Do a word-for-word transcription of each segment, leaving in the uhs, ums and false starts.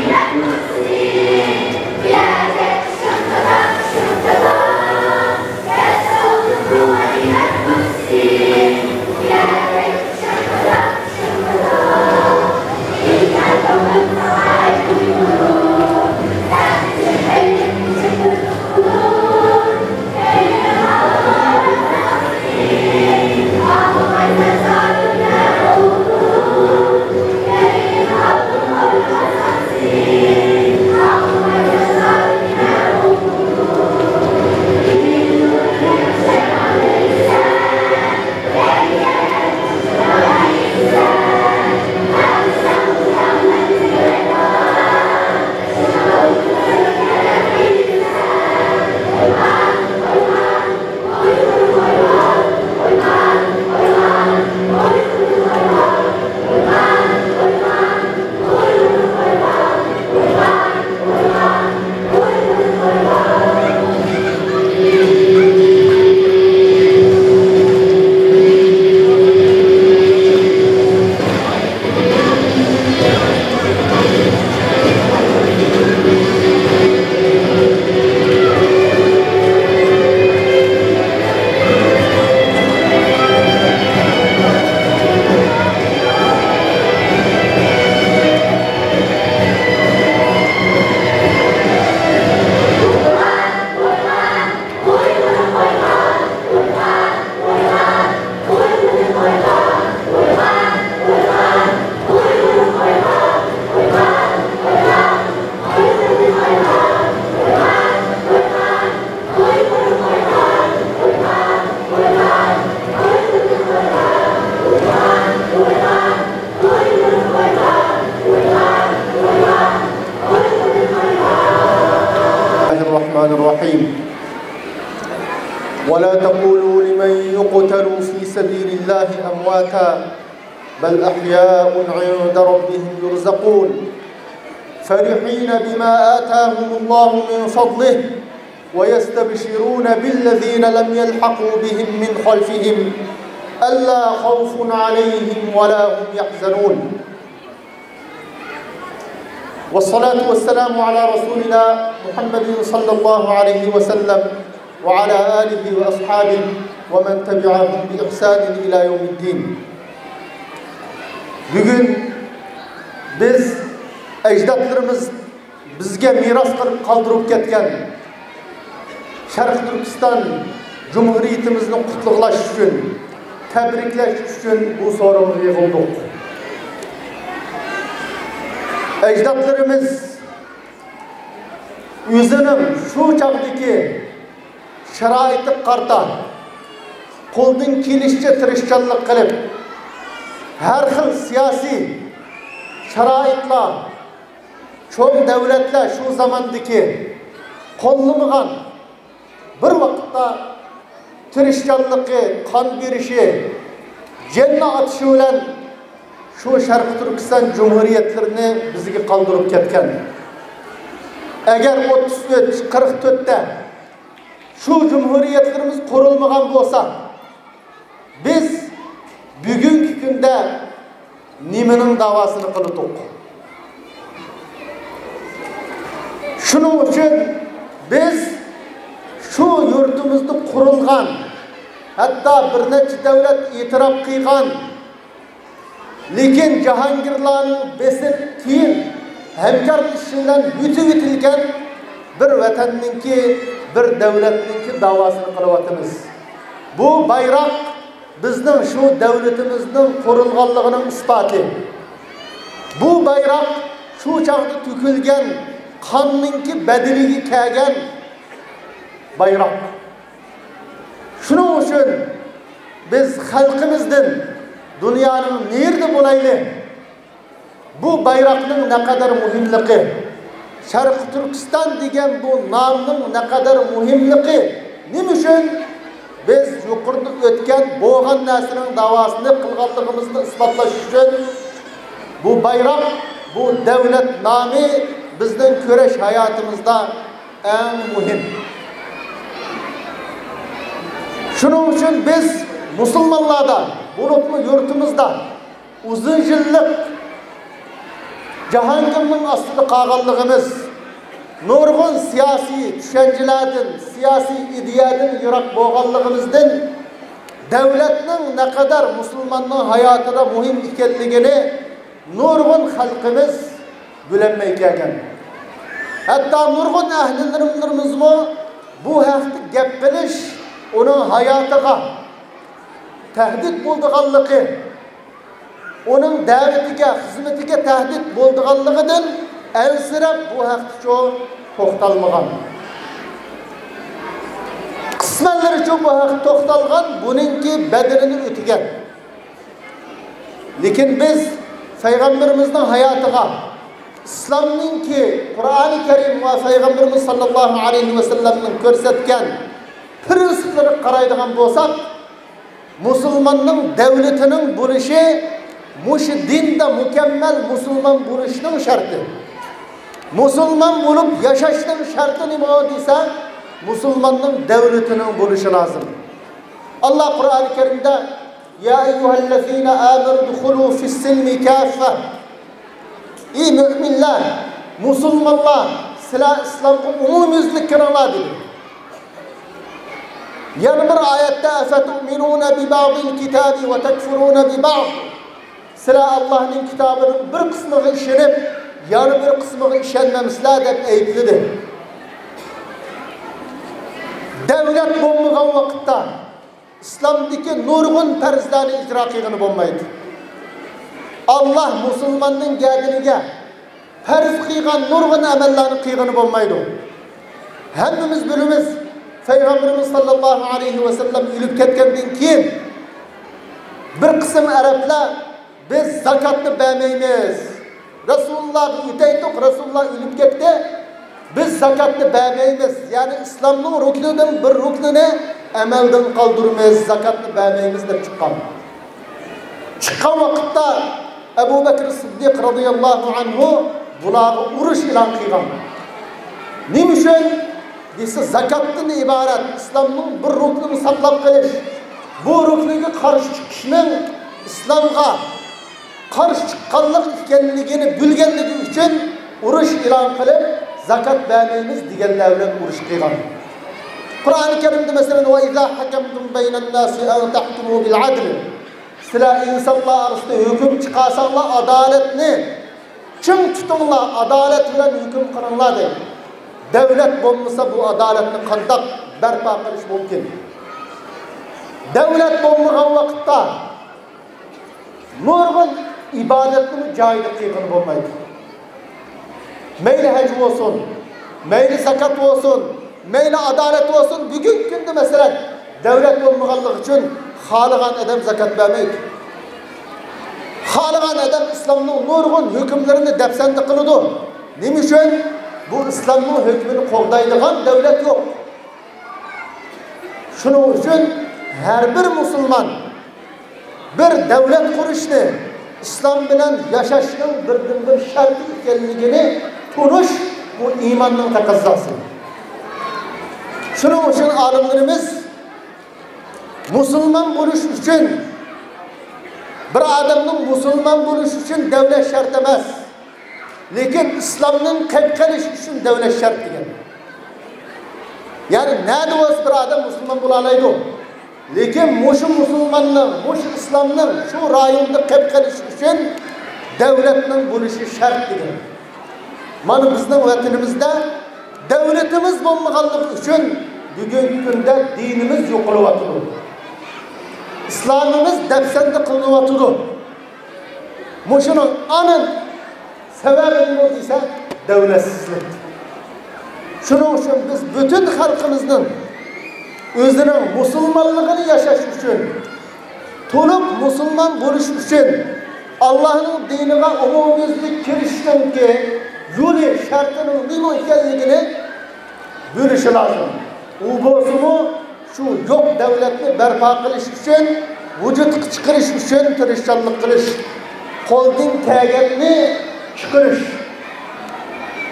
بسم الله الرحمن الرحيم. ولا تقولوا لمن يقتل في سبيل الله أمواتا بل أحياء عند ربهم يرزقون فرحين بما آتاهم الله من فضله ويستبشرون بالذين لم يلحقوا بهم من خلفهم ألا خوف عليهم ولا هم يحزنون. والصلاة والسلام على رسولنا محمد صلى الله عليه وسلم وعلى آله وأصحابه ومن تبعهم بإحسان إلى يوم الدين. بۈگۈن بىز ئەجدادلىرىمىز بىزگە مىراس قىلىپ قالدۇرۇپ كەتكەن شەرقىي تۈركىستان جۇمھۇرىيىتىمىزنى قۇتلۇقلاش ئۈچۈن، تەبرىكلەش ئۈچۈن بۇ سورۇنغا يىغىلدۇق. ئەجدادلىرىمىز ئۆزىنىڭ شۇ چاغدىكى شارائىتىغا قارىتا قولدىن كېلىشىچە تىرىشچانلىق قىلىپ، ھەر خىل سىياسىي شارائىتلار، چوڭ دۆلەتلەر شۇ زاماندىكى قوللىمىغان، بىر ۋاقىتتا تىرىشچانلىقى، قان بېرىشى، جېنىنى ئاتىشى بىلەن شۇ شەرقىي تۈركىستان جۇمھۇرىيەتلىرىنى بىزگە قالدۇرۇپ كەتكەن. ئەگەر ئوتتۇز ئۈچ، قىرىق تۆتتە شۇ جۇمھۇرىيەتلىرىمىز قۇرۇلمىغان بولسا، بىز بۈگۈنكى كۈندە نېمىنىڭ داۋاسىنى قىلىدۇق؟ شۇنىڭ ئۈچۈن بىز شۇ يۇرتىمىزدا قۇرۇلغان، ھەتتا بىر نەچچە دۆلەت ئېتىراپ قىلغان، لېكىن جاھانگىرلارنىڭ بېسىپ كېيىن ھەمكارلىشىشى بىلەن يۈتۈۋېتىلگەن بىر ۋەتەننىڭكى، بىر دۆلەتنىڭكى داۋاسىنى قىلىۋاتىمىز. بۇ بايراق بىزنىڭ شۇ دۆلىتىمىزنىڭ قۇرۇلغانلىقىنىڭ ئىسپاتى. بۇ بايراق شۇ چاغدا تۆكۈلگەن قاننىڭكى بەدىلىگە كەلگەن بايراق. شۇنىڭ ئۈچۈن بىز خەلقىمىزدىن دۇنيانىڭ نېرىدە بولايلى، بۇ بايراقنىڭ نەقەدەر مۇھىملىقى، شەرقىي تۈركىستان دېگەن بۇ نامنىڭ نەقەدەر مۇھىملىقى، نېمە ئۈچۈن بىز يۇقىرىدا ئۆتكەن بولغان نەرسىنىڭ داۋاسىنى قىلغانلىقىمىزنى ئىسپاتلاش ئۈچۈن بۇ بايراق، بۇ دۆلەت نامى بىزنىڭ كۈرەش ھاياتىمىزدا ئەڭ مۇھىم. شۇنىڭ ئۈچۈن بىز مۇسۇلمانلاردا، بولۇپمۇ يۇرتىمىزدا ئۇزۇن يىللىق جاھانگىرنىڭ ئاستىدا قالغانلىقىمىز، نۇرغۇن سىياسىي چۈشەنچىلەردىن، سىياسىي ئىدىيەدىن يىراق بولغانلىقىمىزدىن، دەۋلەتنىڭ نەقەدەر مۇسۇلماننىڭ ھاياتىدا مۇھىم ئىكەنلىكىنى نۇرغۇن خەلقىمىز بىلەلمەي كەلگەن. ھەتتا نۇرغۇن ئەھلىلىرىمىزمۇ بۇ ھەقتە گەپ قىلىش ئۇنىڭ ھاياتىغا تەھدىت بولىدىغانلىقى، ئۇنىڭ دەۋىتىگە، خىزمىتىگە تەھدىت بولىدىغانلىقىدىن ئەنسىرەپ بۇ ھەقتىچۇ توختالمىغان. قىسمەنلىرىچۇ بۇ ھەقتە توختالغان، بۇنىڭكى بەدىلىنى ئۆتىگەن. لېكىن بىز پەيغەمبىرىمىزنىڭ ھاياتىغا، ئىسلامنىڭكى، قۇرئانى كەرىم ۋە پەيغەمبىرىمىز ساللاللاھۇ ئەلەيھى ۋەسەللەمنىڭ كۆرسەتكەن پىرىنسىپلىرىغا قارايدىغان بولساق، مۇسۇلماننىڭ دەۋلىتىنىڭ بولۇشى مۇشۇ دىندا مۇكەممەل مۇسۇلمان بولۇشنىڭ شەرتى. مۇسۇلمان بولۇپ ياشاشنىڭ شەرتى نېمە دېسە، مۇسۇلماننىڭ دەۋلىتىنىڭ بولۇشى لازىم. ئاللا قۇرئانى كەرىمدە، يا أيها الذين آمنوا ادخلوا في السلم كافة. ئى مۆمىنلەر، مۇسۇلمانلار، سىلەر ئىسلامغا ئومۇميۈزلۈك كىرىڭلار، دېدى. يەنە بىر ئايەتتە، أفتؤمنون ببعض الكتاب وتكفرون ببعض. سىلەر ئاللانىڭ كىتابىنىڭ بىر قىسمىغا ئىشىنىپ، يەنە بىر قىسمىغا ئىشەنمەمسىلەر، دەپ ئەيىبلىدى. دەۋلەت بولمىغان ۋاقىتتا ئىسلامدىكى نۇرغۇن پەرزلەرنى ئىجرا قىلغىلى بولمايدۇ. ئاللا مۇسۇلماننىڭ گەدىنىگە پەرز قىلغان نۇرغۇن ئەمەللەرنى قىلغىلى بولمايدۇ. ھەممىمىز بىلىمىز، پەيغەمبىرىمىز ساللاللاھۇ ئەلەيھى ۋەسەللەم ئۆلۈپ كەتكەندىن كېيىن بىر قىسىم ئەرەبلەر، بىز زاكاتنى بەرمەيمىز. رەسۇلۇللاھقا ئۆتەيتتۇق، رەسۇلۇللاھ ئۆلۈپ كەتتى. بىز زاكاتنى بەرمەيمىز. يەنى ئىسلامنىڭ رۇكنىدىن بىر رۇكنىنى ئەمەلدىن قالدۇرىمىز، زاكاتنى بەرمەيمىز دەپ چىققان. چىققان ۋاقىتتا ئەبۇ بەكرى سىددىق رازىياللاھۇ ئەنھۇ بۇلارغا ئۇرۇش ئېلان قىلغان. نېمە ئۈچۈن؟ دېسە، زاكاتتىن ئىبارەت ئىسلامنىڭ بىر رۇكنىنى ساقلاپ قېلىش، بۇ رۇكنىگە قارشى چىقىشنىڭ ئىسلامغا قارشى چىققانلىق ئىكەنلىكىنى بىلگەنلىكى ئۈچۈن ئۇرۇش ئېلان قىلىپ، زاكات بەرمەيمىز دېگەنلەر بىلەن ئۇرۇش قىلغان. قۇرئانى كەرىمدە مەسىلەن، وإذا حكمتم بين الناس أن تحكموا بالعدل. سىلەر ئىنسانلار ئارىسىدا ھۆكۈم چىقارساڭلار، ئادالەتنى چىڭ تۇتۇڭلار، ئادالەت بىلەن ھۆكۈم قىلىڭلار، دەيدۇ. دەۋلەت بولمىسا، بۇ ئادالەتنى قانداق بەرپا قىلىش مۇمكىن؟ دەۋلەت بولمىغان ۋاقىتتا نۇرغۇن ئىبادەتنىمۇ جايىدا قىلغىلى بولمايدۇ. مەيلى ھەج بولسۇن، مەيلى زاكات بولسۇن، مەيلى ئادالەت بولسۇن، بۈگۈنكى كۈندە مەسىلەن، دەۋلەت بولمىغانلىقى ئۈچۈن خالىغان ئادەم زاكات بەرمەيدۇ. خالىغان ئادەم ئىسلامنىڭ نۇرغۇن ھۆكۈملىرىنى دەپسەندە قىلىدۇ. نېمە ئۈچۈن؟ بۇ ئىسلامنىڭ ھۆكمىنى قوغدايدىغان دەۋلەت يوق. شۇنىڭ ئۈچۈن ھەر بىر مۇسۇلمان بىر دەۋلەت قۇرۇشنى ئىسلام بىلەن ياشاشنىڭ بىردىنبىر شەرتى ئىكەنلىكىنى تونۇش، بۇ ئىماننىڭ تەقەززاسى. شۇنىڭ ئۈچۈن ئالىملىرىمىز مۇسۇلمان بولۇش ئۈچۈن، بىر ئادەمنىڭ مۇسۇلمان بولۇش ئۈچۈن دەۋلەت شەرت ئەمەس، لېكىن ئىسلامدىن قېلىپ قېلىش ئۈچۈن دەۋلەت شەرت دېگەن. يەنى نەدە بولسا بىر ئادەم مۇسۇلمان بولالايدۇ. لېكىن مۇشۇ مۇسۇلماننىڭ، مۇشۇ ئىسلامنىڭ شۇ رايوندا قېلىپ قېلىش ئۈچۈن دەۋلەتنىڭ بولۇشى شەرت دېگەن. مانا بىزنىڭ ۋەتىنىمىزدە دەۋلىتىمىز بولمىغانلىقى ئۈچۈن بۈگۈنكى كۈندە دىنىمىز يوقىلىۋاتىدۇ. ئىسلامىمىز دەپسەندە قىلىنىۋاتىدۇ. مۇشۇنىڭ ئانا سەۋەبى نېمە دېسە، دەۋلەتسىزلىك. شۇنىڭ ئۈچۈن بىز پۈتۈن خەلقىمىزنىڭ ئۆزىنىڭ مۇسۇلمانلىقىنى ياشاش ئۈچۈن، تولۇق مۇسۇلمان بولۇش ئۈچۈن، ئاللانىڭ دىنىغا ئومۇميۈزلۈك كىرىشنىڭكى يولى، شەرتىنىڭ نېمە ئىكەنلىكىنى بىلىشى لازىم. ئۇ بولسىمۇ شۇ يوق دەۋلەتنى بەرپا قىلىش ئۈچۈن، ۋۇجۇدقا چىقىرىش ئۈچۈن تىرىشچانلىق قىلىش، قولدىن كەلگەننى چىقىرىش.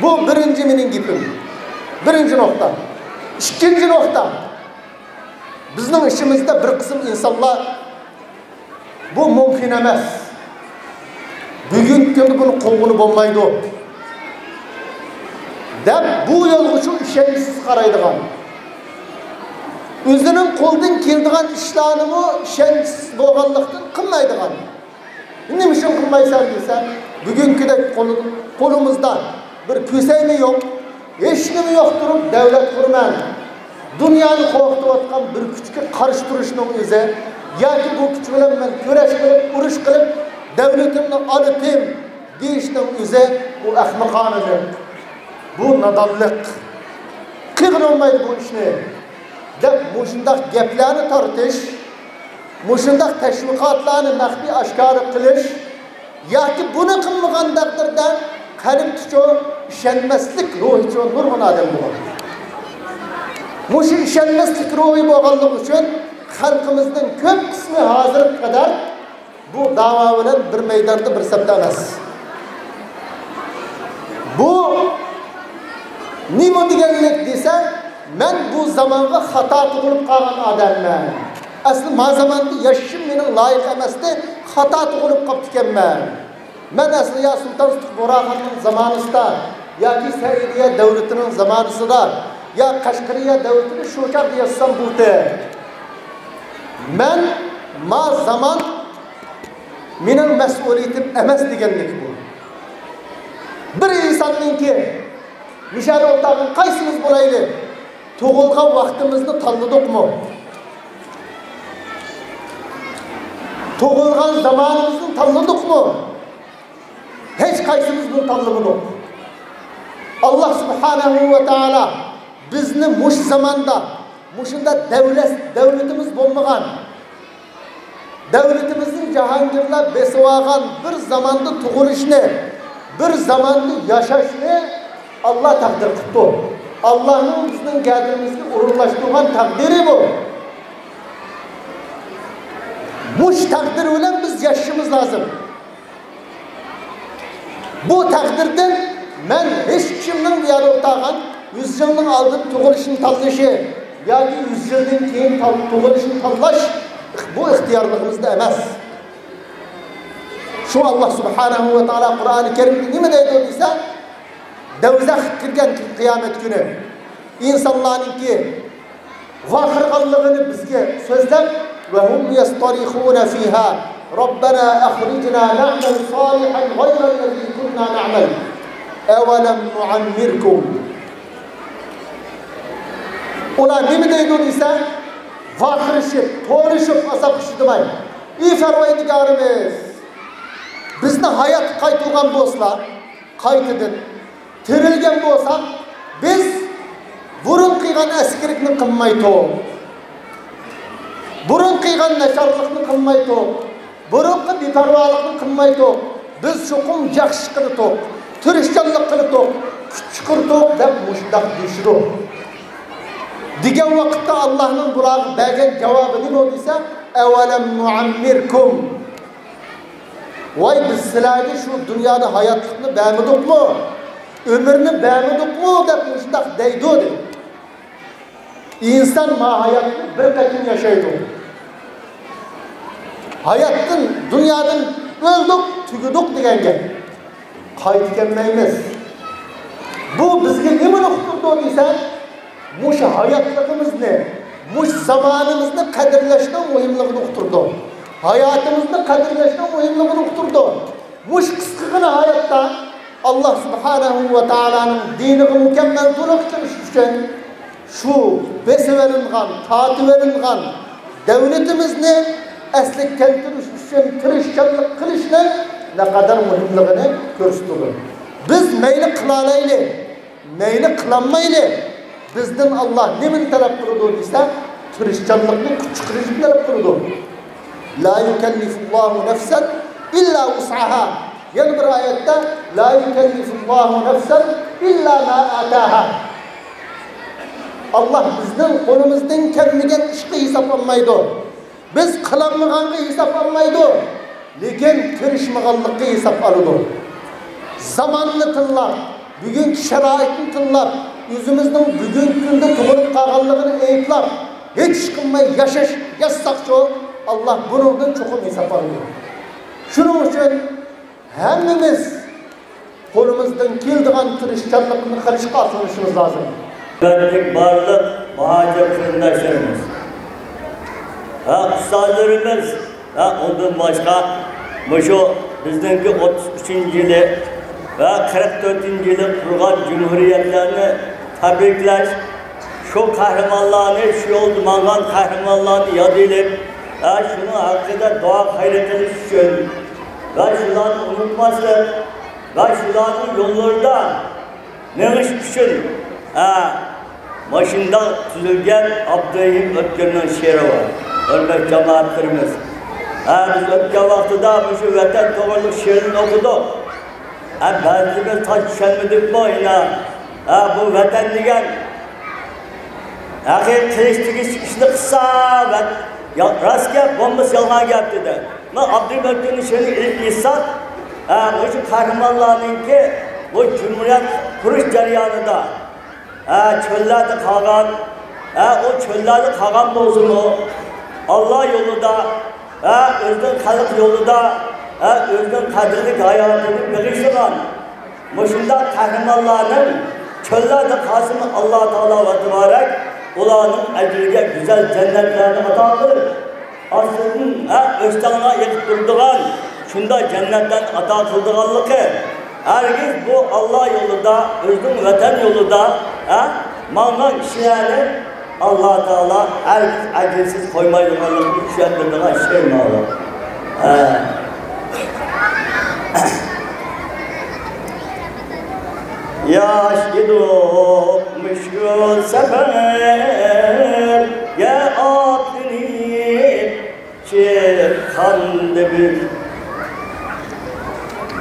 بۇ بىرىنچى مېنىڭ گېپىم. بىرىنچى نۇقتا. ئىككىنچى نۇقتا. بىزنىڭ ئىچىمىزدە بىر قىسىم ئىنسانلار، بۇ مۇمكىن ئەمەس. بۈگۈنكى كۈندە بۇنى قوغغىلى بولمايدۇ، دەپ بۇ يولغا شۇ ئىشەنچسىز قارايدىغان، ئۆزىنىڭ قولىدىن كېلىدىغان ئىشلارنىمۇ ئىشەنچسىز بولغانلىقتىن قىلمايدىغان. نېمە ئۈچۈن قىلمايسەن دېسە، بۈگۈنكىدەك قولى-، قولىمىزدا بىر كۆسەيمۇ يوق، ھېچنېمە يوق تۇرۇپ دۆلەت قۇرىمەن، دۇنيانى قورقۇتۇۋاتقان بىر كۈچكە قارشى تۇرۇشنىڭ ئۆزى ياكى بۇ كۈچ بىلەن مەن كۈرەش قىلىپ، ئۇرۇش قىلىپ، دۆلىتىمنى ئالىتىم دېيىشنىڭ ئۆزى بۇ ئەخمىقانىلىق، بۇ نادانلىق. قىلغىلى بولمايدۇ بۇ ئىشنى، دەپ مۇشۇنداق گەپلەرنى تارتىش، مۇشۇنداق تەشۋىقاتلارنى مەخپىي ئاشكارا قىلىش، ياكى بۇنى قىلمىغان تەقدىردە قەلبتىچۇ ئىشەنمەسلىك روھىچۇ نۇرغۇن ئادەم بولغان. مۇشۇ ئىشەنمەسلىك روھى بولغانلىقى ئۈچۈن خەلقىمىزنىڭ كۆپ قىسمى ھازىرغا قەدەر بۇ داۋا بىلەن بىر مەيداندا، بىر سەپتە ئەمەس. بۇ نېمە دېگەنلىك دېسە، مەن بۇ زامانغا خاتا تۇغۇلۇپ قالغان ئادەممەن. ئەسلى ما زاماندا ياشىشىم مېنىڭ لايىق ئەمەستى، خاتا تۇغۇلۇپ قاپتىكەنمەن. مەن ئەسلى يا سۇلتان سۇتۇق بۇغراخاننىڭ زامانىسىدا ياكى سەئىدىيە دەۋلىتىنىڭ زامانىسىدا يا قەشقىرىيە دەۋلىتىنى شۇ چاغدا ياسىسام بولدى. مەن ما زامان مېنىڭ مەسئۇلىيىتىم ئەمەس دېگەنلىك بۇ. بىر ئىنساننىڭكى مۇشۇ يەردە ئولتۇرغان قايسىمىز بولايلى، تۇغۇلغان ۋاقتىمىزنى تاللىدۇقمۇ؟ تۇغۇلغان زامانىمىزنى تاللىدۇقمۇ؟ ھېچ قايسىمىز بۇنى تاللىمىدۇق. ئاللا سۇبھانەھۇ ۋە تائالا بىزنى مۇشۇ زاماندا، مۇشۇنداق دەۋلەت، دەۋلىتىمىز بولمىغان، دەۋلىتىمىزنى جاھانگىرلار بېسىۋالغان بىر زاماندا تۇغۇلۇشنى، بىر زاماندا ياشاشنى ئاللا تەقدىر قىپتۇ. ئاللانىڭ بىزنىڭ گەدىنىمىزگە ئورۇنلاشتۇرغان تەقدىرى بۇ. مۇشۇ تەقدىر بىلەن بىز ياشىشىمىز لازىم. بۇ تەقدىردىن مەن ھېچ كىمنىڭ بۇ يەردە ئولتۇرغان يۈز يىلنىڭ ئالدىن تۇغۇلۇشنى تاللىشى ياكى يۈز يىلدىن كېيىن تال-، تۇغۇلۇشنى تاللاش بۇ ئىختىيارلىقىمىزدا ئەمەس. شۇ ئاللا سۇبھانەھۇ ۋە تائالا قۇرئانى كەرىمدە نېمە دەيدۇ دېسە، دوزاخقا كىرگەن قىيامەت كۈنى ئىنسانلارنىڭكى ۋارقىرىغانلىقىنى بىزگە سۆزلەپ، وهم يصطرخون فيها ربنا أخرجنا نعمل صالحا غير الذي كنا نعمل أولم نعمركم. ئۇلار نېمە دەيدۇ دېسە، ۋارقىرىشىپ، توۋلىشىپ، ئازابقا چىدىماي، ئى پەرۋەردىگارىمىز، بىزنى ھاياتقا قايتۇرغان بولسىلا، قايتىدىن تىرىلگەن بولساق، بىز بۇرۇن قىلغان ئەسكىلىكنى قىلمايتتۇق. بۇرۇن قىلغان ناچارلىقنى قىلمايتتۇق. بۇرۇنقى بىپەرۋالىقنى قىلمايتتۇق. بىز چوقۇم ياخشى قىلدۇق، تىرىشچانلىق قىلدۇق، كۈچ چىقىردۇق دەپ مۇشۇنداق دېيىشىدۇ. دېگەن ۋاقىتتا ئاللانىڭ بۇلارغا بەرگەن جاۋابى نېمە دېسە، ئەۋەلەم نۇئەممىركۇم. ۋاي، بىز سىلەرگە شۇ دۇنيادا ھاياتلىقنى بەرمىدۇقمۇ؟ ئۆمۈرنى بەرمىدۇقمۇ؟ دەپ مۇشۇنداق دەيدۇ، دەيدۇ. ئىنسان ما ھاياتنى بىر قېتىم ياشايدۇ. ھاياتتىن، دۇنيادىن ئۆلدۇق، تۈگىدۇق دېگەن گەپ. قايتا كەلمەيمىز. بۇ بىزگە نېمىنى ئۇقتۇرىدۇ دېسە، مۇشۇ ھاياتلىقىمىزنى، مۇشۇ زامانىمىزنى قەدىرلەشنىڭ مۇھىملىقىنى ئۇقتۇرىدۇ. ھاياتىمىزنى قەدىرلەشنىڭ مۇھىملىقىنى ئۇقتۇرىدۇ. مۇشۇ قىسقىغىنە ھاياتتا ئاللا سۇبھانەھۇ ۋە تائالانىڭ دىنىغا مۇكەممەل تولۇق كىرىش ئۈچۈن، شۇ بېسىۋېلىنغان، تارتىۋېلىنغان دەۋلىتىمىزنى ئەسلىگە كەلتۈرۈش ئۈچۈن تىرىشچانلىق قىلىشنىڭ نەقەدەر مۇھىملىقىنى كۆرسىتىدۇ. بىز مەيلى قىلالايلى، مەيلى قىلالمايلى، بىزدىن ئاللا نېمىنى تەلەپ قىلىدۇ دېسە، تىرىشچانلىقنى، كۈچ چىقىرىشنى تەلەپ قىلىدۇ. لا يكلف الله نفسا إلا وسعها. يەنە بىر ئايەتتە، لا يكلف الله نفسا إلا ما آتاها. ئاللا بىزنىڭ قولىمىزدىن كەلمىگەن ئىشقا ھېسابلانمايدۇ. بىز قىلالمىغانغا ھېساب ئالمايدۇ، لېكىن تىرىشمىغانلىققا ھېساب ئالىدۇ. زاماننى تىللاپ، بۈگۈنكى شارائىتنى تىللاپ، ئۆزىمىزنىڭ بۈگۈنكى كۈندە تۇغۇلۇپ قالغانلىقىنى ئەيىبلاپ، ھېچ ئىش قىلماي ياشاش، ياشىساقچۇ، ئاللا بۇنىڭدىن چوقۇم ھېساب ئالىدۇ. شۇنىڭ ئۈچۈن ھەممىمىز قولىمىزدىن كېلىدىغان تىرىشچانلىقنى قىلىشقا سۇنۇشىمىز لازىم. نۆۋەتتىكى بارلىق مۇھاجىر قېرىنداشلىرىمىز، ھە، ئۇستازلىرىمىز، ھە، ئۇندىن باشقا مۇشۇ بىزنىڭكى ئوتتۇز ئۈچىنچى يىلى ۋە قىرىق تۆتىنچى يىلى قۇرغان جۇمھۇرىيەتلەرنى تەبرىكلەش، شۇ قەھرىمانلارنى، شۇ يولدا ماڭغان قەھرىمانلارنى ياد ئېلىپ، ھە، شۇنىڭ ھەققىدە دۇئا خەير قىلىش ئۈچۈن ۋە شۇلارنى ئۇنتۇماسلىق ۋە شۇلارنىڭ يوللىرىدا مېڭىش ئۈچۈن، ھە، مۇشۇنداق تۈزۈلگەن ئابدۇرېھىم ئۆتكۈرنىڭ شېئىرى بار. ھۆرمەتلىك جامائەتلىرىمىز، ھە، بىز ئۆتكەن ۋاقتىدا مۇشۇ ۋەتەن توغرىلىق شېئىرنى ئوقۇدۇق. ھە، بەزىلىرىمىز تاش چۈشەنمىدۇقمۇ ئىنا؟ ھە، بۇ ۋەتەن دېگەن ھەقىقىي قىلىش تېگىش ئىشنى قىلسا، ۋە-، يا-، راست گەپ، بولمىسا يالغان گەپ دېدى. مانا ئابدۇرېھىم ئۆتكۈرنىڭ شېئىرىنى ئېلىپ ئېيتساق، ھە، مۇشۇ قەھرىمانلارنىڭكى بۇ جۇمھۇرىيەت قۇرۇش جەريانىدا، ھە، چۆللەردە قالغان، ھە، ئۇ چۆللەردە قالغان بولسىمۇ، ئاللا يولىدا، ھە، ئۆزىنىڭ خەلق يولىدا، ھە، ئۆزىنىڭ قەدىرلىك ھاياتىنى بېغىشلىغان مۇشۇنداق قەھرىمانلارنىڭ چۆللەردە قالسىمۇ، ئاللا تائالا ۋە تەبارەك ئۇلارنىڭ ئەجرىگە گۈزەل جەننەتلەرنى ئاتا قىلىپ، ئاستىدىن، ھە، ئۆستەڭلار ئېقىپ تۇرىدىغان شۇنداق جەننەتلەرنى ئاتا قىلىدىغانلىقى، ھەرگىز بۇ ئاللا يولىدا، ئۆزىنىڭ ۋەتەن يولىدا، ھە، ماڭغان كىشىلەرنى ئاللا تائالا ھەرگىز ئەجىرسىز قويمايدىغانلىقىنى چۈشەندۈرىدىغان شېئىر ماۋۇ. ھە. ياش ئىدۇق مۈشكۈل سەپەرگە ئاتلىنىپ، چىققاندا بىز،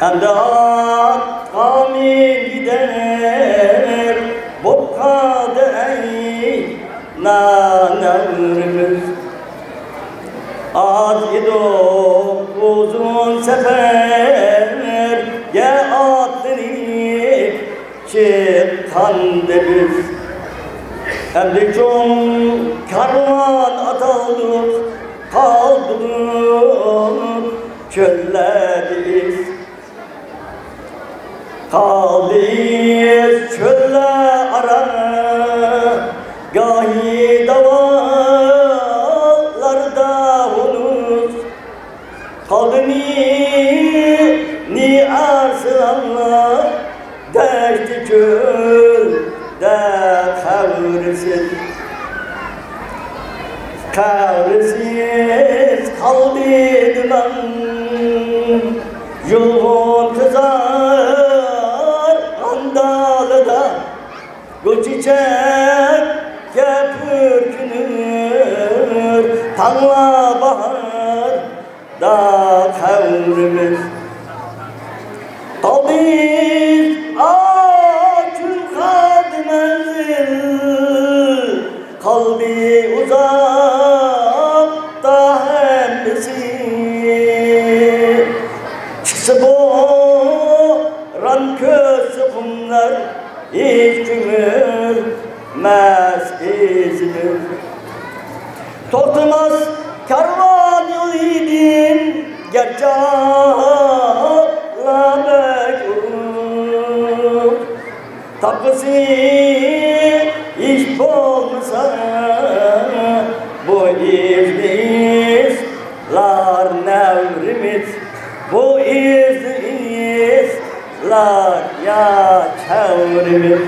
ئەمدى ئاتقا مىنگۈدەك بولۇپ قالدى ئەي نانەۋرىمىز. ئاز ئىدۇق ئۇزۇن سەپەرگە ئاتلىنىپ، چىققاندا بىز، ئەمدى چوڭ كارۋان ئاتالدۇق، قالدۇق چۆللەردە ئىز. قالدى ئىز چۆللەر ئارا، گاھى داۋانلاردا ھۇنۇس، قالدى نى-، نى ئارسلانلار دەشتى چۆلدە قەبرىسىز. قەبرىسىز قالدى دېمەڭ، يۇلغۇن قىزارغان دالىدا، گۈل چېچەككە پۈركىنىپ تاڭلار باھار دا قەبرىمىز. قالدى ئاچىل قالدى مەنزىل، قالدى ئۇزاقتا ھەممىسى. چىقسا بوران، كۆچسە قۇملار، ھېچ كۆمۈلمەس ئىزىمىز. توختىماس كارۋان يولىدىن گەرچە ھاللار بەك ئۇزۇن، تاپقۇسى ھېچ بولمىسا بۇ ئىزنى ئىزلار نەۋرىمىز، بۇ ئىزنى ئىز لار يا چەۋرىمىز.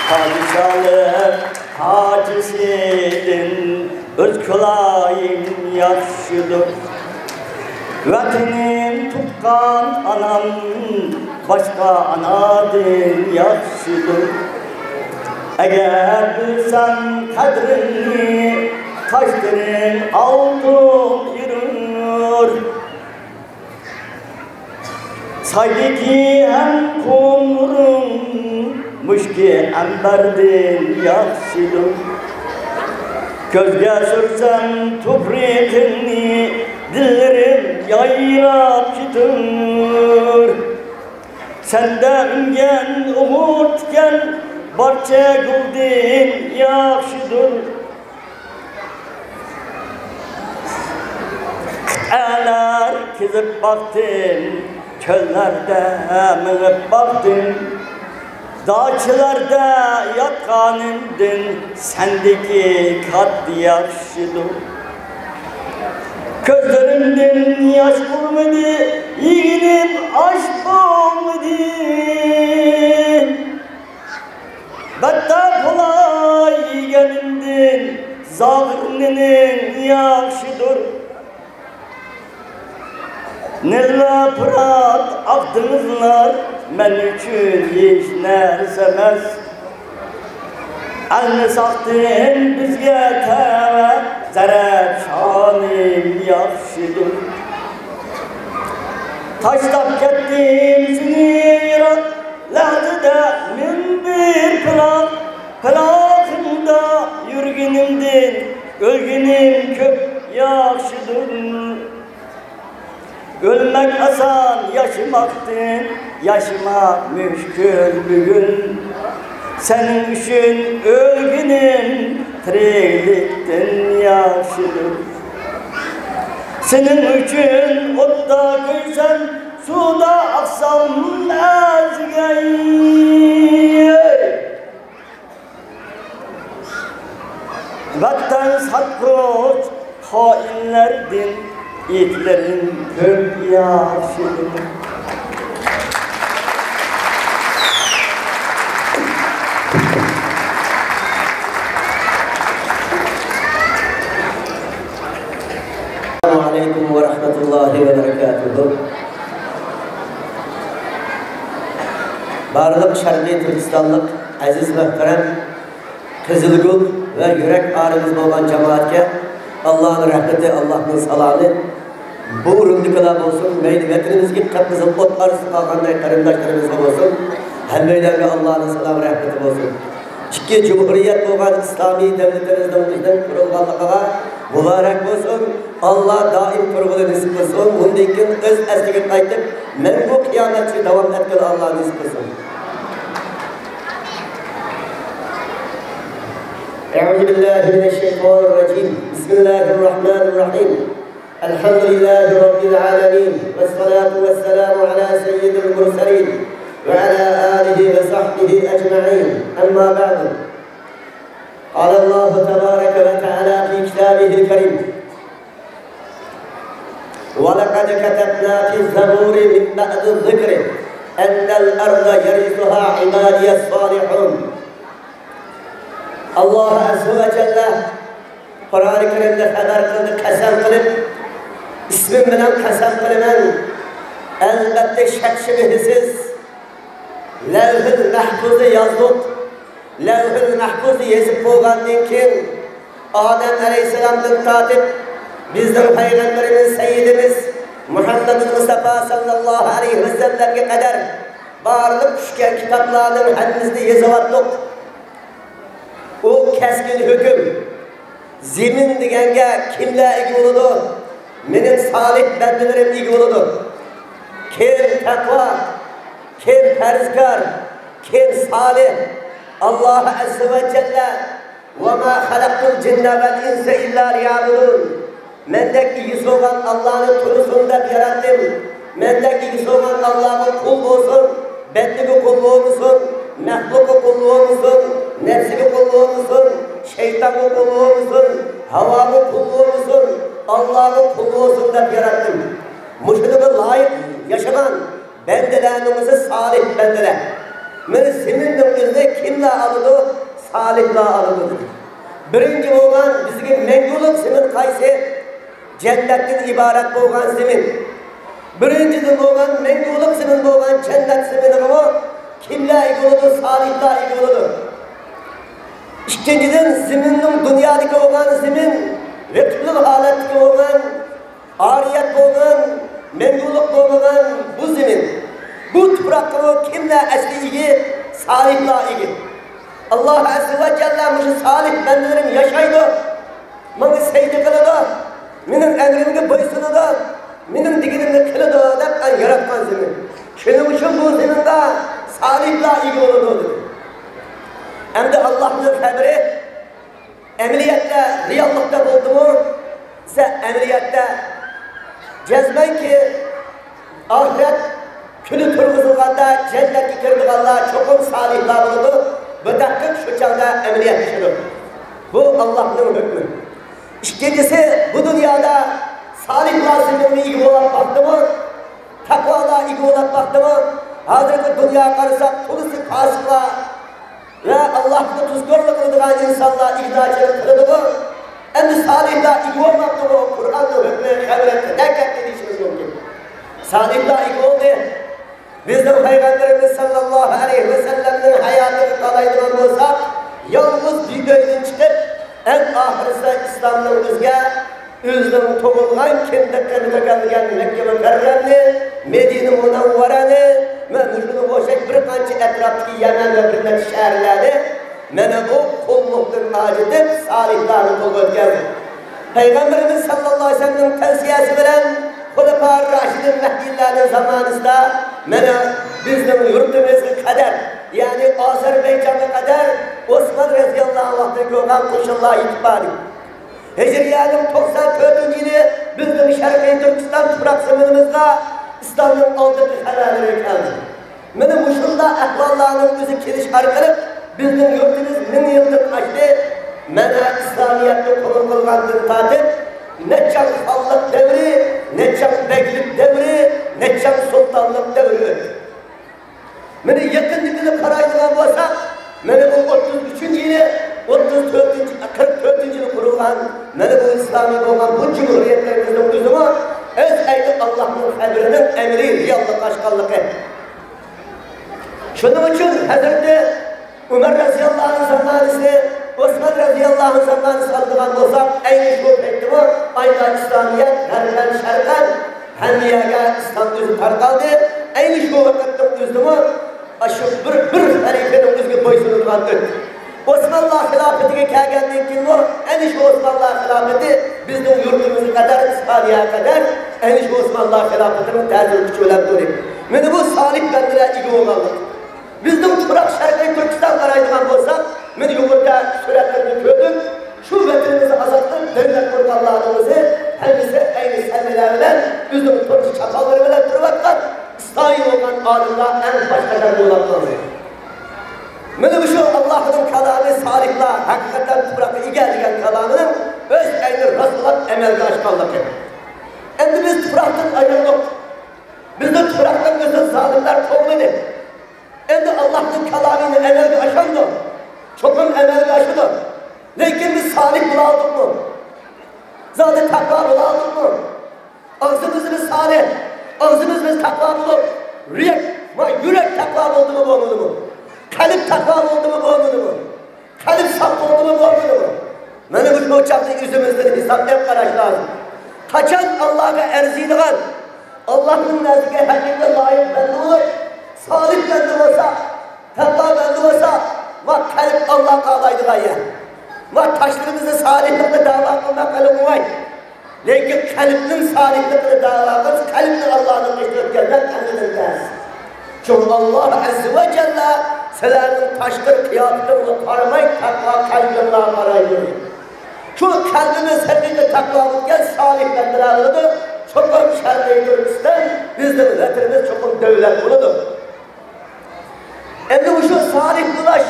پادىشاھلىق تاجىسىدىن ئۆز كۇلايىم ياخشىدۇر. ۋەتىنىم تۇغقان ئانام باشقا ئانادىن ياخشىدۇر. ئەگەر بىلسەم قەدرىمنى، تاشلىرىم ئالتۇن ئېرىر. سايدىكى ھەم قۇملىرىم مۈشكى ئەمبەردىن ياخشىدۇر. كۆزگە سۈرسەم تۇپرىقىمنى، دىللىرىم يايراپ كېتەر. سەندە ئۈنگەن ئوغۇر تىكەن بارچە گۈلدىن ياخشىدۇر. ئەلەر كېزىپ باقتىم، چۆللەردە مېڭىپ باقتىم. داچىلاردا ياتقىنىمدىن سەندىكى كاتتا ياخشىدۇر. كۆزلىرىمدىن ياش قۇرۇمىدى، يېگىنىم ئاش بولمىدى. بەتتە پۇلاي يېگەنىمدىن زاغرىنىڭ ياخشىدۇر. نىل ۋە پۇرات، ئاق دېڭىزلار مەن ئۈچۈن ھېچ نەرسە ئەمەس. ئەلمىساقتىن بىزگە تەۋە زەرەپشانىم ياخشىدۇر. تاشلاپ كەتتىم سېنى يىراق، لەھزىدە مىڭ بىر پىراق، پىراقىڭدا يۈرگىنىمدىن ئۆلگىنىم كۆپ ياخشىدۇر. ئۆلمەك ئاسان، ياشىماقتىن ياشىماق مۈشكۈل بۈگۈن. سېنىڭ ئۈچۈن ئۆلگىنىم تىرىكلىكتىن ياخشىدۇر. سېنىڭ ئۈچۈن ئوتتا كۆيسەم، سۇدا ئاقسام ئەزگەي. ۋەتەن ساتقۇچ خائىنلەردىن ئىتلىرىم كۆپ ياخشىدۇر. ئەسسالامۇ ئەلەيكۇم ۋە رەھمەتۇللاھى ۋە بەرەكاتۇھۇ. بارلىق شەرقىي تۈركىستانلىق ئەزىز مۆھتەرەم قىزىلگۈل ۋە يۈرەك ئارىمىز بولغان جامائەتكە ئاللانىڭ رەھمىتى، ئاللانىڭ سالامى بۇ ئورۇندىكىلا بولسۇن، مەيلى ۋەتىنىمىزدىكى قىپقىزىل ئوت ئارىسىدا قالغاندەك قېرىنداشلىرىمىزغا بولسۇن، ھەممەيلەنگە ئاللانىڭ سالامى، رەھمىتى بولسۇن. ئىككى جۇمھۇرىيەت بولغان ئىسلامىي دۆلىتىمىزنىڭ بىزنىڭ قۇرۇلغانلىقىغا مۇبارەك بولسۇن. ئاللا دائىم تۇرغىلى نېسىپ قىلسۇن. بۇندىن كېيىن ئۆز ئەسلىگە قايتىپ، مەڭگۈ قىيامەتچە داۋام ئەتكىلى ئاللا نېسىپ قىلسۇن. أعوذ بالله من الشيطان الرجيم. بسم الله الرحمن الرحيم. الحمد لله رب العالمين، والصلاة والسلام على سيد المرسلين وعلى آله وصحبه أجمعين. أما بعد، قال الله تبارك وتعالى في كتابه الكريم: ولقد كتبنا في الزبور من بعد الذكر أن الأرض يرثها عبادي الصالحون. ئاللا ئەززە ۋە جەللە قۇرئانى كەرىمدە خەۋەر قىلدى، قەسەم قىلىپ، ئىسمىم بىلەن قەسەم قىلىمەن، ئەلبەتتە شەك شۈبھىسىز لەۋھىل مەھپۇزدا يازدۇق. لەۋھىل مەھپۇزدا يېزىپ بولغاندىن كېيىن، ئادەم ئەلەيھىسسالامدىن تارتىپ بىزنىڭ پەيغەمبىرىمىز سەييىدىمىز مۇھەممەد مۇستافا ساللاللاھۇ ئەلەيھى ۋەسەللەمگە قەدەر بارلىق چۈشكەن كىتابلارنىڭ ھەممىسىنى يېزىۋاتتۇق. ئۇ كەسكىن ھۆكۈم. زېمىن دېگەنگە كىملەر ئىگە بولىدۇ؟ مېنىڭ سالىھ بەندىلىرىم ئىگە بولىدۇ. كىم تەقۋا، كىم پەرھىزكار، كىم سالىھ؟ ئاللا ئەززە ۋە جەللە، وما خلقت الجن والإنس إلا ليعبدون. مەندەك ئىگىسى بولغان ئاللانى تونۇسۇن دەپ ياراتتىم. مەندەك ئىگىسى بولغان ئاللاغا قۇل بولسۇن، بەندىگە قۇل بولمىسۇن، مەخلۇققا قۇل بولمىسۇن، نەپسىگە قۇل بولمىسۇن، شەيتانغا قۇل بولمىسۇن، ھاۋاغا قۇل بولمىسۇن، ئاللاغا قۇل بولسۇن دەپ ياراتتىم. مۇشۇنىڭغا لايىق ياشىغان بەندىلەرنىڭ ئۆزى سالىھ بەندىلەر. مانا زېمىننىڭ ئۆزىنى كىملەر ئالىدۇ؟ سالىھلار ئالىدۇ دېدى. بىرىنچى بولغان بىزگە مەڭگۈلۈك زېمىن قايسى؟ جەننەتتىن ئىبارەت بولغان زېمىن. بىرىنچىدىن بولغان مەڭگۈلۈك زېمىن بولغان جەننەت زېمىنىغىمۇ كىملەر ئىگە بولىدۇ؟ سالىھلار ئىگە بولىدۇ. ئىككىنچىدىن، زېمىننىڭ دۇنيادىكى بولغان زېمىن، ۋېقىپلىق ھالەتتىكى بولغان، ئارىيەت بولغان، مەڭگۈلۈك بولمىغان بۇ زېمىن، بۇ تۇپراققىمۇ كىملەر ئەسلى ئىگە؟ سالىھلار ئىگە. ئاللا ئەززە ۋە جەللە مۇشۇ سالىھ بەندىلىرىم ياشايدۇ، ماڭا سەجدە قىلىدۇ، مېنىڭ ئەمرىمگە بويسۇنىدۇ، مېنىڭ دېگىنىمنى قىلىدۇ دەپ ياراتقان زېمىن. شۇنىڭ ئۈچۈن بۇ زېمىنغا سالىھلار ئىگە بولىدۇ دېدى. ئەمدى ئاللانىڭ خەۋىرى ئەمەلىيەتتە، رېئاللىقتا بولدىمۇ دېسە، ئەمەلىيەتتە جەزمەنكى، ئاخىرەت كۈنى تۇرغۇزۇلغاندا جەننەتكە كىرىدىغانلار چوقۇم سالىھلار بولىدۇ. بۇ تەھقىق شۇ چاغدا ئەمەلىيەتلىشىدۇ. بۇ ئاللاھنىڭ ھۆكمى. ئىككىنچىسى، بۇ دۇنيادا سالىھلار زېمىنغا ئىگە بولاپ باقتىمۇ؟ تەقۋالار ئىگە بولاپ باقتىمۇ؟ ھازىرقى دۇنياغا قارىساق، تولىسى پاسىقلار ۋە ئاللاھقا تۇزكورلۇق قىلىدىغان ئىنسانلار ئىگىدارچىلىق قىلىدىغۇ. ئەمدى سالىھلار ئىگە بولماپتىغۇ، قۇرئاننىڭ ھۆكمى، خەۋىرى قەدەر كەتتى دېيىشىمىز مۇمكىن. سالىھلار ئىگە بولدى. بىزنىڭ پەيغەمبىرىمىز ساللاللاھۇ ئەلەيھى ۋەسەللەمنىڭ ھاياتىغا قارايدىغان بولساق، يالغۇز بىر ئۆيدىن چىقىپ، ئەڭ ئاخىرسىدا ئىسلامنىڭ بىزگە ئۆزىنىڭ تۇغۇلغان كىندىكىدىن كەلگەن مەككە مۇكەررەمنى، مەدىنە مۇنەۋۋەرەنى ۋە مۇشۇنىڭغا ئوخشاش بىر قانچە ئەتراپتىكى يەمەن ۋە بىر نەچچە شەھەرلەرنى مانا بۇ قۇللۇقتىن ئاجىتىپ، سالىھلارنى قولغا ئۆتكەزدى. پەيغەمبىرىمىز ساللاللاھۇ ئەلەيھى ۋەسەللەمنىڭ تەۋسىيەسى بىلەن خۇلەپا راشىدىن مەھدىيلەرنىڭ زامانىسىدا مانا بىزنىڭ يۇرتىمىزغا قەدەر، يەنى ئازەربەيجانغا قەدەر ئوسمان رەزىياللاھۇ ئەنھۇ ۋاقتىدا كۆرگەن قوشۇنلار يېتىپ باردى. ھىجرىيەنىڭ توقسان تۆتىنچى يىلى بىزنىڭ شەرقىي تۈركىستان تۇپراق زېمىنىمىزغا ئىسلامنىڭ ئالدىنقى خەۋەرلىرى كەلدى. مانا مۇشۇنداق ئەھۋاللارنىڭ ئۆزى كېلىش ئارقىلىق بىزنىڭ يۇرتىمىز مىڭ يىلدىن ئاشتى. مانا ئىسلامىيەتنى قوبۇل قىلغاندىن تارتىپ نەچچە خانلىق دەۋرى، نەچچە بەگلىك دەۋرى، نەچچە سۇلتانلىق دەۋرى ئۆتتى. مانا يېقىندىكىنى قارايدىغان بولساق، مانا بۇ ئوتتۇز ئۈچىنچى يىلى، ئوتتۇز تۆتىنچى، قىرىق تۆتىنچى يىلى قۇرۇلغان مانا بۇ ئىسلامىي بولغان بۇ جۇمھۇرىيەتلىرىمىزنىڭ ئۆزىمۇ ئۆز ئەينى ئاللاھنىڭ ئەمرىنىڭ ئەمەلىي رېئاللىققا ئاشقانلىقى. شۇنىڭ ئۈچۈن ھەزرىتى ئۆمەر رەزىياللاھۇ ئەنھۇ زامانىسى، ئوسمان رەزىياللاھۇ ئەنھۇ زامانىسى ئالىدىغان بولساق، ئەينى شۇ پەيتتىمۇ ئايدا ئىسلامىيەت غەربەن شەرقەن ھەممە يەرگە ئىسلام ئۆزى تارقالدى. ئەينى شۇ ۋاقىتنىڭ ئۆزىدىمۇ ئاشۇ بىر، بىر خەلىپىنىڭ ئۆزىگە بويسۇنىدىغان ئۆتتى. ئوسمانلار خىلاپىتىگە كەلگەندىن كېيىنمۇ ئەنە شۇ ئوسمانلار خىلاپىتى بىزنىڭ يۇرتىمىزغا قەدەر، ئىسپانىيەگە قەدەر ئەنە شۇ ئوسمانلار خىلاپىتىنىڭ تەسىر كۈچى بىلەن تۇردى. مانا بۇ سالىھ بەندىلەر ئىگە بولغانلىق. بىزنىڭ تۇپراق شەرقىي تۈركىستان قارايدىغان بولساق، مانا يۇقىرىدا سۈرەتلەرنى كۆردۈم. شۇ ۋەتىنىمىزنى ئازاد قىلىپ دۆلەت قۇرغانلارنىڭ ئۆزى ھەممىسى ئەينى سەللىلەر بىلەن، ئۆزىنىڭ تۇرمۇش چاپانلىرى بىلەن تۇرۇۋاتقان ئىسلامىي بولغان ئالىملار ئەڭ باش قاتاردا بولۇپ قالدى. مانا مۇشۇ ئاللاھنىڭ كالامى سالىھلار ھەقىقەتەن تۇپراققا ئىگە دېگەن كالامىنىڭ ئۆز ئەينى راستلاپ ئەمەلگە ئاشقانلىقى. ئەمدى بىز تۇپراقتىن ئايرىلدۇق. بىزنى تۇپراقتىن بىزنى زالىملار قوغلىدى. ئەمدى ئاللاھنىڭ كالامىنى ئەمەلگە ئاشامدۇ؟ چوقۇم ئەمەلگە ئاشىدۇ. لېكىن بىز سالىھ بولالدۇقمۇ؟ زادى تەقۋا بولالدۇقمۇ؟ ئاغزىمىز بىز سالىھ، ئاغزىمىز بىز تەقۋا بولۇپ، يۈرەك، يۈرەك تەقۋا بولدىمۇ بولمىدىمۇ؟ قەلب تەقۋا بولدىمۇ بولمىدىمۇ؟ قەلب ساپ بولدىمۇ بولمىدىمۇ؟ مانا مۇشۇ چاغدا ئۆزىمىزدىن ھېساب بېرىپ قاراش لازىم. قاچان ئاللاھقا ئەرزىيدىغان، ئاللاھنىڭ نەزىرىگە ھەقىقىي لايىق بەندە بولۇپ، سالىھ بەندە بولسا، تەقۋا بەندە بولسا، ما قەلب ئاللاھقا ئالايدىغان يەر. ما تاشلىرىمىزدا سالىھلىقنى دەۋا قىلماق ئەلى ئوڭاي. لېكىن قەلبنىڭ سالىھلىقىنى دەۋا قىلسا، قەلبنى ئاللاھنىڭ قېشىغا ئۆتكۈزمەك ئەلدىن تەس. چۈنكى ئاللاھ ئەززە ۋە جەللە سىلەرنىڭ تاشقىرى قىياپىتىڭلارغا قارىماي، تەقۋا قەلبىڭلارغا قارايدۇ. شۇ قەلبىمىز ھەقىقىي تەقۋا بولغان سالىھ بەندىلەر بولىدۇ. چوقۇم شەرقىي تۈركىستان بىزنىڭ ۋەتىنىمىز چوقۇم دۆلەت بولىدۇ. ئەمدى مۇشۇ سالىھ بولاش،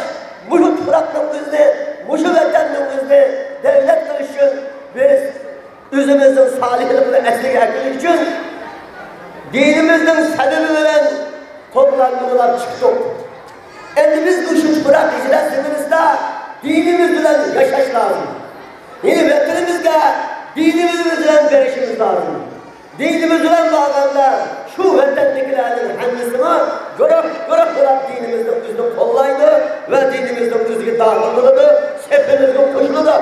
مۇشۇ تۇپراقنىڭ ئۆزىنى، مۇشۇ ۋەتەننىڭ ئۆزىنى دۆلەت قىلىش ئۈچۈن بىز ئۆزىمىزنىڭ سالىھلىقىنى ئەسلىگە ئەكىلىش ئۈچۈن دىنىمىزنىڭ سەۋىيى بىلەن قوللارنى بۇلاپ چىقتۇق. ئەمدى بىز مۇشۇ تۇپراق ھىجرەت زېمىنىسىدا دىنىمىز بىلەن ياشاش لازىم. يەنى ۋەتىنىمىزگە دىنىمىز بىلەن بېرىشىمىز لازىم. دىنىمىز بىلەن بارغاندا شۇ ۋەتەندىكىلەرنىڭ ھەممىسىمۇ گۇرۇھ، گۇرۇھ بولاپ دىنىمىزنىڭ ئۆزىنى قوللايدۇ ۋە دىنىمىزنىڭ ئۆزىگە داخىل بولىدۇ، سېپىمىزگە قوشۇلىدۇ.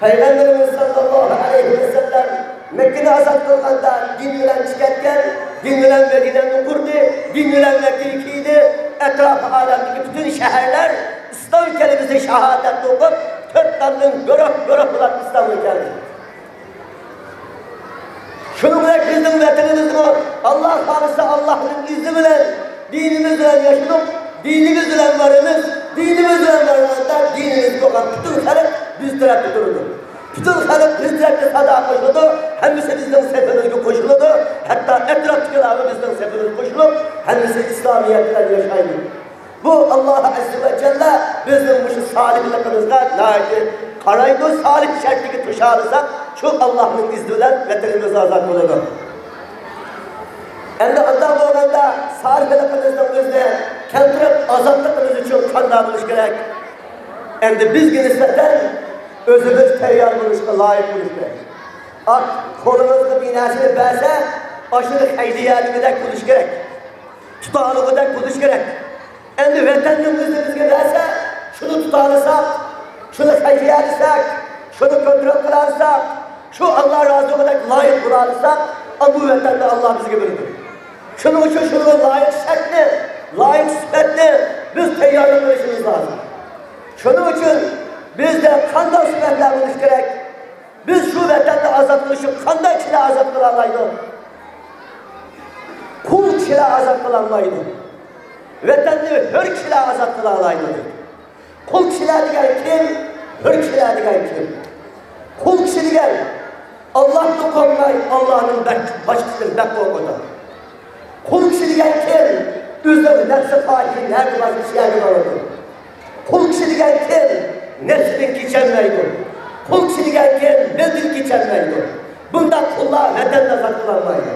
پەيغەمبىرىمىز ساللاللاھۇ ئەلەيھى ۋەسەللەم مەككىنى ئازاد قىلغاندا دىن بىلەن چىقىۋەتكەن، دىن بىلەن مەدىنەنى قۇردى، دىن بىلەن مەككىگە كىردى، ئەتراپى ئالەمدىكى پۈتۈن شەھەرلەر ئىسلام كەلىمىسى شاھادەتنى ئوقۇپ، تۆت تالدىن گۇرۇھ، گۇرۇھ بولاپ ئىسلامغا كەلدى. شۇنىڭ بىلەن بىزنىڭ ۋەتىنىمىزمۇ ئاللا خالىسا ئاللانىڭ ئىزنى بىلەن دىنىمىز بىلەن ياشىدۇق، دىنىمىز بىلەن بارىمىز، دىنىمىز بىلەن بارغاندا دىنىمىز بولغان پۈتۈن خەلق بىز تەرەپتە تۇرىدۇ. پۈتۈن خەلق بىز تەرەپكە سادا قوشۇلىدۇ، ھەممىسى بىزنىڭ سېپىمىزگە قوشۇلىدۇ، ھەتتا ئەتراپتىكىلەرمۇ بىزنىڭ سېپىمىزگە قوشۇلۇپ، ھەممىسى ئىسلامىيەت بىلەن ياشايدۇ. بۇ ئاللاھ ئەززە ۋە جەللە بىزنىڭ مۇشۇ سالىھلىقىمىزغا ناھايىتى قارايدۇ. سالىھ شەرتىگە توشالىساق، شۇ ئاللاھنىڭ ئىزنى بىلەن ۋەتىنىمىز ئازاد بولىدۇ. ئەمدى ئانداق بولغاندا، سالىھلىقىمىزنىڭ ئۆزىنى كەلتۈرۈپ، ئازادلىقىمىز ئۈچۈن قانداق بولۇش كېرەك؟ ئەمدى بىزگە نىسبەتەن ئۆزىمىز تەييار بولۇشقا لايىق بولۇش كېرەك. ئات قولىمىزغا بىر نەرسىنى بەرسە، ئاشۇنى خەجلىيەلىگۈدەك بولۇش كېرەك. تۇتالىغۇدەك بولۇش كېرەك. ئەمدى ۋەتەننىڭ ئۆزى بىزگە بەرسە، شۇنى تۇتالىساق، شۇنى خەجلىيەلىسەك، شۇنى كونترول قىلالىساق، شۇ ئاللاھ رازىلىقىدەك لايىق بولالىساق، ئا، بۇ ۋەتەننى ئاللاھ بىزگە بېرىدۇ. شۇنىڭ ئۈچۈن شۇنىڭغا لايىق شەرتنى، لايىق سۈپەتنى بىز تەييارلىق قىلىشىمىز لازىم. شۇنىڭ ئۈچۈن بىزدە قانداق سۈپەتلەر بولۇشى كېرەك؟ بىز شۇ ۋەتەننى ئازاد قىلىشنى قانداق كىشىلەر ئازاد قىلالايدۇ؟ قۇل كىشىلەر ئازاد قىلالمايدۇ. ۋەتەننى ھۆر كىشىلەر ئازاد قىلالايدۇ. قۇل كىشىلەر دېگەن كىم؟ ھۆر كىشىلەر دېگەن كىم؟ قۇل كىشى دېگەن ئاللاھنى قورقماي، ئاللاھنىڭ بەك-، باشقىسىدىن بەك قورقىدۇ. قۇل كىشى دېگەن كىم؟ ئۆزىنىڭ نەپسى خاھىشى نەگە بارسا، شۇ يەرگە بارىدۇ. قۇل كىشى دېگەن كىم؟ نەپسىدىن كېچەلمەيدۇ. قۇل كىشى دېگەن كىم؟ مىللىتىدىن كېچەلمەيدۇ. بۇنداق قۇللار ۋەتەننى ئازاد قىلالمايدۇ.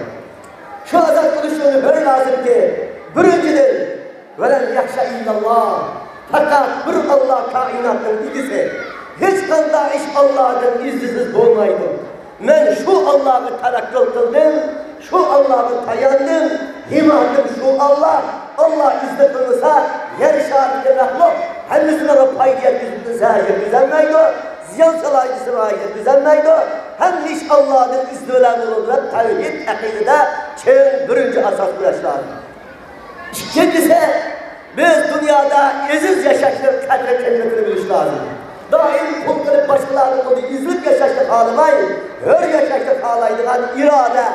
شۇ ئازاد قىلىش يولى بىر لازىمكى، بىرىنچىدىن، ۋەلەن يەخشە ئىللاللا، پەقەت بىر ئاللا كائىناتنىڭ ئىگىسى. ھېچقانداق ئىش ئاللادىن ئىزدىسىز بولمايدۇ. مەن شۇ ئاللاغا تەۋەككۈل قىلدىم، شۇ ئاللاغا تاياندىم، ئىمانىم شۇ ئاللا. ئاللا ئىزنى قىلمىسا، يەر شارىدىكى مەخلۇق ھەممىسى ماڭا پايدا يەتكۈزۈپ، زەرەر يەتكۈزەلمەيدۇ، زىيان سالاي دېسە ماڭا يەتكۈزەلمەيدۇ. ھەممە ئىش ئاللادىن ئىزنى بىلەن بولىدۇ دەپ، تەۋھىد ئەقىدىدە چىڭ بىرىنچى ئاساس قويۇش لازىم. ئىككىنچىسى، بىز دۇنيادا ئېزىز ياشاشنىڭ قەدرى قىممىتىنى بىلىش لازىم. دائىم قۇل قىلىپ باشقىلارنىڭ ئالدىدا ئېزىلىپ ياشاشنى خالىماي، ھۆر ياشاشنى خالايدىغان ئىرادە،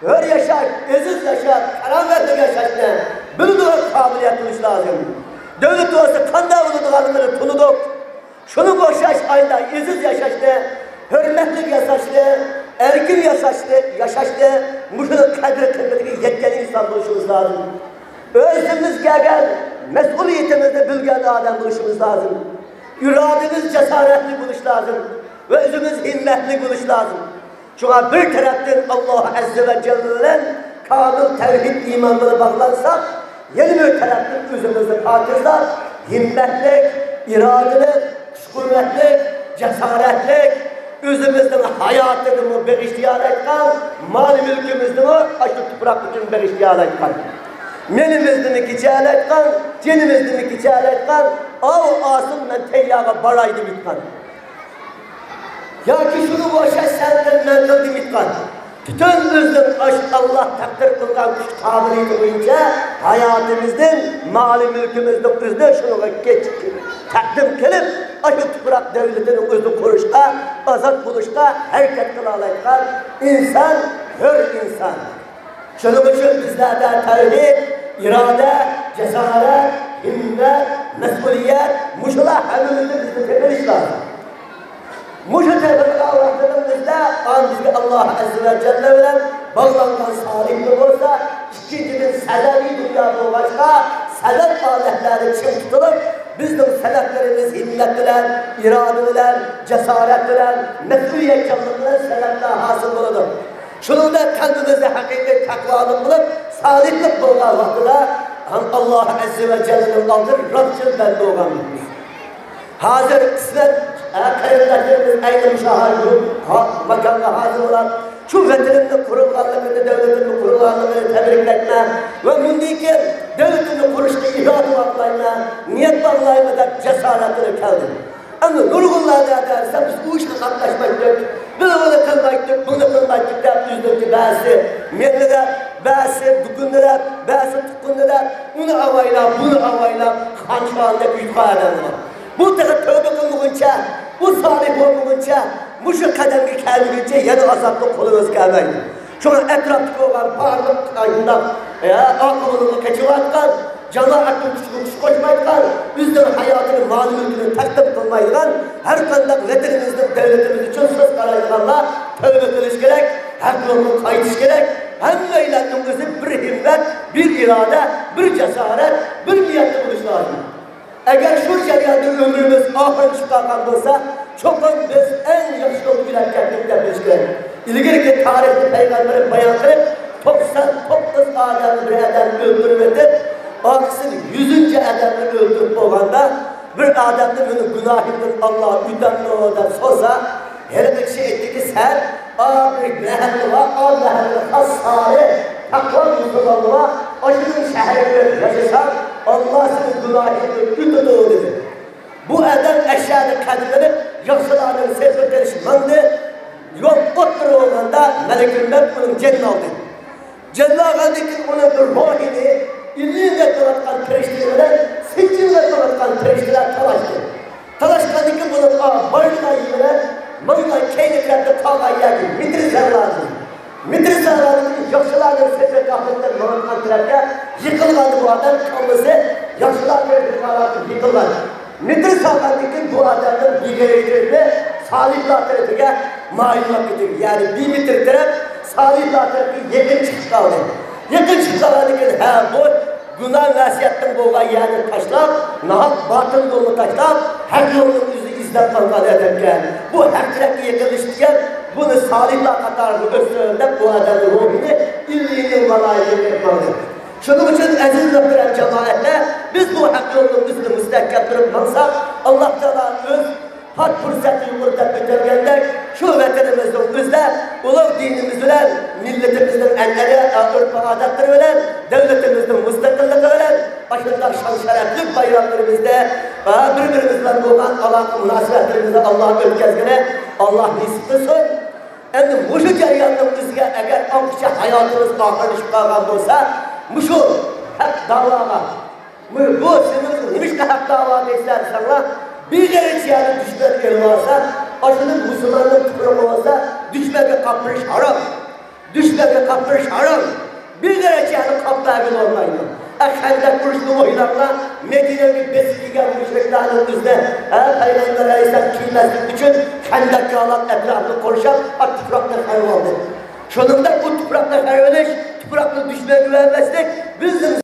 ھۆر ياشاش، ئېزىز ياشاش، كارامەتلىك ياشاشنى بىلىدىغان قابىلىيەت بولۇش لازىم. دۆلىتى بولسا قانداق بولىدىغانلىقىنى تونۇدۇق. شۇنىڭغا ئوخشاش ئايدا ئېزىز ياشاشنى، ھۆرمەتلىك ياشاشنى، ئەركىن ياشاشنى، ياشاشنى، مۇشۇنىڭ قەدرى قىممىتىگە يەتكەن ئىنسان بولۇشىمىز لازىم. ئۆزىمىز كەلگەن مەسئۇلىيىتىمىزنى بىلگەن ئادەم بولۇشىمىز لازىم. ئىرادىمىز جاسارەتلىك بولۇشى لازىم ۋە ئۆزىمىز ھىممەتلىك بولۇشى لازىم. شۇڭا بىر تەرەپتىن ئاللاھ ئەززە ۋە جەللە بىلەن كامىل تەۋھىد ئىمان بىلەن باغلانساق، يەنە بىر تەرەپتىن ئۆزىمىزنى پاكىزلاپ، ھىممەتلىك، ئىرادىلىك، كۈچ-قۇۋۋەتلىك، جاسارەتلىك، ئۆزىمىزنىڭ ھاياتىنىمۇ بېغىشلىيالايدىغان، مال-مۈلكىمىزنىمۇ ئاشۇ تۇپراق ئۈچۈن بېغىشلىيالايدىغان، مېلىمىزنىمۇ كېچەلەيدىغان، جېنىمىزنىمۇ كېچەلەيدىغان، ئاۋۇ ئاسىل مەن تەييارغا باراي دەپ ئېيتقان. ياكى شۇنىڭغا ئوخشاش سەن قىل، مەن قىل دېمەيدىغان. پۈتۈن ئۆزىنىڭ ئاشۇ ئاللاھ تەقدىر قىلغان كۈچ قابىلىيىتى بويىچە ھاياتىمىزدىن، مالى مۈلكىمىزنىڭ ئۆزىنى شۇنىڭغا كەچ-، تەقدىم قىلىپ، ئاشۇ تۇپراق دۆلىتىنى ئۆزىنى قۇرۇشقا، ئازاد بولۇشقا ھەرىكەت قىلالايدىغان ئىنسان، ھۆر ئىنسان. شۇنىڭ ئۈچۈن بىزلەردە تەۋھىد، ئىرادە، جاسارەت، ھىممەت، مەسئۇلىيەت، مۇشۇلار ھەممىمىزنى بىزنى تېپىلىش لازىم. مۇشۇ تېپىلغان ۋاقتىنىڭ ئۆزىدە ئان بىزگە ئاللاھ ئەززە ۋە جەللە بىلەن باغلانغان سالىھلىق بولسا، ئىككىنچىدىن سەنەۋى دۇنيا بولغاچقا، سەنەت ئالەتلەردە چىڭ تۇتۇلۇپ، بىزنىڭ سەنەتلىرىمىز ھىممەت بىلەن، ئىرادە بىلەن، جاسارەت بىلەن، مەسئۇلىيەتچانلىق بىلەن سەنەتلەر ھاسىل بولىدۇ. شۇنىڭدەك قەلبىمىزدە ھەقىقىي تەقۋالىق بولۇپ، سالىھلىق بولغان ۋاقتىدا، ھەم ئاللاھ ئەززە ۋە جەللىنىڭ ئالدىدا راستچىل بەندە بولغان بولىمىز. ھازىر قىسمەت، ئە، قېرىنداشلىرىمىز ئەينى مۇشۇ ھال-، ھا-، ماكانغا ھازىر بولۇپ، شۇ ۋەتىنىمنىڭ قۇرۇلغانلىقىنى، دۆلىتىمنىڭ قۇرۇلغانلىقىنى تەبرىكلەيمەن ۋە مۇندىن كېيىن دۆلىتىمنى قۇرۇشقا ئىرادە باغلايمەن، نىيەت باغلايمەن دەپ جاسارەت بىلەن كەلدى. ئەمدى نۇرغۇنلار نەدە دېسە، بىز ئۇ ئىشقا قاتناشمايتتۇق، بىز ئۇنى قىلمايتتۇق، بۇنى قىلمايتتۇق دەپ، ئۆزلىرىچە بەزىسى مېڭىلەپ، بەزىسى دۇكىنىلەپ، بەزىسى تۇغقىنىلەپ، ئۇنى ئاۋايلاپ، بۇنى ئاۋايلاپ، خانچىغاندەك يۈتقان ئادەملەر بار. بۇ تېخى تەۋبە قىلمىغۇنچە، بۇ سالىھ بولمىغۇنچە، مۇشۇ قەدەمگە كەلمىگۈنچە يەنە ئازابلىق قولىمىزغا كەلمەيدۇ. شۇڭا ئەتراپتىكى بولغان بارلىق ئاشۇنداق، ئە، ئاقىۋىتىغا قېچىۋاتقان، جامائەتنىڭ كۈچىگە كۈچ قوشمايدىغان، ئۆزىنىڭ ھاياتىنى، مال-مۈلكىنى تەقدىم قىلمايدىغان، ھەر قانداق ۋەتىنىمىزنىڭ، دۆلىتىمىز ئۈچۈن سۇس قارايدىغانلار تەۋبە قىلىش كېرەك، ھەق يولغا قايتىش كېرەك. ھەممەيلەننىڭ ئۆزى بىر ھىممەت، بىر ئىرادە، بىر جاسارەت، بىر نىيەتتە بولۇش لازىم. ئەگەر شۇ جەرياندا ئۆمرىمىز ئاخىرلىشىپ قالغان بولسا، چوقۇم بىز ئەڭ ياخشى يولدا يۈرۈپ كەتتۇق دەپ بىلىش كېرەك. ئىلگىرىكى تارىخنى پەيغەمبىرى بايان قىلىپ، توقسان توققۇز ئادەمنى بىر ئادەم ئۆلتۈرۈۋېتىپ، ئارقىسىدا يۈزىنچى ئادەمنى ئۆلتۈرۈپ بولغاندا، بىر ئادەمنى مېنىڭ گۇناھىمدىن ئاللا ئۆتەمدۇ دەپ سورىسا، ھېلىقى كىشى ئېيتتىكى، سەن ئا بىر مەھەللە بار، ئا مەھەللىدە خاس سالىھ، تەقۋا مۇسۇلمانلار بار، ئاشۇنىڭ شەھىرىگە بېرىپ ياشىساڭ، ئاللا سېنىڭ گۇناھىڭدىن ئۆتىدۇ، دېدى. بۇ ئادەم ئەشيانى قەدىرلىنىپ، ياخشىلارنىڭ سېپىگە قېلىشىپ ماڭدى. يول ئوتتۇرا بولغاندا مەلىكۇل مەۋت ئۇنىڭ جېنىنى ئالدى. جېنىنى ئالغاندىن كېيىن ئۇنىڭ بىر روھىنى ئىللىيىن دەپ تۇرۇۋاتقان پەرىشتىلەر بىلەن سىجىل دەپ تۇرۇۋاتقان پەرىشتىلەر تالاشتى. تالاشقاندىن كېيىن بۇنىڭ بارمىغان يېرى، ماڭغان كەينى تەرەپتە قالغان يەرگە مېتىر سالغان. مېتىر سالغاندىن كېيىن ياخشىلارنىڭ سېپىگە قاپلىنىپ ماڭغان تەرەپكە يىقىلغان بۇ ئادەم كاللىسى ياخشىلار تەرىپىگە قاراپ يىقىلغان. مېتىر سالغاندىن كېيىن بۇ ئادەمنىڭ بىگەيرىتى سالىھلار تەرىپىگە مايىل بولۇپ كېتىدۇ. يەنى بىمېتىر تەرەپ سالىھلار تەرىپىگە يېقىن چىقىپ قالدى. يېقىن چىقىپ قالغاندىن كېيىن، ھە، بۇ گۇناھ مەسىيەتنىڭ بولغان يەرنى تاشلاپ، ناھەق باتىل يولنى تاشلاپ، ھەق يولنىڭ ئۆزىنى ئىزدەپ ماڭغان ئادەمكەن. بۇ ھەق تەرەپكە يېقىنلىشىدىكەن، بۇنى سالىھلار قاتارىغا ئۆتسۇن دەپ، بۇ ئادەمنىڭ روھىنى ئىللىيىننىڭ مالايىكىگە بېرىپ ماڭدى. شۇنىڭ ئۈچۈن ئەزىز مۆھتەرەم جامائەتلەر، بىز بۇ ھەق يولنىڭ ئۆزىنى مۇستەھكەم تۇرۇپ ماڭساق، ئاللا تائالا ئۆز پاك پۇرسەتنى يۇقىرىدا كۆتۈرگەندەك، شۇ ۋەتىنىمىزنىڭ ئۆزىدە ئۇلۇغ دىنىمىز بىلەن، مىللىتىمىزنىڭ ئەنئەنە، ئۆرپ-ئادەتلىرى بىلەن، دۆلىتىمىزنىڭ مۇستەقىللىقى بىلەن، ئاشۇنداق شان-شەرەپلىك بايراملىرىمىزدا، ھە، بىر-بىرىمىز بىلەن بولغان ئالاقە-مۇناسىۋەتلىرىمىزنى ئاللا ئۆتكەزگىنى ئاللا نېسىپ قىلسۇن. ئەمدى مۇشۇ جەرياننىڭ ئۆزىگە ئەگەر ئاڭقىچە ھاياتىمىز ئاخىرلىشىپ قالغان بولسا، مۇشۇ ھەق داۋاغا، بۇ، بۇ سىزنىڭ نېمىشقا ھەق داۋا دەيسىلەر دېسەڭلار، بىر غەرچە يەرنى دۈشمەن ئېلىۋالسا، ئاشۇنى مۇسۇلماننىڭ تۇپرىقى بولسا، دۈشمەنگە قاپتۇرۇش ھارام. دۈشمەنگە قاپتۇرۇش ھارام. بىر غەرچە يەرنى قاپلاپ بەرگىلى بولمايدۇ. ئە، خەندەك ئۇرۇشنى ئويلاڭلار، مەدىنەگە بېسىپ كەلگەن مۇشرىكلارنىڭ ئۆزىدە، ئە، پەيغەمبەر ئەلەيھىسسالام كىيمەسلىك ئۈچۈن خەندەك كالاپ ئەتراپنى قورشاپ، ئا، تۇپراقنى خەۋپ ئالدى. شۇنىڭدەك بۇ تۇپراقنى خەۋپ ئېلىش، تۇپراقنى دۈشمەنگە بەرمەسلىك بىزنىڭ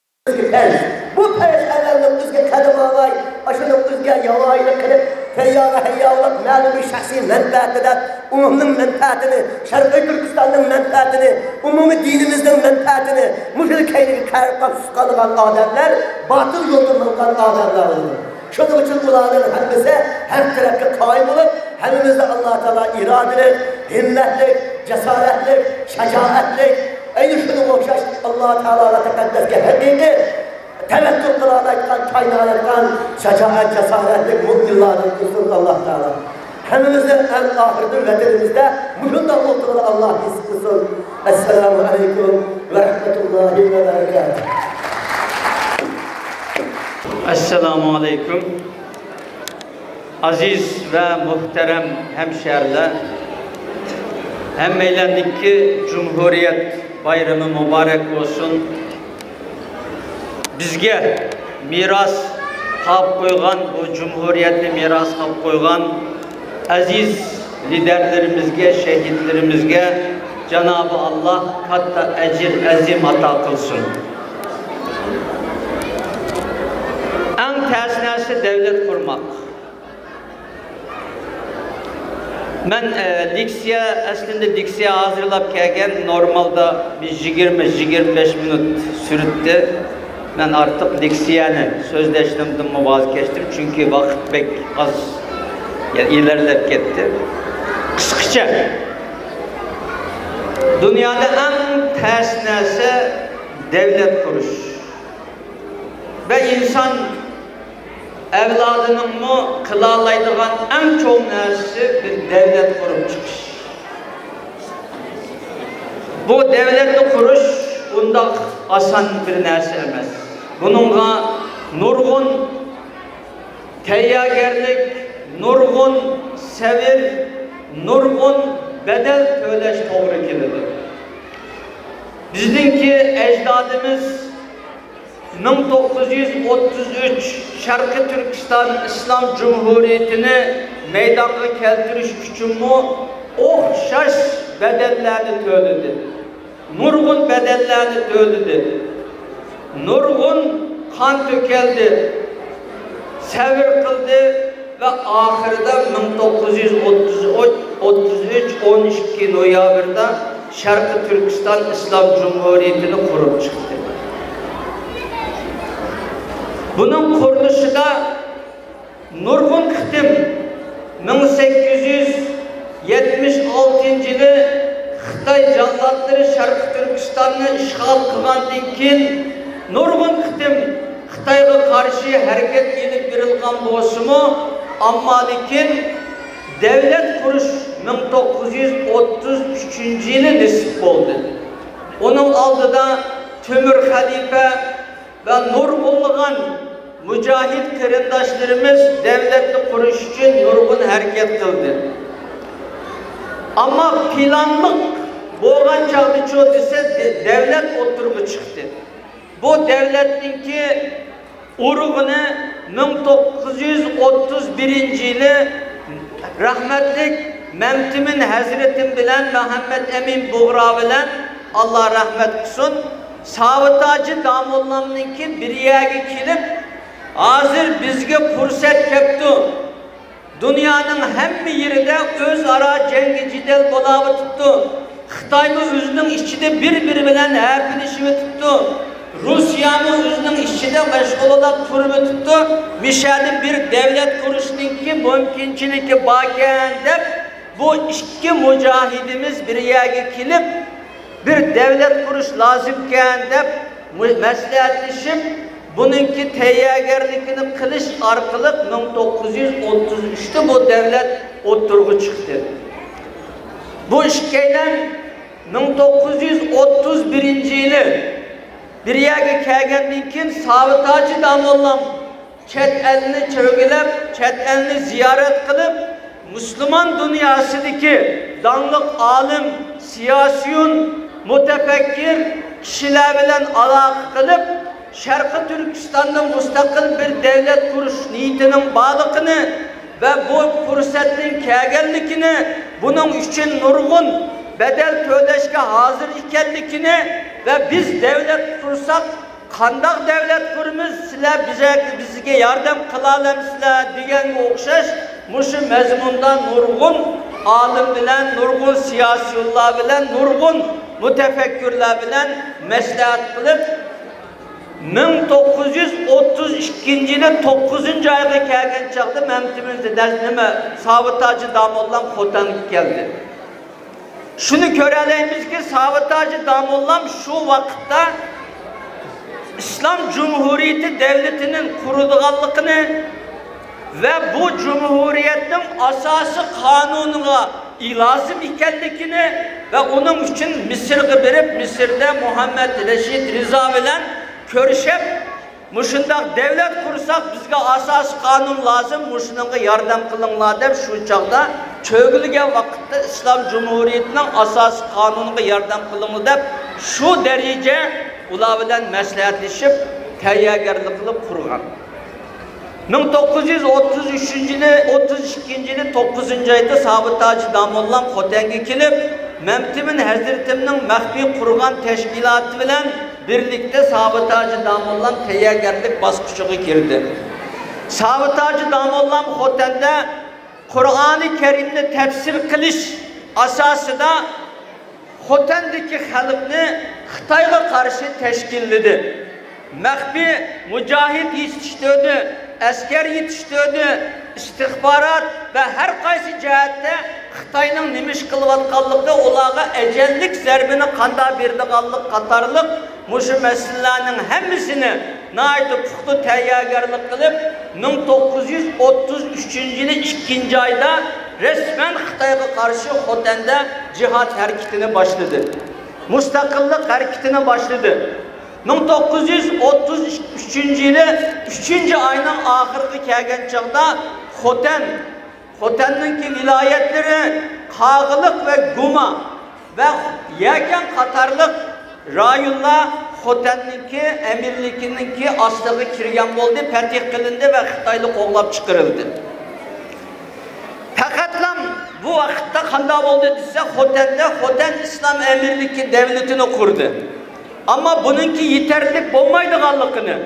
پەرز. بۇ پەرز ئەمەلنىڭ ئۆزىگە قەدەم ئالماي، ئاشۇنىڭ ئۆزىگە ياۋايىلىق قىلىپ، تەييارغا ھەييا بولۇپ، مەلۇم بىر شەخسىي مەنپەئەتنى دەپ، ئومۇمنىڭ مەنپەئەتىنى، شەرقىي تۈركىستاننىڭ مەنپەئەتىنى، ئومۇمىي دىنىمىزنىڭ مەنپەئەتىنى مۇشۇ كەينىگە قايرىپ قالىدىغان ئادەملەر باتىل يولدا ماڭغان ئادەملەر بولىدۇ. شۇنىڭ ئۈچۈن ئۇلارنىڭ ھەممىسى ھەق تەرەپكە قايىل بولۇپ، ھەممىمىزدە ئاللا تائالا ئىرادىلىك، ھىممەتلىك، جاسارەتلىك، شاجائەتلىك، ئەينى شۇنىڭغا ئوخشاش ئاللا تائالا ۋە تەقەددەسكە ھەقىقىي تەۋەككۈل قىلالايدىغان، تايىنالايدىغان شاجائەت، جاسارەتلىك مۆمىنلاردىن قىلسۇن ئاللا تائالا. ھەممىمىزنى ئەڭ ئاخىرىدا ۋەتىنىمىزدە مۇشۇنداق ئولتۇرغىلى ئاللا نېسىپ قىلسۇن. ئەسسالامۇ ئەلەيكۇم ۋە رەھمەتۇللاھى ۋە بەرىكاتۇھ. ئەسسالامۇ ئەلەيكۇم. ئەزىز ۋە مۆھتەرەم ھەمشەھەرلەر، ھەممەيلەننىڭكى جۇمھۇرىيەت بايرىمى مۇبارەك بولسۇن. بىزگە مىراس قالىپ قويغان، بۇ جۇمھۇرىيەتنى مىراس قالىپ قويغان ئەزىز لىدەرلىرىمىزگە، شەھىدلىرىمىزگە جانابى ئاللا كاتتا ئەجىر ئەزىم ئاتا قىلسۇن. ئەڭ تەس نەرسە دەۋلەت قۇرماق. مەن، ئە، لېكسىيە، ئەسلىندە لېكسىيە ھازىرلاپ كەلگەن، نورمالدا بىر يىگىرمە، يىگىرمە بەش مىنۇت سۈرۈتتى. مەن ئارتۇق لېكسىيەنى سۆزلەشنىڭدىنمۇ ۋاز كەچتىم، چۈنكى ۋاقىت بەك ئاز، يەنى ئىلەرلەپ كەتتى. قىسقىچە، دۇنيادا ئەڭ تەس نەرسە دەۋلەت قۇرۇش. ۋە ئىنسان ئەۋلادىنىڭمۇ قىلالايدىغان ئەڭ چوڭ نەرسىسى بىر دەۋلەت قۇرۇپ چىقىش. بۇ دەۋلەتنى قۇرۇش ئۇنداق ئاسان بىر نەرسە ئەمەس. بۇنىڭغا نۇرغۇن تەييارگەرلىك، نۇرغۇن سەۋر، نۇرغۇن بەدەل تۆلەش توغرا كېلىدۇ. بىزنىڭكى ئەجدادىمىز مىڭ توققۇز يۈز ئوتتۇز ئۈچ شەرقىي تۈركىستان ئىسلام جۇمھۇرىيىتىنى مەيدانغا كەلتۈرۈش ئۈچۈنمۇ ئوخشاش بەدەللەرنى تۆلىدى. نۇرغۇن بەدەللەرنى تۆلىدى. نۇرغۇن قان تۆكەلدى. سەۋر قىلدى ۋە ئاخىرىدا مىڭ توققۇز يۈز ئوتتۇز ئۈچ، ئون ئىككى نويابىردا شەرقىي تۈركىستان ئىسلام جۇمھۇرىيىتىنى قۇرۇپ چىقتى. بۇنىڭ قۇرۇلۇشىدا نۇرغۇن قېتىم، مىڭ سەككىز يۈز يەتمىش ئالتىنچى يىلى خىتاي جاللاتلىرى شەرقىي تۈركىستاننى ئىشغال قىلغاندىن كېيىن، نۇرغۇن قېتىم خىتايغا قارشى ھەرىكەت ئېلىپ بېرىلغان بولسىمۇ، ئەمما لېكىن دەۋلەت قۇرۇش مىڭ توققۇز يۈز ئوتتۇز ئۈچىنچى يىلى نېسىپ بولدى. ئۇنىڭ ئالدىدا تۆمۈر خەلىپە ۋە نۇرغۇنلىغان مۇجاھىد قېرىنداشلىرىمىز دەۋلەتنى قۇرۇش ئۈچۈن نۇرغۇن ھەرىكەت قىلدى. ئەمما پىلانلىق بولغان چاغدىچۇ دېسە، دە-، دەۋلەت ئوتتۇرىغا چىقتى. بۇ دەۋلەتنىڭكى ئۇرۇغىنى مىڭ توققۇز يۈز ئوتتۇز بىرىنچى يىلى رەھمەتلىك مەمتىمىن ھەزرىتىم بىلەن مۇھەممەد ئەمىن بۇغرا بىلەن، ئاللا رەھمەت قىلسۇن، ساۋۇت ھاجى داموللامنىڭكى بىر يەرگە كېلىپ، ھازىر بىزگە پۇرسەت كەپتۇ. دۇنيانىڭ ھەممە يېرىدە ئۆزئارا جەڭگى جېدەل بولاۋېتىپتۇ. خىتايمۇ ئۆزىنىڭ ئىچىدە بىر-بىرى بىلەن ھەپىلىشىۋېتىپتۇ. روسىيەمۇ ئۆزىنىڭ ئىچىدە مەشغۇللاپ تۇرۇۋېتىپتۇ. مۇشەدە بىر دەۋلەت قۇرۇشنىڭكى مۇمكىنچىلىكى باركەن دەپ، بۇ ئىككى مۇجاھىدىمىز بىر يەرگە كېلىپ، بىر دەۋلەت قۇرۇش لازىمكەن دەپ مۇ-، مەسلىھەتلىشىپ، بۇنىڭكى تەييارگەرلىكىنى قىلىش ئارقىلىق مىڭ توققۇز يۈز ئوتتۇز ئۈچتە بۇ دەۋلەت ئوتتۇرىغا چىقتى. بۇ ئىككىيلەن مىڭ توققۇز يۈز ئوتتۇز بىرىنچى يىلى بىر يەرگە كەلگەندىن كېيىن، ساۋۇت ھاجى داموللام چەت ئەلنى چۆگىلەپ، چەت ئەلنى زىيارەت قىلىپ، مۇسۇلمان دۇنياسىدىكى داڭلىق ئالىم، سىياسىيون، مۇتەپەككىر كىشىلەر بىلەن ئالاقە قىلىپ، شەرقىي تۈركىستاندا مۇستەقىل بىر دەۋلەت قۇرۇش نىيىتىنىڭ بارلىقىنى ۋە بۇ پۇرسەتنىڭ كەلگەنلىكىنى، بۇنىڭ ئۈچۈن نۇرغۇن بەدەل تۆلەشكە ھازىر ئىكەنلىكىنى ۋە بىز دەۋلەت قۇرساق، قانداق دەۋلەت قۇرىمىز، سىلەر بىزە-، بىزگە ياردەم قىلالامسىلەر دېگەنگە ئوخشاش، مۇشۇ مەزمۇندا نۇرغۇن ئالىم بىلەن، نۇرغۇن سىياسىيونلار بىلەن، نۇرغۇن مۇتەپەككۇرلار بىلەن مەسلىھەت قىلىپ، مىڭ توققۇز يۈز ئوتتۇز ئىككىنچى يىلى توققۇزىنچى ئايغا كەلگەن چاغدا مەمتىمىن، نېمە، ساۋۇت ھاجى داموللام خوتەنگە كەلدى. شۇنى كۆرەلەيمىزكى، ساۋۇت ھاجى داموللام شۇ ۋاقىتتا ئىسلام جۇمھۇرىيىتى دەۋلىتىنىڭ قۇرۇلىدىغانلىقىنى ۋە بۇ جۇمھۇرىيەتنىڭ ئاساسىي قانۇنىغا لازىم ئىكەنلىكىنى ۋە ئۇنىڭ ئۈچۈن مىسىرغا بېرىپ، مىسىردا مۇھەممەد رەشىد رىزا بىلەن كۆرۈشۈپ، مۇشۇنداق دەۋلەت قۇرساق، بىزگە ئاساسىي قانۇن لازىم، مۇشۇنىڭغا ياردەم قىلىڭلار دەپ، شۇ چاغدا چۆگىلىگەن ۋاقىتتا ئىسلام جۇمھۇرىيىتىنىڭ ئاساسىي قانۇنىغا ياردەم قىلىڭلار دەپ، شۇ دەرىجە ئۇلار بىلەن مەسلىھەتلىشىپ، تەييارگەرلىك قىلىپ قۇرغان. مىڭ توققۇز يۈز ئوتتۇز ئۈچىنچى يىلى، ئوتتۇز ئىككىنچى يىلى توققۇزىنچى ئايدا سابىت ھاجى داموللام خوتەنگە كېلىپ، مەمتىمىن ھەزرىتىمنىڭ مەخپىي قۇرغان تەشكىلاتى بىلەن بىرلىكتە سابىت ھاجى داموللام تەييارگەرلىك باسقۇچىغا كىردى. سابىت ھاجى داموللام خوتەندە قۇرئانى كەرىمنى تەپسىر قىلىش ئاساسىدا خوتەندىكى خەلقنى خىتايغا قارشى تەشكىللىدى. مەخپىي مۇجاھىد يېتىشتۈردى، ئەسكەر يېتىشتۈردى، ئىستىخبارات ۋە ھەر قايسى جەھەتتە خىتاينىڭ نېمە ئىش قىلىۋاتقانلىقى، ئۇلارغا ئەجەللىك زەربىنى قانداق بېرىدىغانلىق قاتارلىق مۇشۇ مەسىلىلەرنىڭ ھەممىسىنى ناھايىتى پۇختا تەييارگەرلىك قىلىپ، مىڭ توققۇز يۈز ئوتتۇز ئۈچىنچى يىلى ئىككىنچى ئايدا رەسمەن خىتايغا قارشى خوتەندە جىھاد ھەرىكىتىنى باشلىدى. مۇستەقىللىق ھەرىكىتىنى باشلىدى. مىڭ توققۇز يۈز ئوتتۇز ئۈچىنچى يىلى ئۈچىنچى ئاينىڭ ئاخىرىغا كەلگەن چاغدا خوتەن، خوتەننىڭكى ۋىلايەتلىرى قاغىلىق ۋە گۇما ۋە يەكەن قاتارلىق رايونلار خوتەننىڭكى ئەمىرلىكىنىڭكى ئاستىغا كىرگەن بولدى، پەتھ قىلىندى ۋە خىتايلار قوغلاپ چىقىرىلدى. پەقەتلا بۇ ۋاقىتتا قانداق بولدى دېسە، خوتەندە خوتەن ئىسلام ئەمىرلىكى دەۋلىتىنى قۇردى. ئەمما بۇنىڭكى يېتەرلىك بولمايدىغانلىقىنى،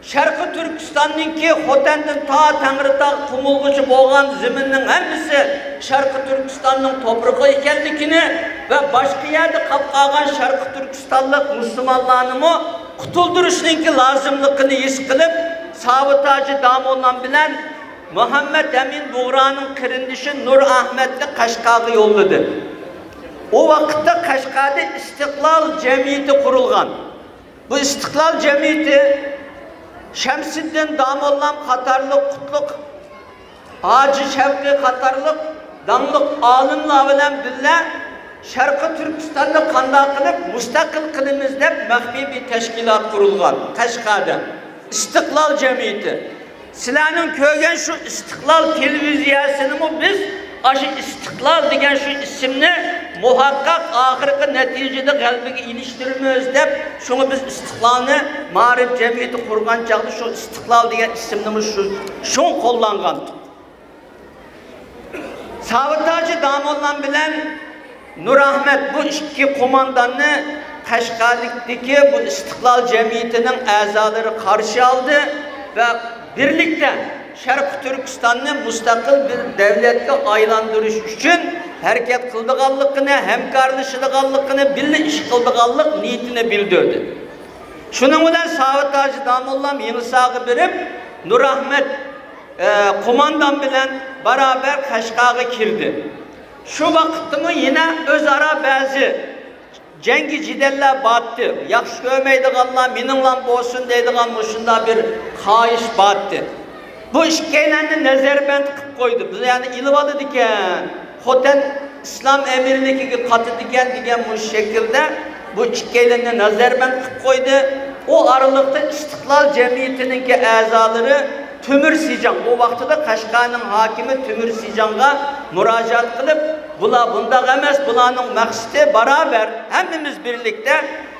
شەرقىي تۈركىستاننىڭكى خوتەندىن تا تەڭرىتاغ، قۇمۇلغىچە بولغان زېمىننىڭ ھەممىسى شەرقىي تۈركىستاننىڭ توپرىقى ئىكەنلىكىنى ۋە باشقا يەردە قاپ قالغان شەرقىي تۈركىستانلىق مۇسۇلمانلارنىمۇ قۇتۇلدۇرۇشنىڭكى لازىملىقىنى ھېس قىلىپ، ساۋۇت ھاجى داموللام بىلەن مۇھەممەد ئەمىن بۇغرانىڭ قېرىندىشى نۇر ئەھمەدنى قەشقەرگە يوللىدى. ئۇ ۋاقىتتا قەشقەردە ئىستىقلال جەمئىيىتى قۇرۇلغان. بۇ ئىستىقلال جەمئىيىتى شەمسىدىن داموللام قاتارلىق، قۇتلۇق ھاجى شەۋقى قاتارلىق داڭلىق ئالىملار بىلەن بىللە شەرقىي تۈركىستاننى قانداق قىلىپ مۇستەقىل قىلىمىز دەپ مەخپىي بىر تەشكىلات قۇرۇلغان قەشقەردە. ئىستىقلال جەمئىيىتى. سىلەرنىڭ كۆرگەن شۇ ئىستىقلال تېلېۋىزىيەسىنىمۇ بىز ئاشۇ ئىستىقلال دېگەن شۇ ئىسىمنى مۇھەققەق ئاخىرقى نەتىجىدە غەلىبىگە ئېرىشتۈرىمىز دەپ، شۇڭا بىز ئىستىقلالنى مائارىپ جەمئىيىتى قۇرغان چاغدا شۇ ئىستىقلال دېگەن ئىسىمنىمۇ شۇ، شۇ قوللانغان. ساۋۇت ھاجى داموللام بىلەن نۇر ئەھمەد بۇ ئىككى قومانداننى قەشقەرلىكتىكى بۇ ئىستىقلال جەمئىيىتىنىڭ ئەزالىرى قارشى ئالدى ۋە بىرلىكتە شەرقىي تۈركىستاننى مۇستەقىل بىر دەۋلەتكە ئايلاندۇرۇش ئۈچۈن ھەرىكەت قىلىدىغانلىقىنى، ھەمكارلىشىدىغانلىقىنى، بىللە ئىش قىلىدىغانلىق نىيىتىنى بىلدۈردى. شۇنىڭ بىلەن ساۋۇت ھاجى داموللام يېڭىساغا بېرىپ، نۇر ئەھمەد، ئە، قوماندان بىلەن بارابەر قەشقەرگە كىردى. شۇ ۋاقىتتىمۇ يەنە ئۆزئارا بەزى جەڭگى جېدەللەر بارتتى. ياخشى كۆرمەيدىغانلار مېنىڭلام بولسۇن دەيدىغان مۇشۇنداق بىر خاھىش بارتتى. بۇ ئىككىيلەننى نەزەربەند قىلىپ قويدى. بۇ يەنى ئېلىۋالىدىكەن. خوتەن ئىسلام ئەمىرلىكىگە قاتىدىكەن دېگەن مۇشۇ شەكىلدە بۇ ئىككىيلەننى نەزەربەند قىلىپ قويدى. ئۇ ئارىلىقتا ئىستىقلال جەمئىيىتىنىڭكى ئەزالىرى تۆمۈر سىجاڭ، ئۇ ۋاقتىدا قەشقەرنىڭ ھاكىمى تۆمۈر سىجاڭغا مۇراجىئەت قىلىپ، بۇلار بۇنداق ئەمەس، بۇلارنىڭ مەقسىتى باراۋەر، ھەممىمىز بىرلىكتە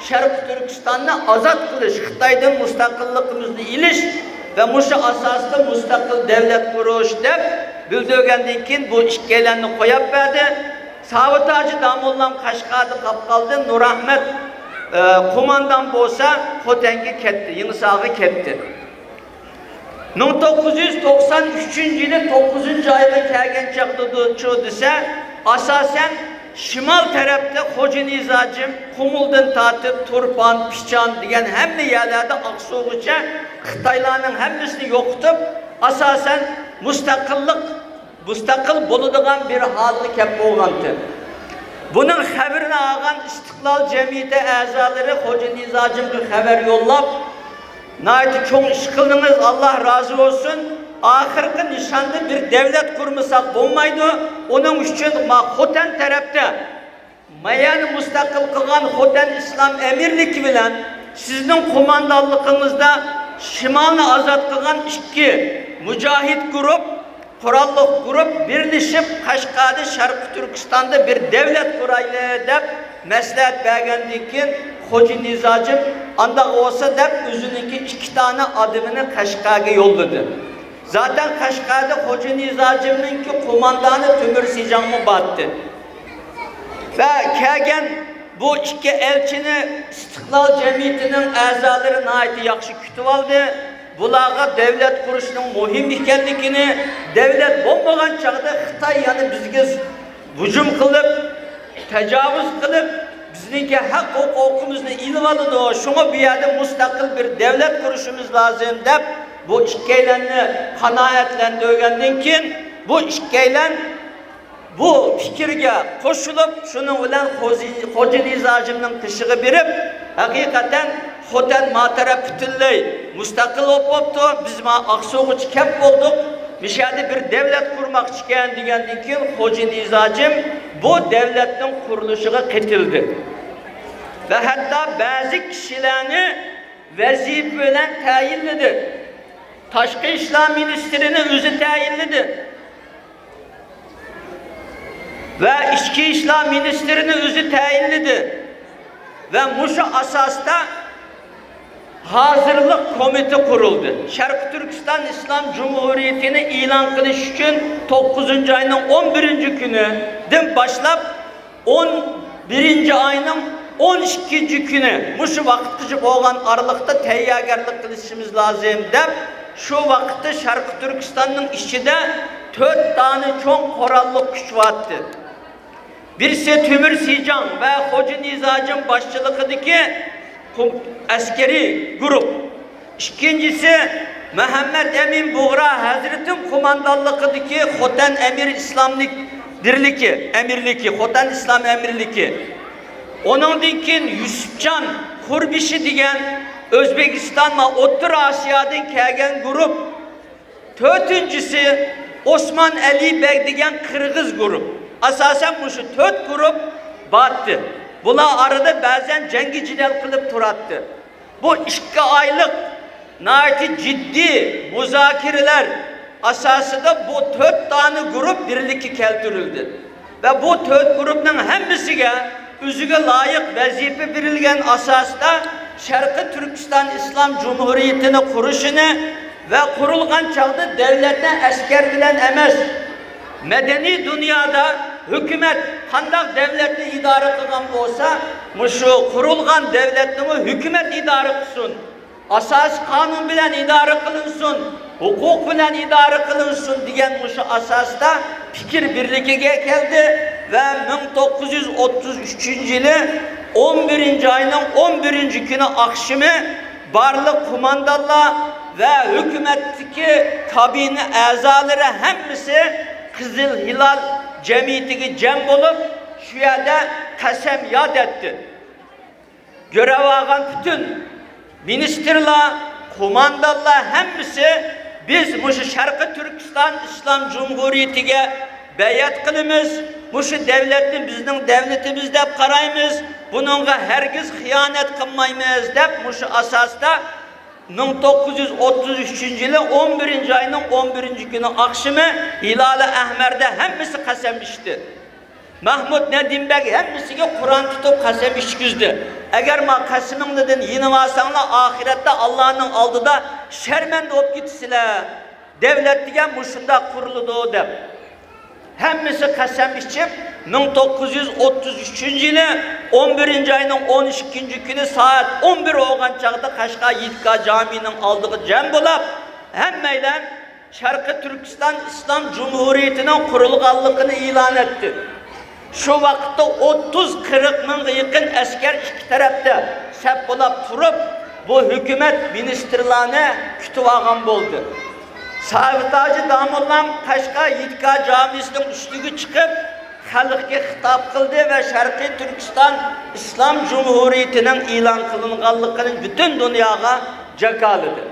شەرقىي تۈركىستاننى ئازاد قىلىش، خىتايدىن مۇستەقىللىقىمىزنى ئېلىش ۋە مۇشۇ ئاساستا مۇستەقىل دەۋلەت قۇرۇش دەپ بىلدۈرگەندىن كېيىن بۇ ئىككىيلەننى قويۇپ بەردى. ساۋۇت ھاجى داموللام قەشقەردە قاپ قالدى، نۇر ئەھمەد، ئە، قوماندان بولسا خوتەنگە كەتتى، يېڭىساغا كەتتى. مىڭ توققۇز يۈز توقسان ئۈچىنچى يىلى توققۇزىنچى ئايغا كەلگەن چاغدىچۇ دېسە، ئاساسەن شىمال تەرەپتە خوجا نىزاجىم، قۇمۇلدىن تارتىپ تۇرپان، پىچان دېگەن ھەممە يەرلەردە ئاقسۇغىچە خىتايلارنىڭ ھەممىسىنى يوقىتىپ، ئاساسەن مۇستەقىللىق، مۇستەقىل بولىدىغان بىر ھالغا كەپ بولغانتى. بۇنىڭ خەۋىرىنى ئالغان ئىستىقلال جەمئىيىتى ئەزالىرى خوجا نىزاجىمغا خەۋەر يوللاپ، ناھايىتى چوڭ ئىش قىلدىڭىز، ئاللا رازى بولسۇن. ئاخىرقى نىشاندا بىر دەۋلەت قۇرمىساق بولمايدۇ. ئۇنىڭ ئۈچۈن ما خوتەن تەرەپتە مايەنى مۇستەقىل قىلغان خوتەن ئىسلام ئەمىرلىكى بىلەن سىزنىڭ قوماندانلىقىڭىزدا شىمالنى ئازاد قىلغان ئىككى مۇجاھىد گۇرۇپ، قوراللىق گۇرۇپ بىرلىشىپ، قەشقەردە، شەرقىي تۈركىستاندا بىر دەۋلەت قۇرايلى، دەپ مەسلىھەت بەرگەندىن كېيىن، خوجا نىزاجىم ئانداق بولسا دەپ، ئۆزىنىڭكى ئىككى دانە ئادىمىنى قەشقەرگە يوللىدى. زاتەن قەشقەردە خوجا نىزاجىمنىڭكى قوماندانى تۆمۈر سىجاڭمۇ بارتتى. ۋە كەلگەن بۇ ئىككى ئەلچىنى ئىستىقلال جەمئىيىتىنىڭ ئەزالىرى ناھايىتى ياخشى كۈتۈۋالدى. بۇلارغا دەۋلەت قۇرۇشنىڭ مۇھىم ئىكەنلىكىنى، دەۋلەت بولمىغان چاغدا خىتاي يەنە بىزگە ھۇجۇم قىلىپ، تاجاۋۇز قىلىپ، بىزنىڭكى ھەق ھوقۇقىمىزنى ئېلىۋالىدۇ. شۇڭا بۇ يەردە مۇستەقىل بىر دەۋلەت قۇرۇشىمىز لازىم، دەپ، بۇ ئىككىيلەننى قانائەتلەندۈرگەندىن كېيىن، بۇ ئىككىيلەن بۇ پىكىرگە قوشۇلۇپ، شۇنىڭ بىلەن خوجا، خوجا نىزاجىمنىڭ قېشىغا بېرىپ، ھەقىقەتەن خوتەن ما تەرەپ پۈتۈنلەي مۇستەقىل بولۇپ بوپتۇ، بىز ما ئاقسۇغىچە كەپ بولدۇق، مۇشۇ يەردە بىر دەۋلەت قۇرماقچىكەن، دېگەندىن كېيىن، خوجا نىزاجىم بۇ دەۋلەتنىڭ قۇرۇلۇشىغا قېتىلدى ۋە ھەتتا بەزى كىشىلەرنى ۋەزىپە بىلەن تەيىنلىدى. تاشقى ئىشلار مىنىستىرىنى ئۆزى تەيىنلىدى ۋە ئىچكى ئىشلار مىنىستىرىنى ئۆزى تەيىنلىدى ۋە مۇشۇ ئاساستا ھازىرلىق كومىتېتى قۇرۇلدى. شەرقىي تۈركىستان ئىسلام جۇمھۇرىيىتىنى ئېلان قىلىش ئۈچۈن توققۇزىنچى ئاينىڭ ئون بىرىنچى كۈنىدىن باشلاپ ئون بىرىنچى ئاينىڭ ئون ئىككىنچى كۈنى مۇشۇ ۋاقىتقىچە بولغان ئارىلىقتا تەييارگەرلىك قىلىشىمىز لازىم دەپ، شۇ ۋاقىتتا شەرقىي تۈركىستاننىڭ ئىچىدە تۆت دانە چوڭ قوراللىق كۈچ بارتى. بىرسى تۆمۈر سىجاڭ ۋە خوجا نىزاجىم باشچىلىقىدىكى قۇم-، ئەسكىرىي گۇرۇپ. ئىككىنچىسى مەھەممەت ئەمىن بۇغرا ھەزرىتىم قوماندانلىقىدىكى خوتەن ئەمىر ئىسلاملىق بىرلىكى، ئەمىرلىكى، خوتەن ئىسلام ئەمىرلىكى. ئۇنىڭدىن كېيىن يۈسۈپجان قۇربىشى دېگەن ئۆزبېكىستان ۋە ئوتتۇرا ئاسىيادىن كەلگەن گۇرۇپ. تۆتىنچىسى ئوسمان ئەلى بەگ دېگەن قىرغىز گۇرۇپ. ئاساسەن مۇشۇ تۆت گۇرۇپ بارتى. بۇلار ئارىدا بەزەن جەڭگى جېدەل قىلىپ تۇراتتى. بۇ ئىككى ئايلىق ناھايىتى جىددىي مۇزاكىرىلەر ئاساسىدا بۇ تۆت دانە گۇرۇپ بىرلىككە كەلتۈرۈلدى. ۋە بۇ تۆت گۇرۇپنىڭ ھەممىسىگە ئۆزىگە لايىق ۋەزىپە بېرىلگەن ئاساستا شەرقىي تۈركىستان ئىسلام جۇمھۇرىيىتىنى قۇرۇشىنى ۋە قۇرۇلغان چاغدا دەۋلەتنى ئەسكەر بىلەن ئەمەس، مەدەنىي دۇنيادا ھۆكۈمەت قانداق دەۋلەتنى ئىدارە قىلغان بولسا، مۇشۇ قۇرۇلغان دەۋلەتنىمۇ ھۆكۈمەت ئىدارە قىلسۇن. ئاساسىي قانۇن بىلەن ئىدارە قىلىنسۇن، ھوقۇق بىلەن ئىدارە قىلىنسۇن دېگەن مۇشۇ ئاساستا پىكىر بىرلىكىگە كەلدى ۋە مىڭ توققۇز يۈز ئوتتۇز ئۈچىنچى يىلى ئون بىرىنچى ئاينىڭ ئون بىرىنچى كۈنى ئاخشىمى بارلىق قوماندانلار ۋە ھۆكۈمەتتىكى كابىنە ئەزالىرى ھەممىسى قىزىل ھىلال جەمئىيىتىگە جەم بولۇپ، شۇ يەردە قەسەم ياد ئەتتى. كۆرۈۋالغان پۈتۈن مىنىستىرلار، قوماندانلار ھەممىسى، بىز مۇشۇ شەرقىي تۈركىستان ئىسلام جۇمھۇرىيىتىگە بەيئەت قىلىمىز، مۇشۇ دەۋلەتنى بىزنىڭ دەۋلىتىمىز دەپ قارايمىز، بۇنىڭغا ھەرگىز خىيانەت قىلمايمىز دەپ، مۇشۇ ئاساستا مىڭ توققۇز يۈز ئوتتۇز ئۈچىنچى يىلى ئون بىرىنچى ئاينىڭ ئون بىرىنچى كۈنى ئاخشىمى ھىلالى ئەھمەردە ھەممىسى قەسەم ئىچتى. مەھمۇد نەدىم بەگ ھەممىسىگە قۇرئان تۇتۇپ قەسەم ئىچكۈزدى. ئەگەر ما قەسىمىڭلاردىن يېنىۋالساڭلار، ئاخىرەتتە ئاللانىڭ ئالدىدا شەرمەندە بولۇپ كېتىسىلەر. دەۋلەت دېگەن مۇشۇنداق قۇرۇلىدۇ دەپ. ھەممىسى قەسەم ئىچىپ، مىڭ توققۇز يۈز ئوتتۇز ئۈچىنچى يىلى ئون بىرىنچى ئاينىڭ ئون ئىككىنچى كۈنى سائەت ئون بىر بولغان چاغدا قەشقەر يىتكا جامىنىڭ ئالدىغا جەم بولۇپ، ھەممەيلەن شەرقىي تۈركىستان ئىسلام جۇمھۇرىيىتىنىڭ قۇرۇلغانلىقىنى ئېلان ئەتتى. شۇ ۋاقىتتا ئوتتۇز قىرىق مىڭغا يېقىن ئەسكەر ئىككى تەرەپتە سەپ بولاپ تۇرۇپ، بۇ ھۆكۈمەت مىنىستىرلارنى كۈتۈۋالغان بولدى. ساۋۇت ھاجى داموللام قەشقەر يىتكا جامىسىنىڭ ئۈستىگە چىقىپ، خەلققە خىتاب قىلدى ۋە شەرقىي تۈركىستان ئىسلام جۇمھۇرىيىتىنىڭ ئېلان قىلىنغانلىقىنى پۈتۈن دۇنياغا جاكارلىدى.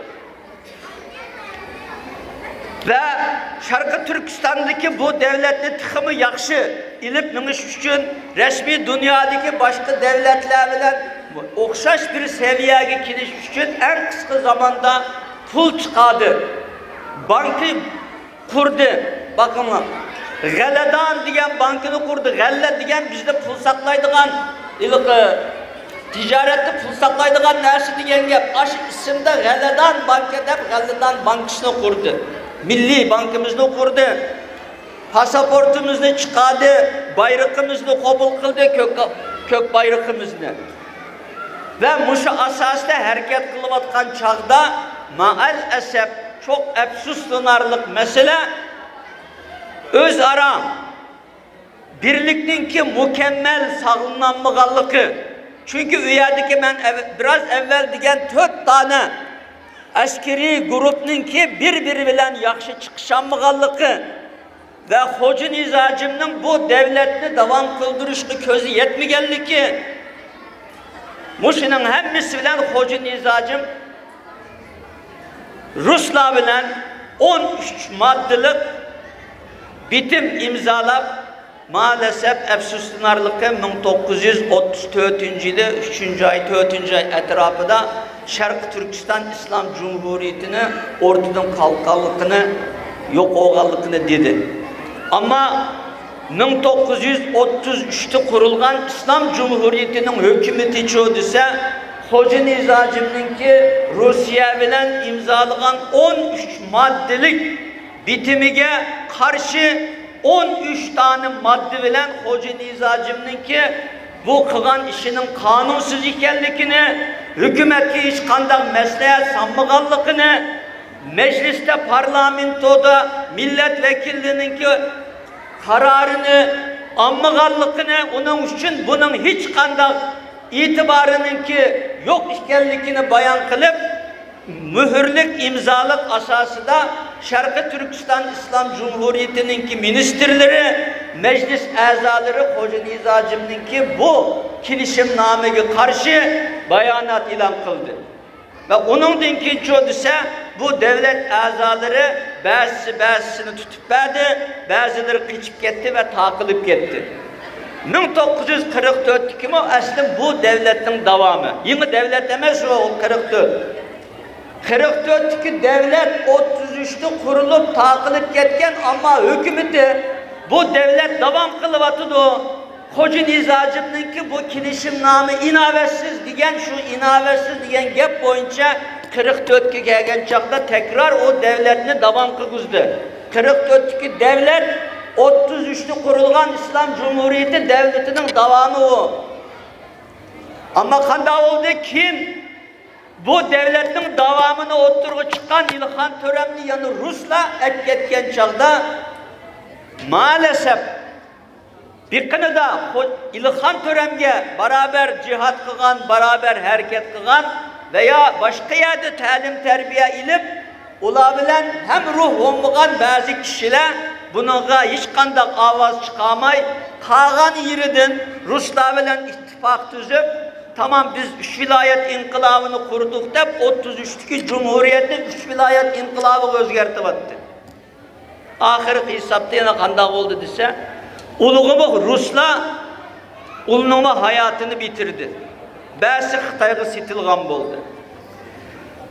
ۋە شەرقىي تۈركىستاندىكى بۇ دەۋلەتنى تېخىمۇ ياخشى ئېلىپ مېڭىش ئۈچۈن، رەسمىي دۇنيادىكى باشقا دەۋلەتلەر بىلەن ئوخشاش بىر سەۋىيەگە كېلىش ئۈچۈن ئەڭ قىسقا زاماندا پۇل چىقاردى. بانكا قۇردى. باقىڭلار. غەلەدان دېگەن بانكىنى قۇردى. غەللە دېگەن بىزدە پۇل ساقلايدىغان، ھېلىقى تىجارەتتە پۇل ساقلايدىغان نەرسە دېگەن گەپ. ئاشۇ ئىسىمدا غەلەدان بانكا دەپ غەللىدان بانكىسىنى قۇردى. مىللىي بانكىمىزنى قۇردى. پاسپورتىمىزنى چىقاردى. بايرىقىمىزنى قوبۇل قىلدى. كۆك، كۆك بايرىقىمىزنى. ۋە مۇشۇ ئاساستا ھەرىكەت قىلىۋاتقان چاغدا، مائەل ئەسەپ، چوق ئەپسۇسلىنارلىق مەسىلە، ئۆزئارا بىرلىكنىڭكى مۇكەممەل ساقلىنالمىغانلىقى. چۈنكى ئۇ يەردىكى مەن ئەۋ-، بىراز ئەۋۋەل دېگەن تۆت دانە ئەسكىرىي گۇرۇپنىڭكى بىر-بىرى بىلەن ياخشى چىقىشالمىغانلىقى ۋە خوجا نىزاجىمنىڭ بۇ دەۋلەتنى داۋام قىلدۇرۇشقا كۆزى يەتمىگەنلىكى، مۇشۇنىڭ ھەممىسى بىلەن خوجا نىزاجىم رۇسلار بىلەن ئون ئۈچ ماددىلىق بىتىم ئىمزالاپ، مائەلەسەپ ئەپسۇسلىنارلىقى، مىڭ توققۇز يۈز ئوتتۇز تۆتىنچى يىلى ئۈچىنچى ئاي، تۆتىنچى ئاي ئەتراپىدا شەرقىي تۈركىستان ئىسلام جۇمھۇرىيىتىنى ئورتىدىن قالققانلىقىنى، يوق بولغانلىقىنى دېدى. ئەمما مىڭ توققۇز يۈز ئوتتۇز ئۈچتە قۇرۇلغان ئىسلام جۇمھۇرىيىتىنىڭ ھۆكۈمىتىچۇ دېسە، خوجا نىزاجىمنىڭكى روسىيە بىلەن ئىمزالىغان ئون ئۈچ ماددىلىك بىتىمىگە قارشى ئون ئۈچ دانە ماددا بىلەن خوجا نىياز ھاجىمنىڭكى بۇ قىلغان ئىشىنىڭ قانۇنسىز ئىكەنلىكىنى، ھۆكۈمەتكە ھېچقانداق مەسلىھەت سالمىغانلىقىنى، مەجلىستە، پارلامېنتودا مىللەت ۋەكىللىرىنىڭكى قارارىنى ئالمىغانلىقىنى، ئۇنىڭ ئۈچۈن بۇنىڭ ھېچقانداق ئېتىبارىنىڭكى يوق ئىكەنلىكىنى بايان قىلىپ، مۆھۈرلۈك ئىمزالىق ئاساسىدا شەرقىي تۈركىستان ئىسلام جۇمھۇرىيىتىنىڭكى مىنىستىرلىرى، مەجلىس ئەزالىرى خوجا نىياز ھاجىمنىڭكى بۇ كېلىشىمنامىگە قارشى بايانات ئېلان قىلدى. ۋە ئۇنىڭدىن كېيىنچۇ دېسە، بۇ دۆلەت ئەزالىرى بەزىسى بەزىسىنى تۇتۇپ بەردى، بەزىلىرى قېچىپ كەتتى ۋە تارقىلىپ كەتتى. مىڭ توققۇز يۈز قىرىق تۆتتىكىمۇ ئەسلى بۇ دۆلەتنىڭ داۋامى. يېڭى دۆلەت ئەمەس ئۇ، قىرىق تۆت. قىرىق تۆتتىكى دۆلەت ئوتتۇز ئۈچتە قۇرۇلۇپ تارقىلىپ كەتكەن، ئەمما ھۆكۈمىتى بۇ دۆلەت داۋام قىلىۋاتىدۇ. خوجا نىياز ھاجىمنىڭكى بۇ كېلىشىمنامە ئىناۋەتسىز دېگەن، شۇ ئىناۋەتسىز دېگەن گەپ بويىچە قىرىق تۆتكە كەلگەن چاغدا تەكرار ئۇ دۆلەتنى داۋام قىلغۇزدى. قىرىق تۆتتىكى دۆلەت ئوتتۇز ئۈچتە قۇرۇلغان ئىسلام جۇمھۇرىيىتى دۆلىتىنىڭ داۋامى ئۇ. ئەمما قانداق بولدى؟ كېيىن بۇ دۆلەتنىڭ داۋامىنى ئوتتۇرىغا چىققان ئىلخان تۆرەمنى يەنە رۇسلار ئەپ كەتكەن چاغدا، مائەلەسەپ، بېقىنىدا خو-، ئىلخان تۆرەمگە بارابەر جىھاد قىلغان، بارابەر ھەرىكەت قىلغان ۋە يا باشقا يەردە تەلىم-تەربىيە ئېلىپ، ئۇلار بىلەن ھەمروھ بولمىغان بەزى كىشىلەر بۇنىڭغا ھېچقانداق ئاۋاز چىقارماي، قالغان يېرىدىن رۇسلار بىلەن ئىتتىپاق تۈزۈپ، تامام بىز ئۈچ ۋىلايەت ئىنقىلابىنى قۇردۇق دەپ، ئوتتۇز ئۈچتىكى جۇمھۇرىيەتنى ئۈچ ۋىلايەت ئىنقىلابىغا ئۆزگەرتىۋەتتى. ئاخىرقى ھېسابتا يەنە قانداق بولدى دېسە، ئۇلىغىمۇ رۇسلار ئۇلىنىڭمۇ ھاياتىنى بىتىردى. بەزىسى خىتايغا سېتىلغان بولدى.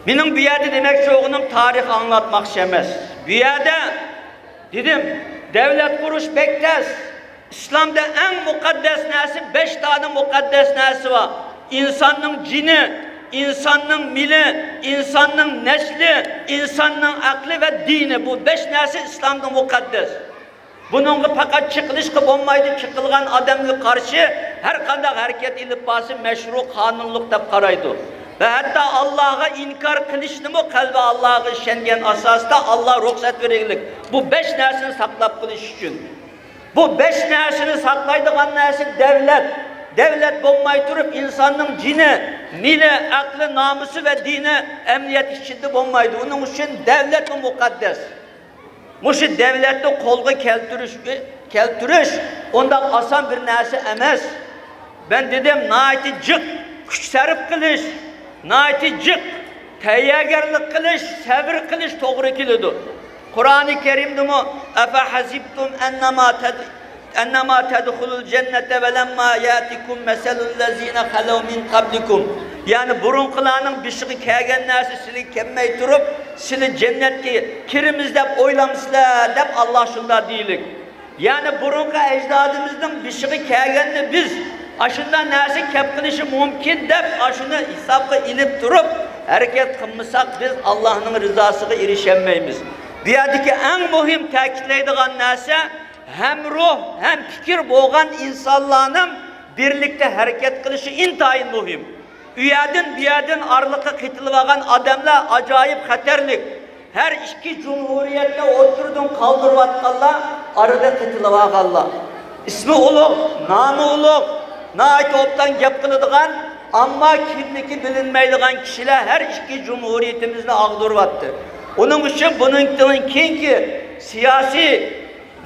مېنىڭ بۇ يەردە دېمەكچى بولغىنىم تارىخ ئاڭلاتماقچى ئەمەس. بۇ يەردە دېدىم، دۆلەت قۇرۇش بەك تەس. ئىسلامدا ئەڭ مۇقەددەس نەرسە، بەش دانە مۇقەددەس نەرسە بار. ئىنساننىڭ جېنى، ئىنساننىڭ مېلى، ئىنساننىڭ نەسلى، ئىنساننىڭ ئەقلى ۋە دىنى. بۇ بەش نەرسە ئىسلامدا مۇقەددەس. بۇنىڭغا پەقەت چېقىلىشقا بولمايدۇ، چېقىلغان ئادەمگە قارشى ھەر قانداق ھەرىكەت ئېلىپ بارسا مەشرۇ، قانۇنلۇق دەپ قارايدۇ. ۋە ھەتتا ئاللاغا ئىنكار قىلىشنىمۇ قەلبى ئاللاغا ئىشەنگەن ئاساستا ئاللا رۇخسەت بېرىگلىك. بۇ بەش نەرسىنى ساقلاپ قېلىش ئۈچۈن. بۇ بەش نەرسىنى ساقلايدىغان نەرسە دۆلەت. دۆلەت بولماي تۇرۇپ ئىنساننىڭ جېنى، مېلى، ئەقلى، نامۇسى ۋە دىنى ئەمەلىيەت ئىچىدە بولمايدۇ. ئۇنىڭ ئۈچۈن دۆلەتمۇ مۇقەددەس. مۇشۇ دۆلەتنى قولغا كەلتۈرۈش، كەلتۈرۈش ئۇنداق ئاسان بىر نەرسە ئەمەس. مەن دېدىم، ناھايىتى جىق كۈچ سەرپ قىلىش، ناھايىتى جىق تەييارگەرلىك قىلىش، سەۋر قىلىش توغرا كېلىدۇ. قۇرئانى كەرىمدىمۇ، أفحسبتم أنما تد-، أنما تدخلوا الجنة ولما يأتكم مثل الذين خلوا من قبلكم، يەنى بۇرۇنقىلارنىڭ بېشىغا كەلگەن نەرسە سىلىگە كەلمەي تۇرۇپ، سىلى جەننەتكە كىرىمىز دەپ ئويلامسىلەر دەپ ئاللا شۇنداق دېيىلىك. يەنى بۇرۇنقى ئەجدادىمىزنىڭ بېشىغا كەلگەننى بىز ئاشۇنداق نەرسە كەپ قېلىشى مۇمكىن دەپ ئاشۇنى ھېسابقا ئېلىپ تۇرۇپ ھەرىكەت قىلمىساق، بىز ئاللانىڭ رىزاسىغا ئېرىشەلمەيمىز. بۇ يەردىكى ئەڭ مۇھىم تەكىتلەيدىغان نەرسە، ھەمروھ، ھەم پىكىر بولغان ئىنسانلارنىڭ بىرلىكتە ھەرىكەت قىلىشى ئىنتايىن مۇھىم. ئۇ يەردىن، بۇ يەردىن ئارىلىققا قېتىلىۋالغان ئادەملەر ئاجايىپ خەتەرلىك. ھەر ئىككى جۇمھۇرىيەتنى ئوتتۇرىدىن قالدۇرۇۋاتقانلار، ئارىدا قېتىلىۋالغانلار. ئىسمى ئۇلۇغ، نامى ئۇلۇغ، ناھايىتى ئوبدان گەپ قىلىدىغان، ئەمما كىملىكى بىلىنمەيدىغان كىشىلەر ھەر ئىككى جۇمھۇرىيىتىمىزنى ئاغدۇرۇۋاتتى. ئۇنىڭ ئۈچۈن بۇنىڭدىن كېيىنكى سىياسىي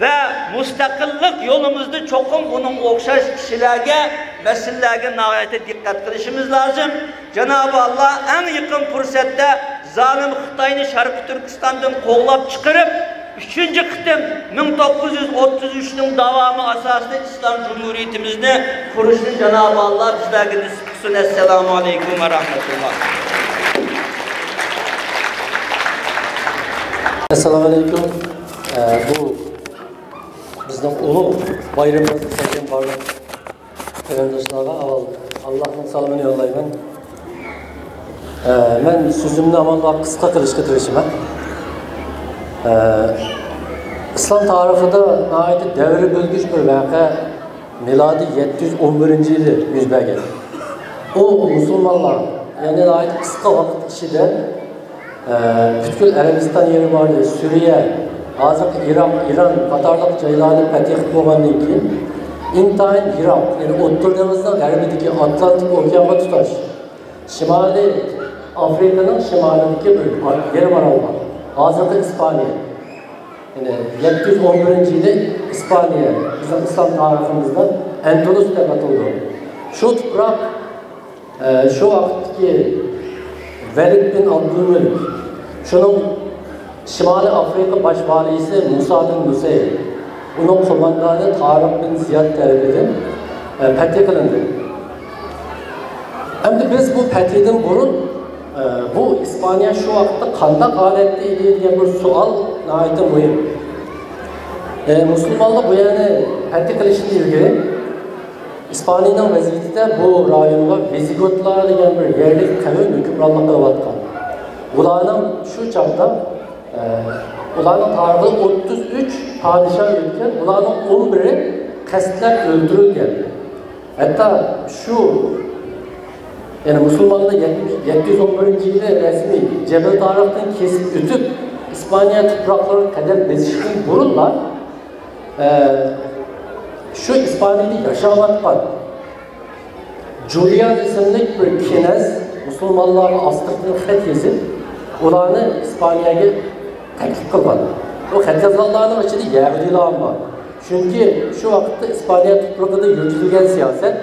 ۋە مۇستەقىللىق يولىمىزدا چوقۇم بۇنىڭغا ئوخشاش كىشىلەرگە، مەسىلىلەرگە ناھايىتى دىققەت قىلىشىمىز لازىم. جانابى ئاللا ئەڭ يېقىن پۇرسەتتە زالىم خىتاينى شەرقىي تۈركىستاندىن قوغلاپ چىقىرىپ، ئۈچىنچى قېتىم مىڭ توققۇز يۈز ئوتتۇز ئۈچنىڭ داۋامى ئاساسىدا ئىسلام جۇمھۇرىيىتىمىزنى قۇرۇشنى جانابى ئاللا بىزلەرگە نېسىپ قىلسۇن. ئەسسالامۇ ئەلەيكۇم ۋە رەھمەتۇللا. ئەسسالامۇ ئەلەيكۇم. ئە، بۇ بىزنىڭ ئۇلۇغ بايرىمىمىزغا كەلگەن بارلىق قېرىنداشلارغا ئاۋۋال ئاللاھنىڭ سالىمىنى يوللايمەن. ئە، مەن سۆزۈمنى ئامال بار قىسقا قىلىشقا تىرىشىمەن. ئە، ئىسلام تارىخىدا ناھايىتى دەۋر بۆلگۈچ بىر ۋەقە مىلادىي يەتتە يۈز ئون بىرىنچى يىلى يۈز بەرگەن. ئۇ مۇسۇلمانلار، يەنى ناھايىتى قىسقا ۋاقىت ئىچىدە، ئە، پۈتكۈل ئەرەبىستان يېرىم ئارىلى، سۈرىيە، ھازىرقى ئىراق، ئىران قاتارلىق جايلارنى پەتھ قىلىپ بولغاندىن كېيىن، ئىنتايىن يىراق، يەنى ئوتتۇرا دېڭىزنىڭ غەربىدىكى ئاتلانتىك ئوكيانغا تۇتاش شىمالىي ئافرىقىنىڭ شىمالىدىكى بىر يېرىم ئارال بار. ھازىرقى ئىسپانىيە. يەنى يەتتە يۈز ئون بىرىنچى يىلى ئىسپانىيە، بىزنىڭ ئىسلام تارىخىمىزدا ئەندۇلۇس دەپ ئاتىلىدۇ. شۇ تۇپراق، ئە، شۇ ۋاقىتتىكى ۋەلىد بىن ئابدۇلمەلىك، شۇنىڭ شىمالىي ئافرىقا باش ۋالىيسى مۇسا بىن نۇسەير، ئۇنىڭ قوماندانى تارىق بىن زىياد تەرىپىدىن، ئە، پەتھى قىلىندى. ئەمدى بىز بۇ پەتھىدىن بۇرۇن، ئە، بۇ ئىسپانىيە شۇ ۋاقىتتا قانداق ھالەتتە ئىدى دېگەن بىر سوئال ناھايىتى مۇھىم. ئە، مۇسۇلمانلار بۇ يەرنى پەتھى قىلىشتىن ئىلگىرى ئىسپانىيەنىڭ ۋەزىيىتىدە بۇ رايونغا ۋىزىگوتلار دېگەن بىر يەرلىك قەۋم ھۆكۈمرانلىق قىلىۋاتقان. ئۇلارنىڭ شۇ چاغدا، ئە، ئۇلارنىڭ تارىخىدا ئوتتۇز ئۈچ پادىشاھ ئۆتكەن، ئۇلارنىڭ ئون بىرى قەستلەپ ئۆلتۈرۈلگەن. ھەتتا شۇ، يەنى مۇسۇلمانلار يەتتە يۈز ئون بىرىنچى يىلى رەسمىي جەبەل تارىقتىن كېسىپ ئۆتۈپ، ئىسپانىيە تۇپراقلىرىغا قەدەم بېسىشتىن بۇرۇنلا، ئە، شۇ ئىسپانىيەدە ياشاۋاتقان جۇليان ئىسىملىك بىر كېنەز مۇسۇلمانلارغا ئاستىرتىن خەت يېزىپ، ئۇلارنى ئىسپانىيەگە تەكلىپ قىلغان. ئۇ خەت يازغانلارنىڭ ئىچىدە يەھۇدىيلار بار. چۈنكى شۇ ۋاقىتتا ئىسپانىيە تۇپرىقىدا يۈرگۈزۈلگەن سىياسەت،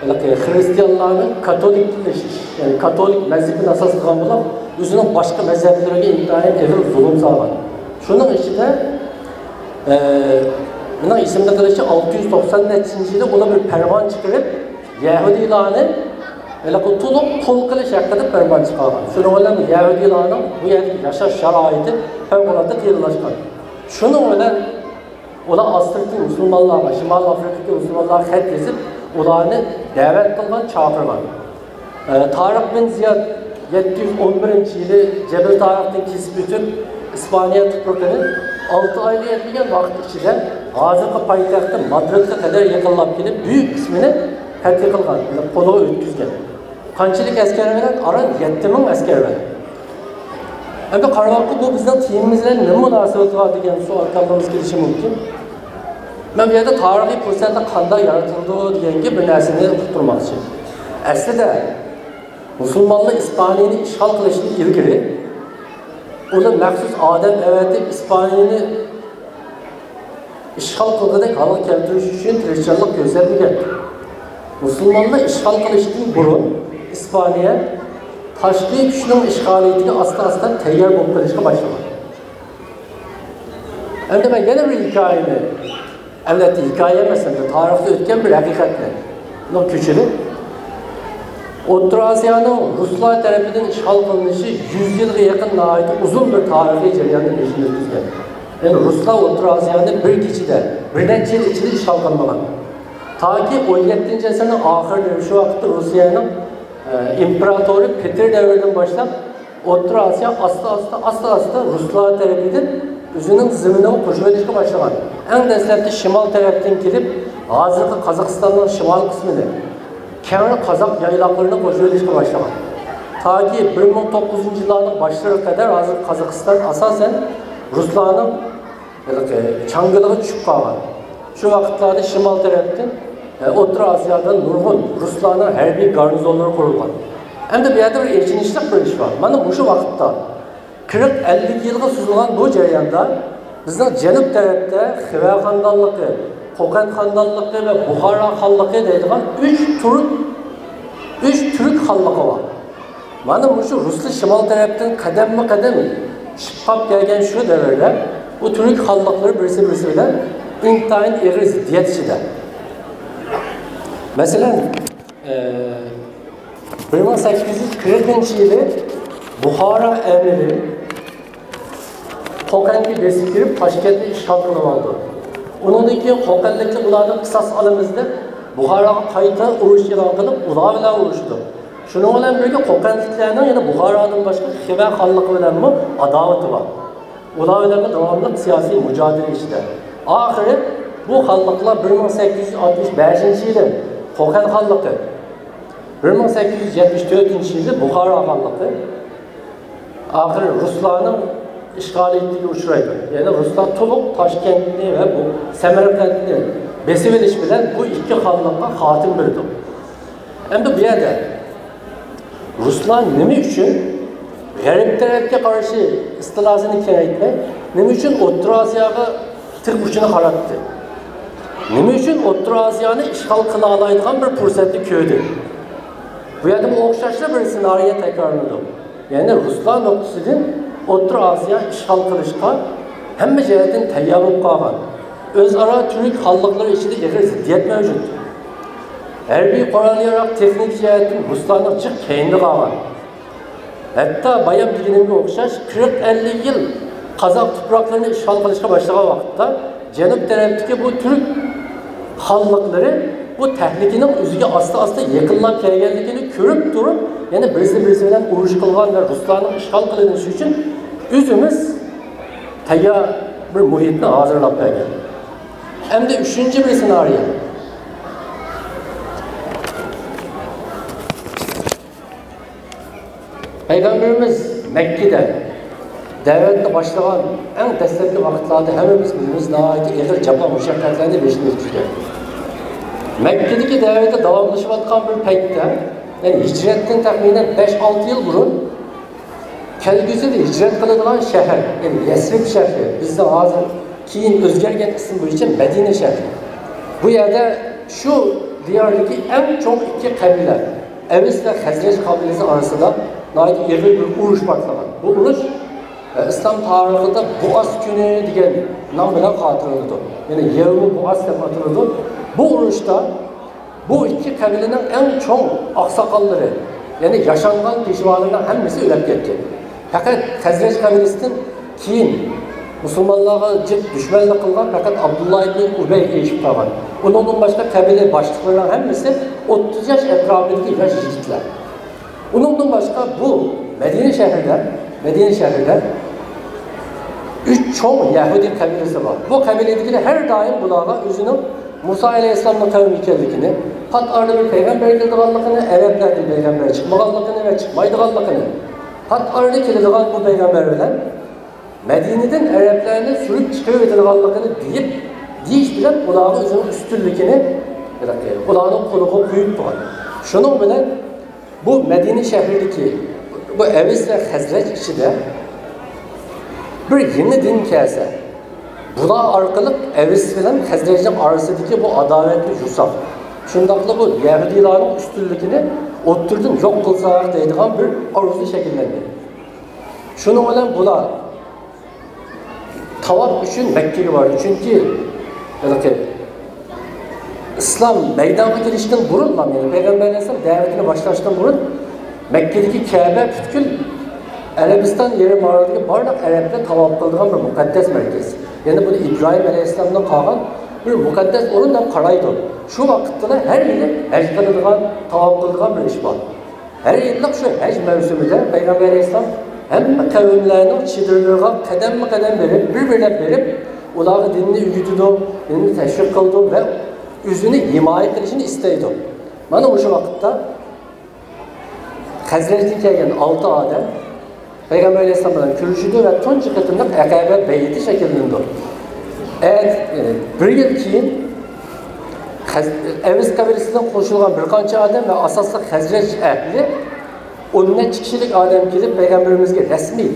ھېلىقى خىرىستىيانلارنىڭ كاتولىكلىشىش، يەنى كاتولىك مەزھىپىنى ئاساس قىلغان بولۇپ، ئۆزىنىڭ باشقا مەزھەپلىرىگە ئىنتايىن ئېغىر زۇلۇم سالغان. شۇنىڭ ئىچىدە، ئە، مېنىڭ ئېسىمدە قېلىشىچە، ئالتە يۈز توقسان نەچچىنچى يىلى ئۇلار بىر پەرمان چىقىرىپ، يەھۇدىيلارنى ھېلىقى تولۇق قۇل قىلىش ھەققىدە پەرمان چىقارغان. شۇنىڭ بىلەن يەھۇدىيلارنىڭ بۇ يەردىكى ياشاش شارائىتى پەۋقۇلئاددە قىيىنلاشقان. شۇنىڭ بىلەن ئۇلار ئاستىرتىن مۇسۇلمانلارغا، شىمالىي ئافرىقىدىكى مۇسۇلمانلارغا خەت يېزىپ، ئۇلارنى دەۋەت قىلغان، چاقىرغان. ئە، تارىق بىن زىياد يەتتە يۈز ئون بىرىنچى يىلى جەبەل تارىقتىن كېسىپ ئۆتۈپ، ئىسپانىيە تۇپرىقىنى ئالتە ئايغا يەتمىگەن ۋاقىت ئىچىدە ھازىرقى پايتەختى مادرىدقا قەدەر يېقىنلاپ كېلىپ، بۈيۈك قىسمىنى پەتھى قىلغان، يەنى قولىغا ئۆتكۈزگەن. قانچىلىك ئەسكەر بىلەن؟ ئاران يەتتە مىڭ ئەسكەر بىلەن. ئەمدى قاراۋاتقا، بۇ بىزنىڭ تېمىمىز بىلەن نېمە مۇناسىۋىتى بار دېگەن سوئال كاللىمىزغا كېلىشى مۇمكىن. مەن بۇ يەردە تارىخىي پۇرسەتلەر قانداق يارىتىلىدۇ دېگەن گەپ، بىر نەرسىنى ئۇقتۇرماقچى. ئەسلىدە مۇسۇلمانلار ئىسپانىيەنى ئىشغال قىلىشتىن ئىلگىرى ئۇلار مەخسۇس ئادەم ئەۋەتىپ، ئىسپانىيەنى ئىشغال قىلغۇدەك ھالغا كەلتۈرۈش ئۈچۈن تىرىشچانلىق كۆرسەتمىگەن. مۇسۇلمانلار ئىشغال قىلىشتىن بۇرۇن ئىسپانىيە تاشقى كۈچنىڭ ئىشغالىيىتىگە ئاستا-ئاستا تەييار بولۇپ قېلىشقا باشلىغان. ئەمدى مەن يەنە بىر ھېكايىنى، ئەلۋەتتە، ھېكايە ئەمەس، ئەمدى تارىختا ئۆتكەن بىر ھەقىقەتنى، بۇنىڭ كۆچۈرۈپ، ئوتتۇرا ئاسىيانىڭ رۇسلار تەرىپىدىن ئىشغال قىلىنىشى يۈز يىلغا يېقىن ناھايىتى ئۇزۇن بىر تارىخىي جەرياننى بېشىدىن ئۆتكۈزگەن. يەنى رۇسلار ئوتتۇرا ئاسىيانى بىر كېچىدە، بىر نەچچە يىل ئىچىدە ئىشغال قىلمىغان. تاكى ئون يەتتىنچى ئەسىرنىڭ ئاخىرىدا، شۇ ۋاقىتتا روسىيەنىڭ، ئە، ئىمپېراتورى پېتىر دەۋرىدىن باشلاپ، ئوتتۇرا ئاسىيا ئاستا-ئاستا، ئاستا-ئاستا رۇسلار تەرىپىدىن ئۆزىنىڭ زېمىنىغا قوشۇۋېلىشقا باشلىغان. ئەڭ دەسلەپتە شىمال تەرەپتىن كېلىپ، ھازىرقى قازاقىستاننىڭ شىمال قىسمىنى، كەڭرى قازاق يايلاقلىرىنى قوشۇۋېلىشقا باشلىغان. تاكى بىر مىڭ توققۇز يۈزىنچى يىللارنىڭ باشلىرىغا قەدەر ھازىرقى قازاقىستان ئاساسەن رۇسلارنىڭ ھېلىقى چاڭگىلىغا چۈشۈپ قالغان. شۇ ۋاقىتلاردا شىمال تەرەپتىن، ئە، ئوتتۇرا ئاسىيادا نۇرغۇن رۇسلارنىڭ ھەربىي گارنىزونلىرى قۇرۇلغان. ئەمدى بۇ يەردە بىر ئېچىنىشلىق بىر ئىش بار. مانا مۇشۇ ۋاقىتتا، قىرىق ئەللىك يىلغا سوزۇلغان بۇ جەرياندا بىزنىڭ جەنۇب تەرەپتە خىۋە خاندانلىقى، قوقەن خاندانلىقى ۋە بۇخارا خانلىقى دەيدىغان ئۈچ تۈرك، ئۈچ تۈرك خانلىقى بار. مانا مۇشۇ رۇسلار شىمال تەرەپتىن قەدەممۇ قەدەم شىپقاپ كەلگەن شۇ دەۋردە بۇ تۈرك خانلىقلىرى بىرسى بىرسى بىلەن ئىنتايىن ئېغىر زىددىيەت ئىچىدە. مەسىلەن، ئە، بىر مىڭ سەككىز يۈز قىرىقىنچى يىلى بۇخارا ئەمىرى قوقەنگە بېسىپ كىرىپ، تاشكەنتنى ئىشغال قىلىۋالىدۇ. ئۇنىڭدىن كېيىن قوقەنلىكلەر ئۇلاردىن قىساس ئالىمىز دەپ، بۇخاراغا قايتا ئۇرۇش ئېلان قىلىپ، ئۇلار بىلەن ئۇرۇشىدۇ. شۇنىڭ بىلەن بىرگە، قوقەنتلىكلەرنىڭ يەنە بۇخارادىن باشقا خىۋا خانلىقى بىلەنمۇ ئاداۋىتى بار. ئۇلار بىلەنمۇ داۋاملىق سىياسىي مۇجادىلە ئىچىدە. ئاخىرى بۇ خانلىقلار بىر مىڭ سەككىز يۈز ئاتمىش بەشىنچى يىلى قوقەن خانلىقى، بىر مىڭ سەككىز يۈز يەتمىش تۆتىنچى يىلى بۇخارا خانلىقى، ئاخىرى رۇسلارنىڭ ئىشغالىيىتىگە ئۇچرايدۇ. يەنى رۇسلار تولۇق تاشكەنتنى ۋە بۇ سەمەرقەنتنى بېسىۋېلىش بىلەن بۇ ئىككى خانلىققا خاتىمە بېرىدۇ. ئەمدى بۇ يەردە رۇسلار نېمە ئۈچۈن غەرب تەرەپكە قارشى ئىستىلاسىنى كېڭەيتمەي، نېمە ئۈچۈن ئوتتۇرا ئاسىياغا تىغ ئۇچىنى قاراتتى؟ نېمە ئۈچۈن ئوتتۇرا ئاسىيانى ئىشغال قىلالايدىغان بىر پۇرسەتنى كۆردى؟ بۇ يەردىمۇ ئوخشاشلا بىر سېنارىيە تەكرارلىنىدۇ. يەنى رۇسلار نۇقتىسىدىن ئوتتۇرا ئاسىيا ئىشغال قىلىشقا ھەممە جەھەتتىن تەييار بولۇپ قالغان. ئۆزئارا تۈرك خانلىقلىرى ئىچىدە ئېغىر زىددىيەت مەۋجۇت. ھەربىي قورال-ياراغ، تېخنىكا جەھەتتىن رۇسلارنىڭ جىق كەينىدە قالغان. ھەتتا بايام دېگىنىمگە ئوخشاش، قىرىق ئەللىك يىل قازاق تۇپراقلىرىنى ئىشغال قىلىشقا باشلىغان ۋاقىتتا، جەنۇب تەرەپتىكى بۇ تۈرك خانلىقلىرى بۇ تەھلىكىنىڭ ئۆزىگە ئاستا-ئاستا يېقىنلاپ كەلگەنلىكىنى كۆرۈپ تۇرۇپ، يەنە بىرسى-بىرسى بىلەن ئۇرۇش قىلغان ۋە رۇسلارنىڭ ئىشغال قىلىنىشى ئۈچۈن ئۆزىمىز تەييار بىر مۇھىتنى ھازىرلاپ بەرگەن. ئەمدى ئۈچىنچى بىر سېنارىيە. پەيغەمبىرىمىز مەككىدە دەۋەتنى باشلىغان ئەڭ دەسلەپكى ۋاقىتلاردا ھەممىمىز بىلىمىز، ناھايىتى ئېغىر جاپا مۇشەققەتلەرنى بېشىدىن ئۆتكۈزگەن. مەككىدىكى دەۋەتى داۋاملىشىۋاتقان بىر پەيتتە، يەنى ھىجرەتتىن تەخمىنەن بەش-ئالتە يىل بۇرۇن، كەلگۈسىدە ھىجرەت قىلىدىغان شەھەر، يەنى يەسرىب شەھىرى، بىزنىڭ ھازىر كېيىن ئۆزگەرگەن ئىسمى بويىچە مەدىنە شەھىرى. بۇ يەردە شۇ دىياردىكى ئەڭ چوڭ ئىككى قەبىلە، ئەۋس ۋە خەزرەج قەبىلىسى ئارىسىدا ناھايىتى ئېغىر بىر ئۇرۇش پارتلىغان. بۇ ئۇرۇش، ئە، ئىسلام تارىخىدا بۇئاس كۈنى دېگەن نام بىلەن خاتىرىلىنىدۇ. يەنى يەۋمۇ بۇئاس دەپ ئاتىلىدۇ. بۇ ئۇرۇشتا بۇ ئىككى قەبىلىنىڭ ئەڭ چوڭ ئاقساقاللىرى، يەنى ياشانغان پېشۋالىرىنىڭ ھەممىسى ئۆلۈپ كەتكەن. پەقەت خەزرەج قەبىلىسىدىن كېيىن مۇسۇلمانلارغا جىق دۈشمەنلىك قىلغان پەقەت ئابدۇللا ئىبنى ئۇبەي ئېشىپ قالغان. ئۇنىڭدىن باشقا قەبىلە باشلىقلىرىنىڭ ھەممىسى ئوتتۇز ياش ئەتراپىدىكى ياش يىگىتلەر. ئۇنىڭدىن باشقا بۇ مەدىنە شەھىرىدە، مەدىنە شەھىرىدە ئۈچ چوڭ يەھۇدىي قەبىلىسى بار. بۇ قەبىلىدىكىلەر ھەر دائىم بۇلارغا ئۆزىنىڭ مۇسا ئەلەيھىسسالامنىڭ قەۋمى ئىكەنلىكىنى، پات ئارىدا بىر پەيغەمبەر كېلىدىغانلىقىنى، ئەرەبلەردىن پەيغەمبەر چىقمىغانلىقىنى ۋە چىقمايدىغانلىقىنى، پات ئارىدا كېلىدىغان بۇ پەيغەمبەر بىلەن مەدىنىدىن ئەرەبلەرنى سۈرۈپ چىقىرىۋېتىدىغانلىقىنى دېيىپ، دېيىش بىلەن ئۇلارغا ئۆزىنىڭ ئۈستۈنلۈكىنى، ئۇلارنىڭ قولىغا قويۇپ تۇرغان. شۇنىڭ بىلەن بۇ مەدىنە شەھىرىدىكى بۇ ئەۋس ۋە خەزرەج ئىچىدە بىر يېڭى دىن كەلسە، بۇلار ئارقىلىق ئەۋس بىلەن خەزرەجنىڭ ئارىسىدىكى بۇ ئاداۋەتنى يۇساق، شۇنداقلا بۇ يەھۇدىيلارنىڭ ئۈستۈنلۈكىنى ئوتتۇرىدىن يوق قىلساق دەيدىغان بىر ئارزۇ شەكىللەندى. شۇنىڭ بىلەن بۇلار تاۋاپ ئۈچۈن مەككىگە باردى. چۈنكى ھېلىقى ئىسلام مەيدانغا كېلىشتىن بۇرۇنلا، يەنى پەيغەمبەر ئەلەيھىسسالام دەۋىتىنى باشلاشتىن بۇرۇن مەككىدىكى كەبە پۈتكۈل ئەرەبىستان يېرىم ئارىلىدىكى بارلىق ئەرەبلەر تاۋاپ قىلىدىغان بىر مۇقەددەس مەركەز. يەنى بۇنى ئىبراھىم ئەلەيھىسسالامدىن قالغان بىر مۇقەددەس ئورۇن دەپ قارايدۇ. شۇ ۋاقىتتىلا ھەر يىلى ھەج قىلىدىغان، تاۋاپ قىلىدىغان بىر ئىش بار. ھەر يىللىق شۇ ھەج مەۋسۇمىدا پەيغەمبەر ئەلەيھىسسالام ھەممە قەۋملەرنىڭ چېدىرلىرىغا قەدەممۇ قەدەم بېرىپ، بىر بىرلەپ بېرىپ، ئۇلارغا دىننى ئۆگىتىدۇ، دىننى تەشۋىق قىلىدۇ ۋە ئۆزىنى ھىمايە قىلىشىنى ئىستەيدۇ. مانا مۇشۇ ۋاقىتتا خەزرەجدىن كەلگەن ئالتە ئادەم پەيغەمبەر ئەلەيھىسسالام بىلەن كۆرۈشىدۇ ۋە تۇنجى قېتىملىق ئەقەبە بەيئىتى شەكىللىنىدۇ. ئەتە، يەنى بىر يىل كېيىن خەز-، ئەۋس قەبىلىسىدىن قوشۇلغان بىر قانچە ئادەم ۋە ئاساسلىق خەزرەج ئەھلى ئون نەچچە كىشىلىك ئادەم كېلىپ، پەيغەمبىرىمىزگە رەسمىي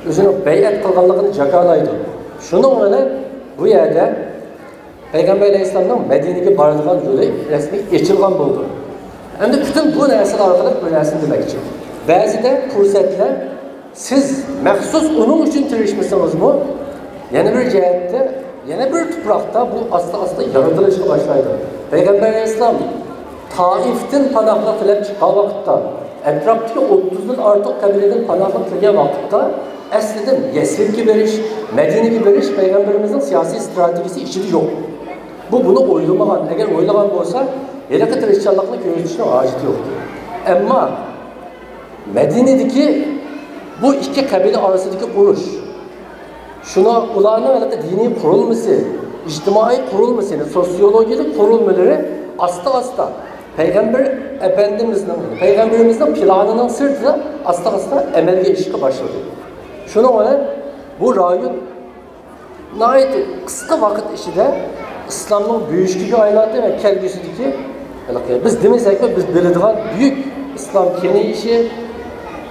ئۆزىنىڭ بەيئەت قىلغانلىقىنى جاكارلايدۇ. شۇنىڭ بىلەن بۇ يەردە پەيغەمبەر ئەلەيھىسسالامنىڭ مەدىنىگە بارىدىغان يولى رەسمىي ئېچىلغان بولىدۇ. ئەمدى پۈتۈن بۇ نەرسىلەر ئارقىلىق بىر نەرسىنى دېمەكچى. بەزىدە پۇرسەتلەر سىز مەخسۇس ئۇنىڭ ئۈچۈن تىرىشمىسىڭىزمۇ، يەنە بىر جەھەتتە، يەنە بىر تۇپراقتا بۇ ئاستا-ئاستا يارىتىلىشقا باشلايدۇ. پەيغەمبەر ئەلەيھىسسالام تائىفتىن پاناھلىق تىلەپ چىققان ۋاقىتتا، ئەتراپتىكى ئوتتۇزدىن ئارتۇق قەبىلىدىن پاناھلىق تىلىگەن ۋاقىتتا، ئەسلىدىن يەسرىبكە بېرىش، مەدىنىگە بېرىش پەيغەمبىرىمىزنىڭ سىياسىي ئىستراتېگىيىسى ئىچىدە يوق. بۇ بۇنى ئويلىمىغان. ئەگەر ئويلىغان بولسا، ھېلىقى تىرىشچانلىقنى كۆرسىتىشنىڭ ھاجىتى يوق. ئەمما مەدىنىدىكى بۇ ئىككى قەبىلە ئارىسىدىكى ئۇرۇش، شۇنىڭ، ئۇلارنىڭ ھېلىقى دىنىي قۇرۇلمىسى، ئىجتىمائىي قۇرۇلمىسى، سوتسىيولوگىيەلىك قۇرۇلمىلىرى ئاستا-ئاستا پەيغەمبەر ئەپەندىمىزنىڭ، پەيغەمبىرىمىزنىڭ پىلانىنىڭ سىرتىدا ئاستا-ئاستا ئەمەلگە ئېشىشقا باشلىدى. شۇنىڭ بىلەن بۇ رايون ناھايىتى قىسقا ۋاقىت ئىچىدە ئىسلامنىڭ بۆشۈكىگە ئايلاندى ۋە كەلگۈسىدىكى، ھېلىقى بىز دېمىسەكمۇ، بىز بىلىدىغان بۈيۈك ئىسلام كېڭىيىشى،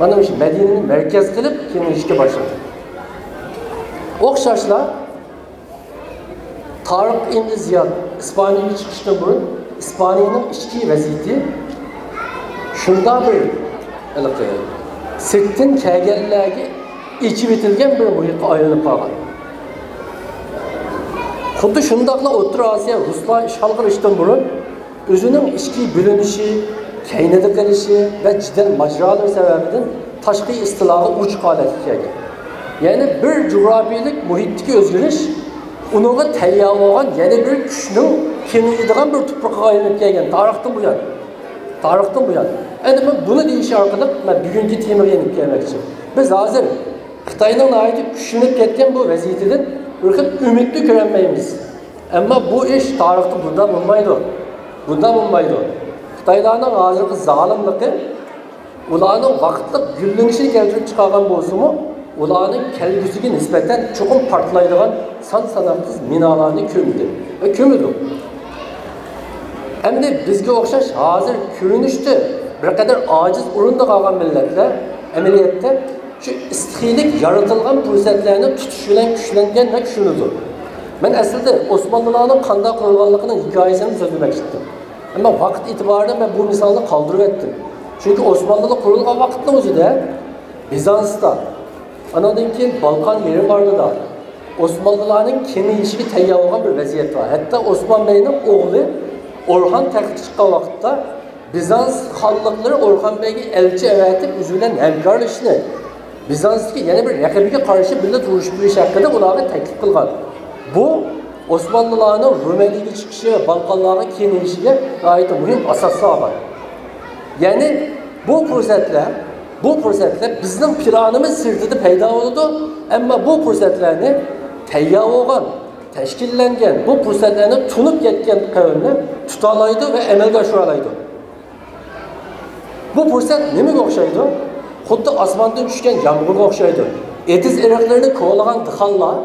مانا مۇشۇ مەدىنىنى مەركەز قىلىپ كېڭىيىشكە باشلىدى. ئوخشاشلا، تارىق ئىبن زىياد ئىسپانىيەگە چىقىشتىن بۇرۇن ئىسپانىيەنىڭ ئىچكى ۋەزىيىتى شۇنداق بىر، ھېلىقى، سىرتتىن كەلگەنلەرگە ئېچىۋېتىلگەن بىر مۇھىتقا ئايلىنىپ قالغان. خۇددى شۇنداقلا ئوتتۇرا ئاسىيا رۇسلار ئىشغال قىلىشتىن بۇرۇن ئۆزىنىڭ ئىچكى بۆلۈنۈشى، كەينىدە قېلىشى ۋە جېدەل ماجىرالىرى سەۋەبىدىن تاشقى ئىستىلاغا ئۇچ ھالەتكە كەلگەن. يەنى بىر جۇغراپىيەلىك مۇھىتتىكى ئۆزگىرىش ئۇنىڭغا تەييار بولغان يەنە بىر كۈچنىڭ كېڭىيىدىغان بىر تۇپرىقىغا ئايلىنىپ كەلگەن تارىختىن بۇيان. تارىختىن بۇيان. ئەمدى مەن بۇنى دېيىش ئارقىلىق مەن بۈگۈنكى تېمىغا يېنىپ كەلمەكچى. بىز ھازىر خىتاينىڭ ناھايىتى كۈچلىنىپ كەتكەن بۇ ۋەزىيىتىدىن بىر خىل ئۈمىدنى كۆرەلمەيمىز. ئەمما بۇ ئىش تارىختا بۇنداق بولمايدۇ. بۇنداق بولمايدۇ. خىتايلارنىڭ ھازىرقى زالىملىقى ئۇلارنىڭ ۋاقىتلىق گۈللىنىشىنى كەلتۈرۈپ چىقارغان بولسىمۇ، ئۇلارنىڭ كەلگۈسىگە نىسبەتەن چوقۇم پارتلايدىغان سان-ساناقسىز مىنالارنى كۆمدى ۋە كۆمىدۇ. ئەمدى بىزگە ئوخشاش ھازىر كۆرۈنۈشتە بىر قەدەر ئاجىز ئورۇندا قالغان مىللەتلەر ئەمەلىيەتتە شۇ ئىستىخىيلىك يارىتىلغان پۇرسەتلەرنى تۇتۇش بىلەن كۈچلەنگەن ۋە كۈچلىنىدۇ. مەن ئەسلىدە ئوسمانلىلارنىڭ قانداق قۇرۇلغانلىقىنىڭ ھېكايىسىنى سۆزلىمەكچى ئىدىم. ئەمما ۋاقىت ئېتىبارىدا مەن بۇ مىسالنى قالدۇرۇۋەتتىم. چۈنكى ئوسمانلىلار قۇرۇلغان ۋاقىتنىڭ ئۆزىدە بىزانستا، ئانىڭدىن كېيىن بالقان يېرىم ئارىلىدا ئوسمانلىلارنىڭ كېڭىيىشىگە تەييار بولغان بىر ۋەزىيەت بار. ھەتتا ئوسمان بەگنىڭ ئوغلى ئورخان تەختكە چىققان ۋاقىتتا بىزانس خانلىقلىرى ئورخان بەگگە ئەلچى ئەۋەتىپ، ئۆزى بىلەن ھەمكارلىشىشنى، بىزانستىكى يەنە بىر رەقىبىگە قارشى بىللە تۇرۇشۇپ يۈرۈش ھەققىدە ئۇلارغا تەكلىپ قىلغان. بۇ ئوسمانلىلارنىڭ رومېلىيىگە چىقىشى ۋە بالقانلارغا كېڭىيىشىگە ناھايىتى مۇھىم ئاساسلار بار. يەنى بۇ پۇرسەتلەر، بۇ پۇرسەتلەر بىزنىڭ پىلانىمىز سىرتىدا پەيدا بولىدۇ، ئەمما بۇ پۇرسەتلەرنى تەييار بولغان، تەشكىللەنگەن، بۇ پۇرسەتلەرنى تونۇپ يەتكەن قەۋمنى تۇتالايدۇ ۋە ئەمەلگە ئاشۇرالايدۇ. بۇ پۇرسەت نېمىگە ئوخشايدۇ؟ خۇددى ئاسماندىن چۈشكەن يامغۇرغا ئوخشايدۇ. ئېتىز-ئېرىقلىرىنى كولىغان دېھقانلار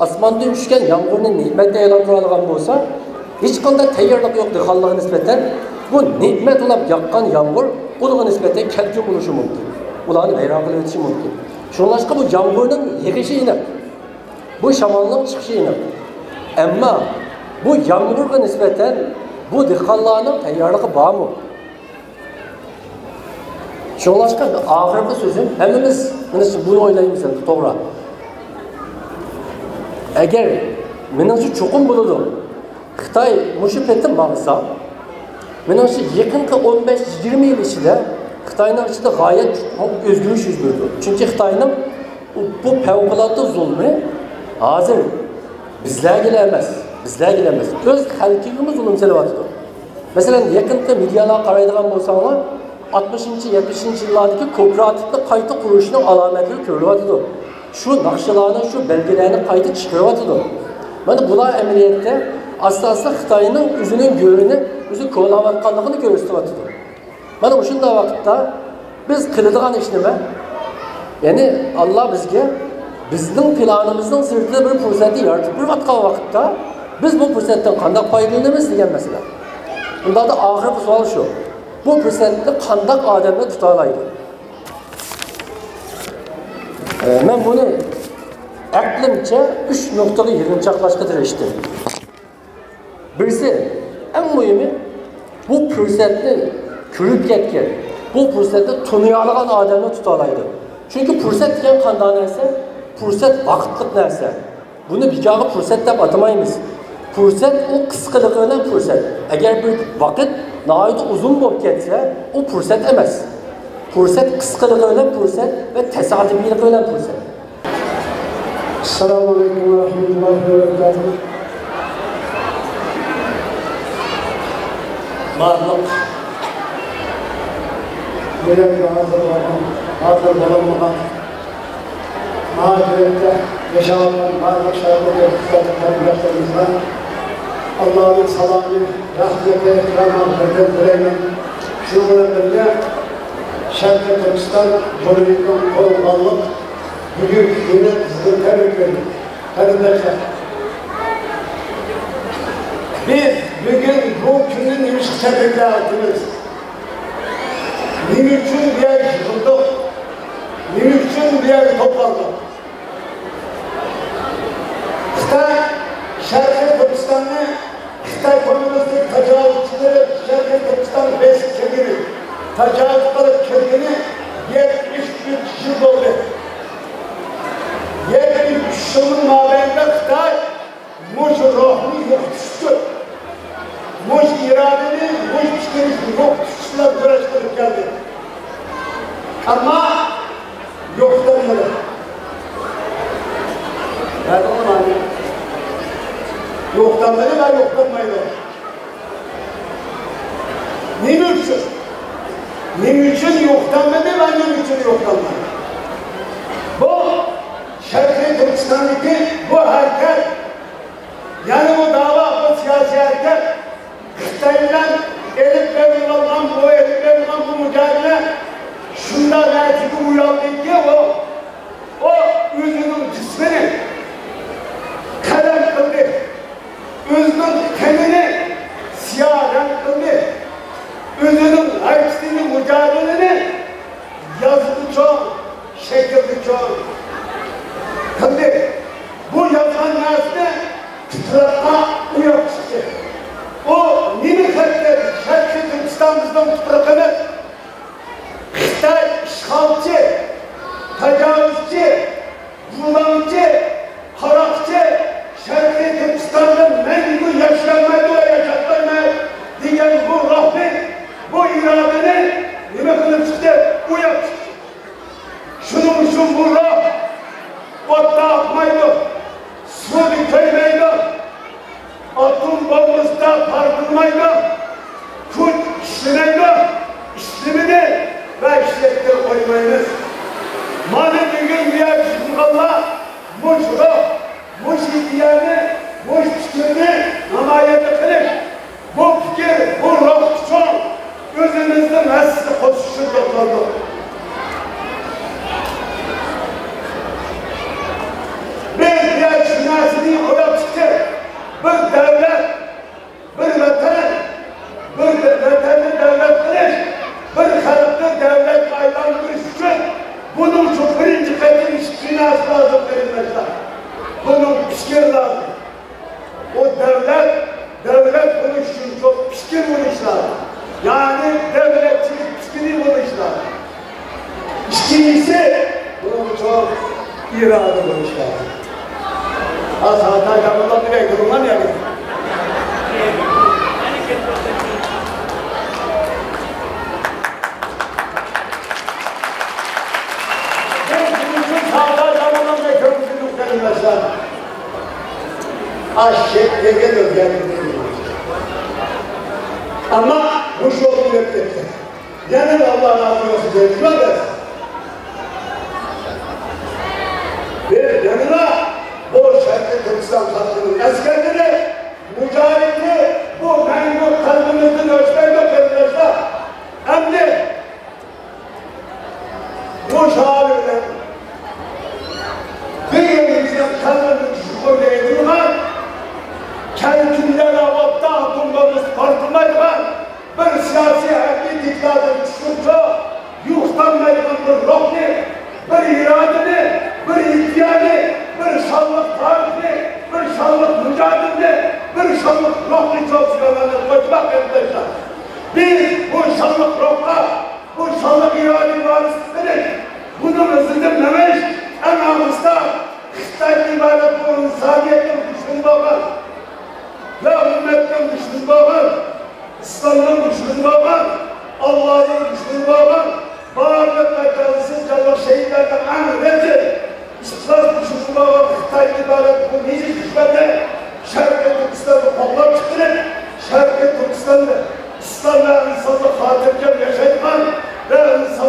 ئاسماندىن چۈشكەن يامغۇرنى نېمەتكە ئايلاندۇرالىغان بولسا، ھېچقانداق تەييارلىق يوق دېھقانلارغا نىسبەتەن، بۇ نېمەت بولاپ ياغقان يامغۇر ئۇلارغا نىسبەتەن كەلكۈن بولۇشى مۇمكىن. ئۇلارنى ۋەيران قىلىۋېتىشى مۇمكىن. شۇڭلاشقا بۇ يامغۇرنىڭ يېغىشى ئېنىق. بۇ شامالنىڭ چىقىشى ئېنىق. ئەمما بۇ يامغۇرغا نىسبەتەن بۇ دېھقانلارنىڭ تەييارلىقى بارمۇ؟ شۇڭلاشقا ئاخىرقى سۆزۈم، ھەممىمىز مانا شۇ، بۇنى ئويلايمىز ئەمدى، توغرا. ئەگەر، مېنىڭچە، چوقۇم بولىدۇ. خىتاي مۇشۇ پېتى ماڭسا، مېنىڭچە، يېقىنقى ئون بەش يىگىرمە يىل ئىچىدە خىتاينىڭ ئىچىدە غايەت چوڭ ئۆزگىرىش يۈز بېرىدۇ. چۈنكى خىتاينىڭ بۇ پەۋقۇلئاددە زۇلمى ھازىر بىزلەرگىلا ئەمەس، بىزلەرگىلا ئەمەس، ئۆز خەلقىگىمۇ زۇلۇم سېلىۋاتىدۇ. مەسىلەن، يېقىنقى مېدىيالارغا قارايدىغان بولساڭلار، ئاتمىشىنچى، يەتمىشىنچى يىللاردىكى كوپىراتىپنى قايتا قۇرۇشنىڭ ئالامەتلىرى كۆرۈلۈۋاتىدۇ. شۇ ناخشىلارنى، شۇ بەلگىلەرنى قايتا چىقىرىۋاتىدۇ. مانا بۇلار ئەمەلىيەتتە ئاستا-ئاستا خىتاينىڭ ئۆزىنىڭ گۆرىنى ئۆزى كولاۋاتقانلىقىنى كۆرسىتىۋاتىدۇ. مانا مۇشۇنداق ۋاقىتتا بىز قىلىدىغان ئىش نېمە؟ يەنى ئاللا بىزگە بىزنىڭ پىلانىمىزنىڭ سىرتىدا بىر پۇرسەتنى يارىتىپ بېرىۋاتقان ۋاقىتتا، بىز بۇ پۇرسەتتىن قانداق پايدىلىنىمىز دېگەن مەسىلە. ئۇنداقتا ئاخىرقى سوئال شۇ. بۇ پۇرسەتنى قانداق ئادەملەر تۇتالايدۇ؟ ئە، مەن بۇنى ئەقلىمچە ئۈچ نۇقتىغا يىغىنچاقلاشقا تىرىشتىم. بىرسى، ئەڭ مۇھىمى، بۇ پۇرسەتنى كۆرۈپ كەتكەن، بۇ پۇرسەتنى تونۇيالىغان ئادەملا تۇتالايدۇ. چۈنكى پۇرسەت دېگەن قانداق نەرسە؟ پۇرسەت ۋاقىتلىق نەرسە. بۇنى بىكارغا پۇرسەت دەپ ئاتىمايمىز. پۇرسەت ئۇ قىسقىلىقى بىلەن پۇرسەت. ئەگەر بىر ۋاقىت ناھايىتى ئۇزۇن بولۇپ كەتسە، ئۇ پۇرسەت ئەمەس. پۇرسەت قىسقىلىقى بىلەن پۇرسەت ۋە تاسادىپىيلىقى بىلەن پۇرسەت. ئەسسالامۇ ئەلەيكۇم ۋە رەھمەتۇللاھى ۋە بەرىكاتۇھ. بارلىق بۇ يەرگە ھازىر بولغان، ھازىر بولالمىغان، مۇھاجىرەتتە ياشاۋاتقان بارلىق شاھىدلىرىمىزغا، قېرىنداشلىرىمىزغا ئاللانىڭ سالامى، رەھمىتى ۋە مەغپىرىتىنى تىلەيمەن. شۇنىڭ بىلەن بىرگە، شەرقىي تۈركىستان جۇمھۇرىيىتىنىڭ قۇرۇلغانلىق بۈگۈنكى كۈنى قىزغىن تەبرىكلەيمەن. قېرىنداشلار، بىز بۈگۈن بۇ كۈننى نېمىشقا تەبرىكلەۋاتىمىز؟ نېمە ئۈچۈن بۇ يەرگە يىغىلدۇق؟ نېمە ئۈچۈن بۇ يەرگە توپلاندۇق؟ خىتاي شەرقىي تۈركىستاننى، خىتاي كوممۇنىستىك تاجاۋۇزچىلىرى شەرقىي تۈركىستاننى بېسىپ كىرگىنى، تاجاۋۇز قىلىپ كىرگىنى يەتمىش ئۈچ يىل بولدى. يەتمىش ئۈچ يىلنىڭ مابەينىدە خىتاي مۇشۇ روھنى يوقىتىش ئۈچۈن، مۇشۇ ئىرادىنى، مۇشۇ پىكىرنى يوقىتىش ئۈچۈن كۈرەش قىلىپ كەلدى. ئەمما يوقىتالمىدى. يوقىتالمىدى ۋە يوقىتالمايدۇ. نېمە ئۈچۈن؟ نېمە ئۈچۈن يوقىتالمىدى ۋە نېمە ئۈچۈن يوقىتالمايدۇ؟ بۇ شەرقىي تۈركىستاندىكى بۇ ھەرىكەت، يەنى بۇ داۋا، بۇ سىياسىي ھەرىكەت خىتاي بىلەن ئېلىپ بېرىلغان، بۇ ئېلىپ بېرىلغان بۇ مۇجادىلە شۇنداق نەتىجىگە ئۇيالدىكى، ئۇ، ئۇ ئۆزىنىڭ جىسمىنى قەلەم قىلدى، ئۆزىنىڭ تېنىنى سىياھ رەڭ قىلدى، ئۆزىنىڭ ھەرىكىتىنى، مۇجادىلىنى يازمىچۇ، شەكىلدىچۇ قىلدى. بۇ يازغان نەرسىنى تۇپراققا ئۇياپ چىقتى. ئۇ نېمە خەتلەر؟ شەرقىي تۈركىستان بىزنىڭ تۇپرىقىمىز. خىتاي ئىشغالچى، تاجاۋۇزچى، زۇلۇمچى، قاراقچى شەرقىي تۈركىستاندا مەڭگۈ ياشىيالمايدۇ ۋە ياشاتمايمەن دېگەن بۇ روھنى، بۇ ئىرادىنى نېمە قىلىپ چىقتى؟ ئۇياپ چىقتى. شۇنىڭ ئۈچۈن بۇ روھ ئوتتا ئاقمايدۇ، سۇدا كۆيمەيدۇ، ئاتوم بومبىسىدا پارتلىمايدۇ، كۈچ ئىشلىمەيدۇ، ئىشلىمىدى ۋە ئىشلەتكىلى قويمايمىز. مانا بۈگۈن بۇ يەردە يىغىلغانلار مۇشۇ روھ، مۇشۇ ئىدىيەنى، مۇشۇ پىكىرنى نامايان قىلىش، بۇ پىكىر، بۇ روھ ئۈچۈن ئۆزىمىزنىڭ ھەسسىسىنى قوشۇشنى توختاتتۇق. بىز بۇ يەردە شۇ نەرسىنى ئويلاپ چىقتۇق. بىر دۆلەت، بىر ۋەتەن، بىر ۋەتەننى دۆلەت قىلىش، بىر خەلقنى دۆلەتكە ئايلاندۇرۇش ئۈچۈن بۇنىڭ شۇ بىرىنچى قېتىم ئىككى نەرسە لازىم، قېرىنداشلار. بۇنىڭ پىكىر لازىم. ئۇ دۆلەت، دۆلەت بولۇش ئۈچۈن چوڭ پىكىر بولۇش لازىم. يەنى دۆلەتچىلىك پىكرى بولۇش لازىم. ئىككىنچىسى، بۇنىڭ چوڭ ئىرادە بولۇش لازىم. ھازىر خاتا جامىلارنى بەك دۇرۇڭلار يەنى. بىز بۇنىڭ ئۈچۈن خاتا جامىلارنى كۆرمىدۇق، قېرىنداشلار. ئاشىق دېگەن ئۆزگەرتىلدى. ئەمما مۇشۇ يولنى ئۆتۈپ كەتتى. يەنە ئاللا رازى بولسۇن، جەزمەن. بىز يەنىلا بۇ شەرقىي تۈركىستان خەلقىنىڭ ئەسكەرلىرى، مۇجاھىدلىرى، بۇ مەڭگۈ قەلبىمىزدىن ئۆچمەيدۇ، قېرىنداشلار. ئەمدى بۇ شوئار بىلەن بۈگۈن بىزنىڭ قەلبىمىزگە شۇ كۈيدە ئېيتىلغان، كەلكۈندە ئوتتا ئاتوم بومبىسى پارتلىمايدىغان بىر سىياسىي ھەربىي دىكتاتور چۈشۈرسە، يوقىتالمايدىغان بىر روھنى، بىر ئىرادىنى، بىر ئىدىيەنى، بىر شانلىق تارىخنى، بىر شانلىق مۇجادىلىنى، بىر شانلىق روھنى چوقۇم قوشماق، قېرىنداشلار. بىز بۇ شانلىق روھقا، بۇ شانلىق ئىرادىگە ۋارىسلىق قىلىش، بۇنىڭ ئىزىدا مېڭىش، ئەڭ ئاخىرىدا خىتايدىن ئىبارەت بۇ ئىنسانىيەتنىڭ دۈشمىنى بولغان ۋە ئۈممەتنىڭ دۈشمىنى بولغان، ئىسلامنىڭ دۈشمىنى بولغان، ئاللانىڭ دۈشمىنى بولغان، بارلىق ۋەتەنسىز جانلىق شېھىتلەرنىڭ ئەڭ رەزىل ئىخلاس دۈشمىنى بولغان خىتايدىن ئىبارەت بۇ نىجىس دۈشمەننى شەرقىي تۈركىستاندا قوغلاپ چىقىرىپ، شەرقىي تۈركىستاندا ئىسلام ۋە ئىنسانلىق خاتىرجەم ياشايدىغان ۋە ئىنسان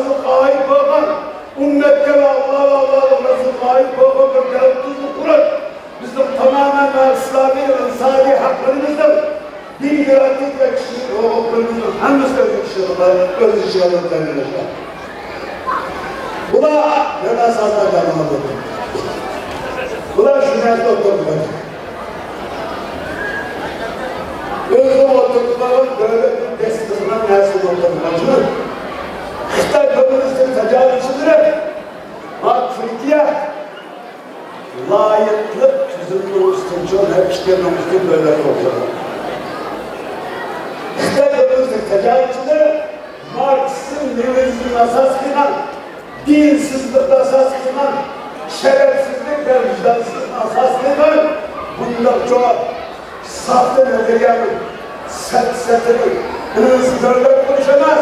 ھەممىسى ئۆز ئىشىغا، ئۆز ئىشىغا تەييارلاشقان. بۇلار يەنە سازدا دەۋالدى. بۇلار شۇ نەرسە ئوتتۇرىغا قويدى. ئۆزىنىڭ ئوتتۇرىغا قويغان دۆلەتنىڭ تەسىس قىلغان نەرسىنى ئوتتۇرىغا قويدى. خىتاي كوممۇنىستىك تاجاۋۇزچىلىرى ۋە تۈركىيە لايىقلىق تۈزۈمىنىڭ ئۈستىدىن، شۇ پىكىرنىڭ ئۈستىدىن دۆلەت قۇرۇپ چىققان. خىتاي كوممۇنىستىك تاجاۋۇزچىلىرى ماركسىزم، لېنىنىزمنى ئاساس قىلغان، دىنسىزلىقنى ئاساس قىلغان، شەرەپسىزلىك ۋە ۋىجدانسىزلىقنى ئاساس قىلغان بۇنداق چوڭ ساختا نەزەرىيەنىڭ سەپسەتىنى ئىنىسى دۆلەت قۇرۇش ئەمەس،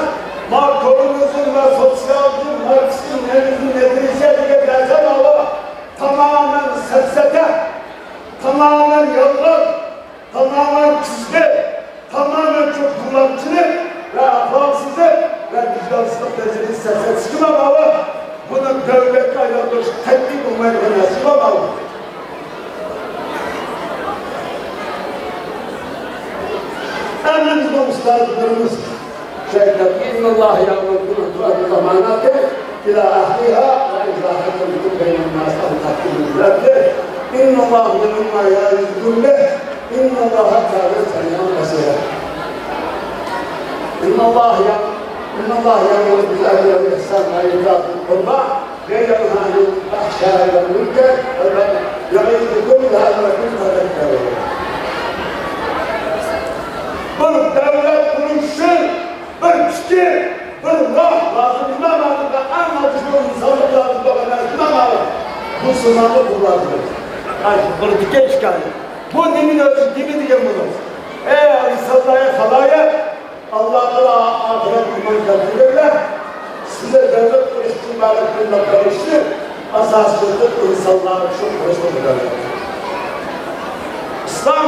ما كوممۇنىزم ۋە سوتسىيالىزم، ماركسىزم، لېنىنىزم نەزەرىيەسى دېگەن نەرسە ماۋۇ تامامەن سەپسەتە، تامامەن يالغان، تامامەن كۈزدە، تامامەن چوڭ قۇلاقچىلىق ۋە ئەخلاقسىزلىق ۋە ۋىجدانسىزلىق دەرىجىسى سەپسەتىسىمۇ ماۋۇ. بۇنى دۆلەتكە ئايلاندۇرۇش قەتئىي بولمايدىغان نەرسە ماۋۇ. ئەمدى بىزنىڭ ئۇستازلىرىمىز شۇ ئېيتىپتۇ، إن الله يأمركم أن تؤدوا الأمانات إلى أهلها وإذا حكمتم بين الناس أن تحكموا بالعدل إن الله نعم ما يعظكم به إن الله كان سميعا بصيرا. إن الله يأ- إن الله يأمر بالعدل والإحسان وإيتاء ذي القربى وينهى عن الفحشاء والمنكر والبغي يعظكم لعلكم تذكرون. بىر دۆلەت قۇرۇش ئۈچۈن بىر پىكىر، بىر روھ لازىم. ئىمام ئادەمگە ئەڭ ئاددىي ئىنسانلىق لازىم بولغان نەرسە ئىمام ئادەم. بۇ سىناغا بۇ لازىم. ئاي، بۇ بىردىكى ھېكايە. بۇ نېمىنى ئۆزى نېمە دېگەن بۇنىڭ؟ ئەي ئىنسانلار، خالايىق! ئاللاغا ئاخىرەت ئىمان كەلتۈرگەنلەر، سىلەر دۆلەت قۇرۇشتىن ئىبارەت بىر مەبلەغ ئىشنى ئاساسىي قىلىپ ئىنسانلارغا شۇ قۇرۇشنى بېرىدۇ. ئىسلام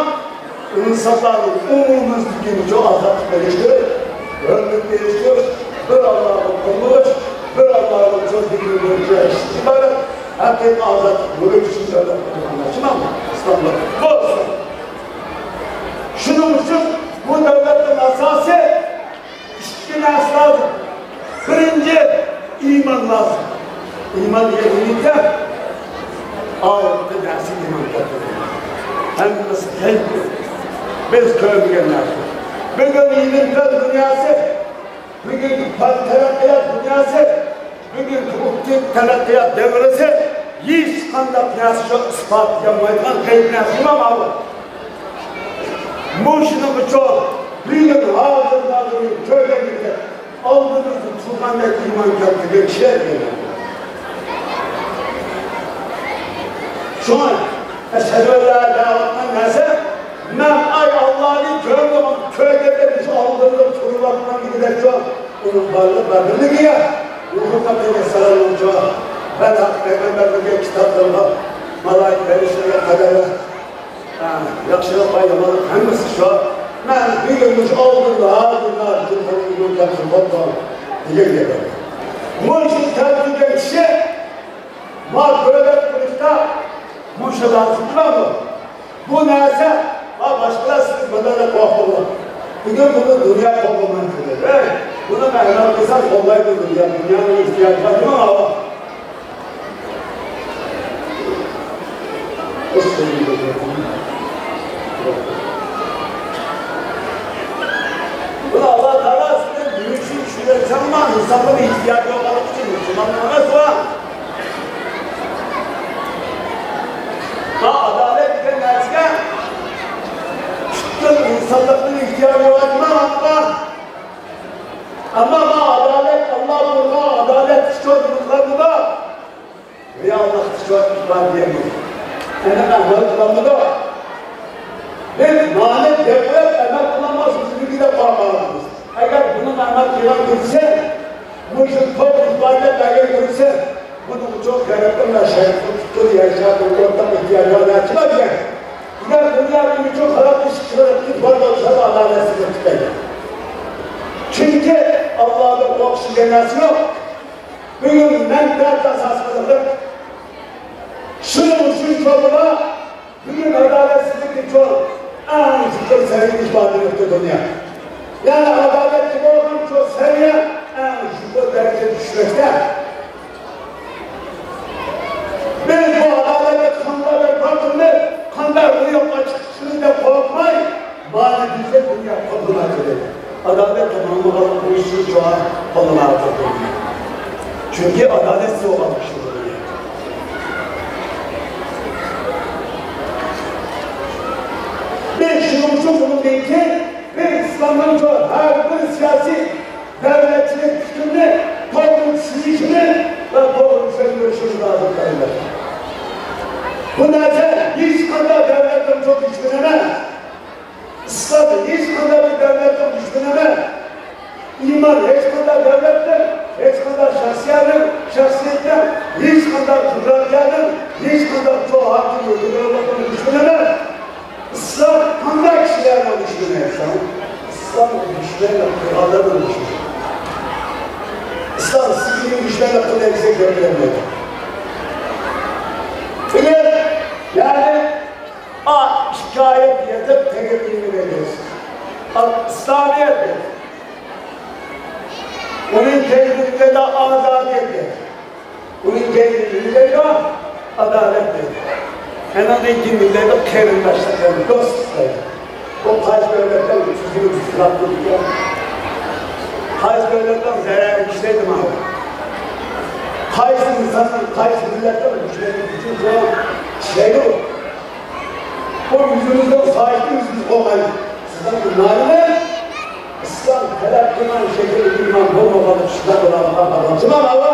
ئىنسانلارنىڭ ئومۇميۈزلۈكىنى شۇ ئازادلىق بېرىشتۇر، ھۆرمەت بېرىشتۇر، بىر ئاللاغا قۇل بولۇش، بىر ئاللاغا شۇ دىننى بويىچە ئىشلىشىش ئىبارەت ھەقىقىي ئازادلىق بولۇش ئۈچۈن دۆلەت قۇرۇلغان ئىسلاملىق بولسۇن. شۇنىڭ ئۈچۈن بۇ دۆلەتنىڭ ئاساسى ئىككى نەرسە لازىم. بىرىنچى، ئىمان لازىم. ئىمان دېگەن نېمە؟ ئالدى نەرسە ئىمان كەلتۈرگەن. ھەممىسى غەيب. بىز كۆرمىگەن نەرسە. بۈگۈن ئىلىم پەن دۇنياسى، بۈگۈنكى پەن تەرەققىيات دۇنياسى، بۈگۈنكى ئوپتىك تەرەققىيات دەۋرىسى ھېچقانداق نەرسە ئىسپاتلىيالمايدىغان غەيب نەرسە ماۋۇ. مۇشۇنىڭ ئۈچۈن بۈگۈن ھازىر نازىرىن كۆرگەنلىكتە ئالدىمىزدا تۇرغاندەك ئىمان كەلتۈرگەن كىشىلەر دېگەن. شۇڭا ئەشھەدۇ ئەللا ئىلاھە ئىللاللاھ دەۋاتقان نەرسە، مەن ئاي ئاللانى كۆردۈم، كۆرگەندە مۇشۇ ئالدىمدا تۇرۇۋاتقان دېگۈدەك شۇ. ئۇنىڭ بارلىق بارلىقىغا، مۇھەممەد ئەلەيھىسسالامنىڭ شۇ ۋە پەيغەمبەرلەرگە، كىتابلارغا، مالائىكە پەرىشتىلەرگە قەدەر ۋە، ئە، ياخشىلىق ۋە يامانلىق ھەممىسى شۇ. مەن بۈگۈن مۇشۇ ئالدىمدا، ھازىر، ھازىر، جۇمھۇر ئىمام كەلتۈرۈپ بولدۇم دېگەن گەپ. مۇشۇ كەلتۈرگەن كىشى ما دۆلەت قۇرۇشتا مۇشۇ لازىم بولىدۇ. بۇ نەرسە، ۋە باشقىلار سىز بۇنى قوغلاڭلار. بۈگۈن بۇنى دۇنيا قوغلىمايدۇ. ھەي، بۇنى ئەمەل قىلساڭ قوغلايدۇ دۇنيا. دۇنيانىڭ ئېھتىياجى بار دېمەڭ، ئاۋا. بۇنى ئاللا تائالا سىزدىن دېمىشى چۈشۈرۈۋەتسەڭمۇ، ئىنسانلارنىڭ ئېھتىياجى يوق ئادەم ئۈچۈن مۇسۇلمان ئەمەس بۇ. ۋە ئادالەت دېگەن نەرسىگە پۈتكۈل ئىنسانلىقنىڭ ئېھتىياجى بار، ئەمما، ئەمما، ئەمما ئادالەت، ئاللا بۇيرۇغان ئادالەت ئۈچۈن نېمە قىلىدۇ؟ رېئاللىق ئۈچۈن ئىپادىلىيەلمەيدۇ. ئەنە ئەمەل قىلالمىدۇق. بىز مانا گەپلەپ ئەمەل قىلالماس، بىز بىلگىدە قالمايمىز. ئەگەر بۇنىڭ ئەمەل قىلغان كۆرسە، مۇشۇ توپ ئىپادىلەپ بەرگەن كۆرسە، بۇنىڭ ئۈچۈن غەربنىڭ ۋە شەرقنىڭ پۈتۈن يەر شارىنىڭ ئورتاق ئېھتىياجى بار نەرسىلەر دېگەن. ئەگەر دۇنيا بۇنىڭ ئۈچۈن خىلاپ ئىش قىلىپ بار بولسا، ئادالەتسىزلىك تۈپەيلى. چۈنكى ئاللادىن قورقۇش دېگەن نەرسە يوق. بۈگۈن مەنپەئەت ئاساس قىلىنىپ، شۇنىڭ ئۈچۈن چوڭلار بۈگۈن ئادالەتسىزلىك ئۈچۈن ئەڭ چوڭ سەۋىيەدە ئىپادىلىنىپتۇ دۇنيا. يەنى ئادالەتلىك دەرىجىدە چۈشمەكتە. بىز بۇ ئادالەتنى قانداق بىر پارتىمىز، قانداق روياپقا چىقىشىمىز دەپ قورقماي، مانا دېسە دۇنيا قوللىمايدۇ دەيدۇ. ئادالەتتە ماڭمىغانلىق بۇ ئىشنى جاۋاب قوللىمايدۇ. چۈنكى ئادالەتسىز بولغان ئىش بۇ. بىز شۇنىڭ ئۈچۈن بۇنىڭدىن كېيىن بىز ئىسلامنىڭ شۇ ھەر بىر سىياسىي دەۋلەتچىلىك پىكرىنى توغرا چۈشىنىشىمىز ۋە توغرا چۈشەندۈرۈشىمىز لازىم، قېرىنداشلار. بۇ نەرسە ھېچقانداق دەۋلەتنىڭ چوڭ دۈشمىنى ئەمەس. ئىسلام ھېچقانداق بىر دەۋلەتنىڭ دۈشمىنى ئەمەس. ئىمان ھېچقانداق دەۋلەتنىڭ، ھېچقانداق شەخسىيەتنىڭ، شەخسىيەتنىڭ، ھېچقانداق جۇغراپىيەنىڭ، ھېچقانداق چوڭ ھاكىم ھۆكۈمرانلىقنىڭ دۈشمىنى ئەمەس. ئىسلام قانداق كىشىلەرنىڭ دۈشمىنى دېسەڭ، ئىسلام دۈشمەنلىك قىلغانلارنىڭ دۈشمىنى. ئىسلام سىزگە دۈشمەنلىك قىلدى دېسە گەپ بېرەلمەيدۇ. بۈگۈن، يەنى، ئا، ئىككى ئايەت يېزىپ تېگىپ ئىلمىنى ئىسلامىيەت دېدى. ئۇنىڭ كەينىدە ئازادىيەت دېدى. ئۇنىڭ كەينىدە نېمە دەيدۇ؟ ئادالەت دەيدۇ. ئەنىڭدىن كېيىن نېمە دەيدۇ؟ قېرىنداشلىق دەيدۇ، دوستلۇق دەيدۇ. بۇ قايسى دۆلەتنىڭ تۈزۈمى ئىسلاپ تۇرىدىكەن؟ قايسى دۆلەتنىڭ زەرەرىگە ئىشلەيدۇ مانا؟ قايسى ئىنساننىڭ، قايسى مىللەتنىڭ كۈچلەنگۈسى ئۈچۈن بۇ ئىشلەيدۇ؟ بۇ يۈزىمىزنىڭ سايىسىنى ئۆزىمىز قوغدايلى. سىزنىڭ ئىمانىڭىز ئىسلام تەلەپ قىلغان شەكىلدە ئىمان بولمىغانلىقى شۇنداق بولغانلىقىغا قارىغانسىمان، ئاۋا.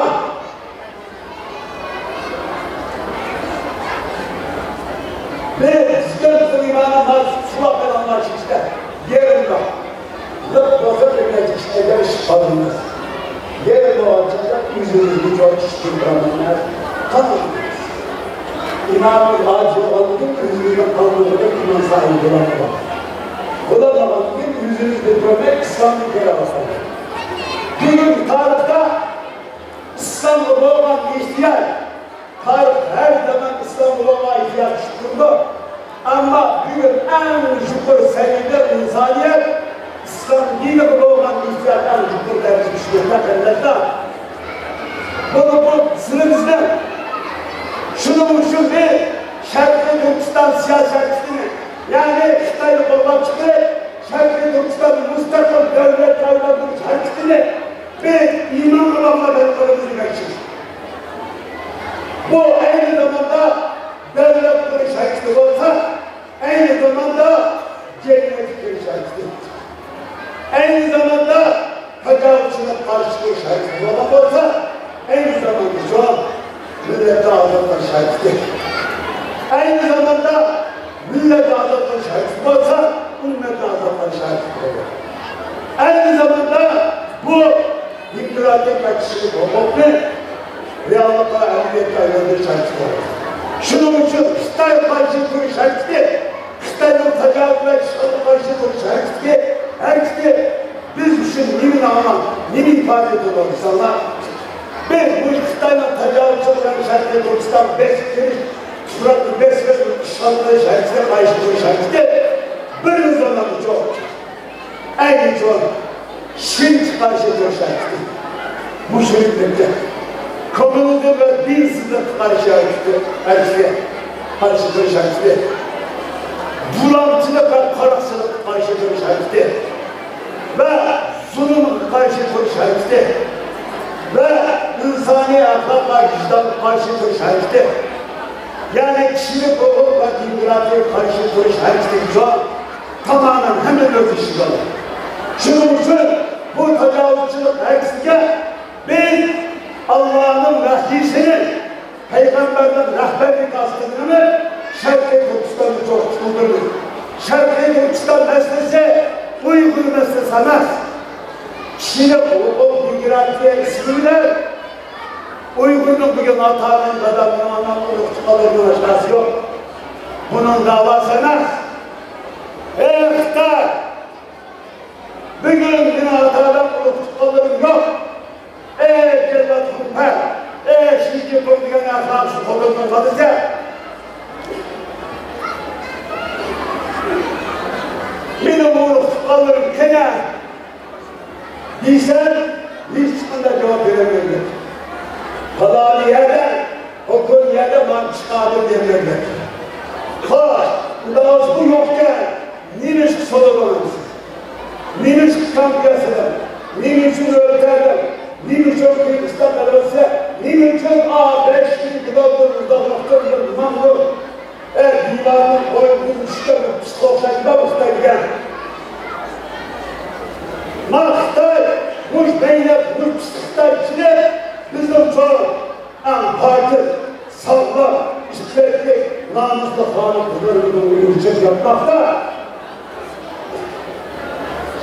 بىز ئىسلام ئىمانى ماس سۇۋاق بىلەن ئالماشتى ئىشتە. يېرىمدا. لىق بولسا بىر نەچچە ئىشتە ئەگەر ئىشقا قالدىڭىز. يېرىم بولغان چاغدا ئۆزىمىزگە چوڭ ئىش قىلدۇرالمايمىز. قالدىڭىز. ئىمانىمىز ئاجىز بولغاندىن كېيىن ئۆزىمىزنىڭ قالدۇرغۇدەك ئىمان ساھىبى بولالمىدۇق. بولالمىغاندىن كېيىن ئۆزىمىزدىن كۆرمەي ئىسلامنى كۆرەۋاتىمىز. بۈگۈنكى تارىختا ئىسلامغا بولغان ئېھتىياج، تارىخ ھەر زامان ئىسلامغا بولغان ئېھتىياج چۈشۈپ تۇرىدۇ. ئەمما بۈگۈن ئەڭ يۇقىرى سەۋىيەدە ئىنسانىيەت ئىسلام دىنىغا بولغان ئېھتىياج ئەڭ يۇقىرى دەرىجىدە چۈشمەكتە، قېرىنداشلار. بۇنى بۇ سىنىمىزنىڭ، شۇنىڭ ئۈچۈن بىز شەرقىي تۈركىستان سىياسەتچىسىنى، يەنى خىتاينى قوللاپ چىقىرىپ، شەرقىي تۈركىستاننى مۇستەقىل دۆلەتكە ئايلاندۇرۇش ھەرىكىتىنى بىز ئىمانغا باغلاپ ھەل قىلىمىز دېمەكچى. بۇ ئەينى زاماندا دۆلەت قۇرۇش ھەرىكىتى بولسا، ئەينى زاماندا جەمئىيەت قۇرۇش ھەرىكىتى. ئەينى زاماندا تاجاۋۇزچىلىققا قارشى تۇرۇش ھەرىكىتى بولغان بولسا، ئەينى زاماندا شۇ مىللەتنى ئازاد قىلىش ھەرىكىتى. ئەينى زاماندا مىللەتنى ئازاد قىلىش ھەرىكىتى بولسا، ئۈممەتنى ئازاد قىلىش ھەرىكىتى بولىدۇ. ئەينى زاماندا بۇ دېموكراتىك ۋە كىشىلىك ھوقۇقنى رېئاللىققا، ئەمەلىيەتكە ئايلاندۇرۇش ھەرىكىتى بولىدۇ. شۇنىڭ ئۈچۈن خىتايغا قارشى تۇرۇش ھەرىكىتى، خىتاينىڭ تاجاۋۇز ۋە ئىشغالغا قارشى تۇرۇش ھەرىكىتى، ھەرىكىتى بىز ئۈچۈن نېمىنى ئاڭلاپ، نېمە ئىپادە ئېتىدۇ دېسەڭلار، بىز بۇ خىتاينىڭ تاجاۋۇزچىلىقى بىلەن شەرقىي تۈركىستان بېسىپ كىرىش، تۇپراقنى بېسىپ كىرىش، ئىشغال قىلىش ھەرىكىتىگە قارشى تۇرۇش ھەرىكىتى بىر زاماندا چوڭ. ئەينى چوڭ شىنجىڭغا قارشى تۇرۇش ھەرىكىتى، مۇشرىكلىككە، كوممۇنىزم ۋە دىنسىزلىققا قارشى ھەرىكىتى، ھەرىكىتىگە قارشى تۇرۇش ھەرىكىتى، بۇلاڭچىلىق ۋە قاراقچىلىققا قارشى تۇرۇش ھەرىكىتى ۋە زۇلۇمغا قارشى تۇرۇش ھەرىكىتى ۋە ئىنسانىي ئەخلاق ۋە ۋىجدانغا قارشى تۇرۇش ھەرىكىتى، يەنى كىشىلىك ھوقۇق ۋە دېموكراتىيەگە قارشى تۇرۇش ھەرىكىتىگە تامامەن ھەممىمىز ئىشىنىمىز. شۇنىڭ ئۈچۈن بۇ تاجاۋۇزچىلىق ھەرىكىتىگە بىز ئاللانىڭ ۋەھيىسىنى، پەيغەمبەرنىڭ رەھبەرلىكى ئاستىدا مېڭىپ، شەرقىي تۈركىستاننى چوڭ قىلدۇردۇق. شەرقىي تۈركىستان مەسىلىسى ئۇيغۇر مەسىلىسى ئەمەس. كىشىلىك ھوقۇق، دېموكراتىيە ئىسمى بىلەن ئۇيغۇرنىڭ بۈگۈن ئاتا-ئانام، دادامنىڭ، ئانامنىڭ، ئۇرۇق-تۇغقانلىرىنىڭ ھەققى يوق. بۇنىڭ داۋاسى ئەمەس. ئەي خىتاي! بۈگۈن مېنىڭ ئاتا-ئانام، ئۇرۇق-تۇغقانلىرىم يوق. ئەي جەللات خۇڭپەن! ئەي شى جىنپىڭ دېگەن ئەخلاقسىز خوتۇننىڭ بالىسى! مېنىڭ ئۇرۇق-تۇغقانلىرىم قېنى؟ دېسەم، ھېچقانداق جاۋاب بېرەلمەيدۇ. پالان يەردە، پوكون يەردە ماڭا چىقاردى دېمەيدۇ. خوش، ئۇنداق بولسا بۇ يوقكەن، نېمە ئىشقا سولىدىڭىز؟ نېمە ئىشقا كامپ ياسىدىڭ؟ نېمە ئۈچۈن ئۆلتۈردۈڭ؟ نېمە ئۈچۈن قىرغىزىستان قىلغۇسى؟ نېمە ئۈچۈن ئا بەش مىڭ كىلومېتىر ئۇزاقلىقتىن بىر ماڭدۇق؟ ئە، دىۋارنىڭ بويىدىن چۈشكەن بىر پىسقا ئوخشايدۇ بۇ خىتاي دېگەن. ما خىتاي، مۇش مەينەت، مۇش پىسقا خىتاي ئىچىدە بىزنىڭ چوڭ، ئەڭ پاكىز، ساغلام، ئىپپەتلىك، نامۇسلۇق خانىم-قىزلىرىمىزنى ئۇيغۇرچە ياتماقتا.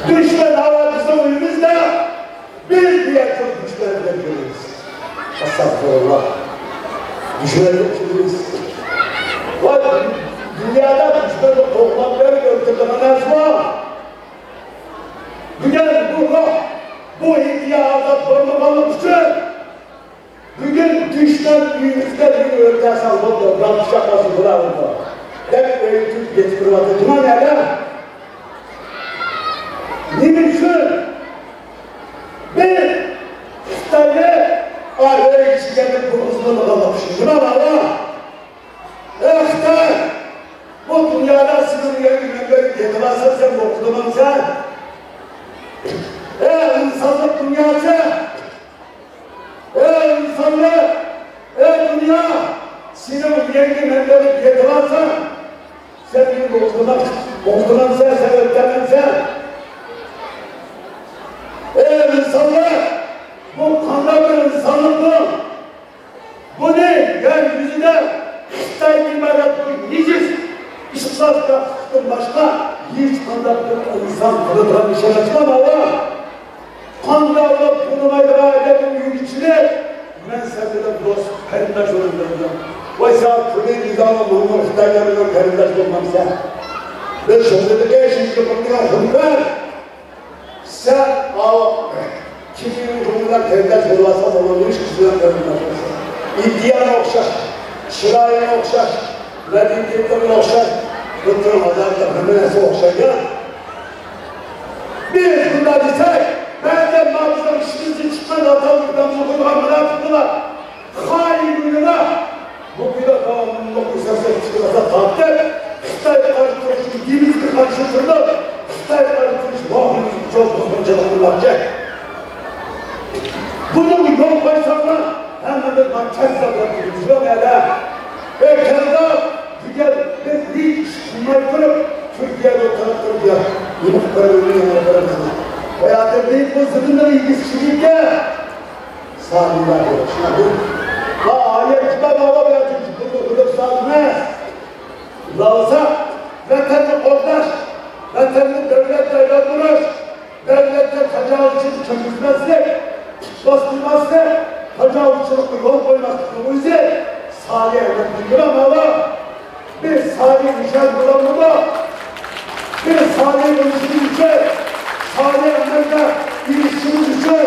دۈشمەن ھاۋا بىزنىڭ ئۆيىمىزدە. بىز بۇ يەردە دۈشمەن بىلەن يۈرىمىز. ئەستەغپۇرۇللا. دۈشمەن بىلەن يۈرىمىز. ۋاي، دۇنيادا دۈشمەننى قوغلاپ بېرىپ ئۆلتۈرىدىغان نەرسە بار. بۈگۈن بۇ روھ، بۇ ئىدىيە ئازاد بولمىغانلىقى ئۈچۈن بۈگۈن دۈشمەن ئۆيىمىزگە مېنى ئۆلتۈرسەڭ بولدى، داڭ پىچاقلاسۇن بۇلار بولدى دەپ ئۆيگە كىرىپ كېتىپ تۇرۇۋاتىدۇ. جۇما نەدە؟ نېمە ئۈچۈن؟ بىز خىتاينى ئا ئۆي ئىچىگە بۇ ئۇزمىلىغانلىق ئۈچۈن. جۇما نەدە؟ ئەي خىتاي! بۇ دۇنيادا سېنىڭ يەرگە مەن بېرىپ يېتىۋالسام سەن بوغۇزلىمامسەن؟ ئەي ئىنسانلىق دۇنياسى! ئەي ئىنسانلار، ئەي دۇنيا، سېنىڭ ئۆيۈڭگە مەن بېرىپ يېتىۋالسام، سەن مېنى بوغۇزلىماق، بوغۇزلىمامسەن، سەن ئۆلتۈرمەمسەن؟ ئەي ئىنسانلار، بۇ قانداق بىر ئىنسانلىق بۇ؟ بۇنى يەر يۈزىدە خىتايدىن ئىبارەت بۇ نىجىس ئىپلاسكارلىقتىن باشقا ھېچقانداق بىر ئىنسان قىلىدىغان ئىش ئەمەسكەن، ئاۋا. قانداقلا تونۇمايدىغان ئادەمنىڭ ئۆيىگە چىقىپ، مەن سەن بىلەن دوست، قېرىنداش بولۇپ بىلدىم. ۋاي ساڭا پۇلى نىزامى ماڭا خىتايلار بىلەن قېرىنداش بولمامسەن؟ بىز شۇندىكى شىنجىڭ بىلەن خۇمكار. سەن ئاۋۇ كىمنىڭ بىلەن قېرىنداش بولۇۋالسا بولمامدۇ، ئىش كىشى بىلەن قېرىنداش بولسا. ئىدىيەڭ ئوخشاش، چىرايىڭ ئوخشاش، مەدەنىيىتىڭ ئوخشاش، خوتۇن ئادەتتە ھەممە نەرسە ئوخشايدۇ. بىز بۇنداق دېسەك، بەزىدە ما بىزنىڭ ئىشىمىزدىن چىققان، ئاتالمىش نامىزى قويغان مۇناپىقلار، خائىن ئۇيۇلار، بۇ بىر داۋاملىق ئىسەسلەپ چىقىۋاتقان تارتىپ، خىتايغا قارشى تۇرۇش، دىنىمىزگە قارشى تۇرۇپ، خىتايغا قارشى تۇرۇش روھىمىزنى چوڭ بۇزغۇنچىلىق قىلماقچى. بۇنىڭغا يول قويساڭلار، ھەممىمىز بار كەسسەپ ياتىمىز. يوق ھەدە. ئەي كەلدى، بۈگۈن بىز ھېچ ئىش قىلماي تۇرۇپ، تۈركىيەگە تەرەپ تۇرۇپ نېمە قىلىپ بېرىمىز، نېمە قىلىپ بېرىمىز؟ باياتىن بىز بۇ زېمىننىڭ ئىگىسى كىم ئىكەن؟ سالىھلار دېدى. شۇنداق. ھا، ئايەت كىتاب ئاۋۇ ياكى بۇ، بۇ، بۇ سالىھ ئەمەس. لازا، ۋەتەننى قوغداش، ۋەتەننى دۆلەتكە ئايلاندۇرۇش، دۆلەتكە تاجاۋۇزچىلىق كىرگۈزمەسلىك، ئىپلاس قىلماسلىق، تاجاۋۇزچىلىققا يول قويماسلىقنىڭ ئۆزى سالىھ ئەمەلدىن بىر ئەمەلدۇر. بىز سالىھ نىشان بولالمىدۇق. بىز سالىھ بولۇشىمىز ئۈچۈن، سالىھ ئەمەلگە ئېرىشىشىمىز ئۈچۈن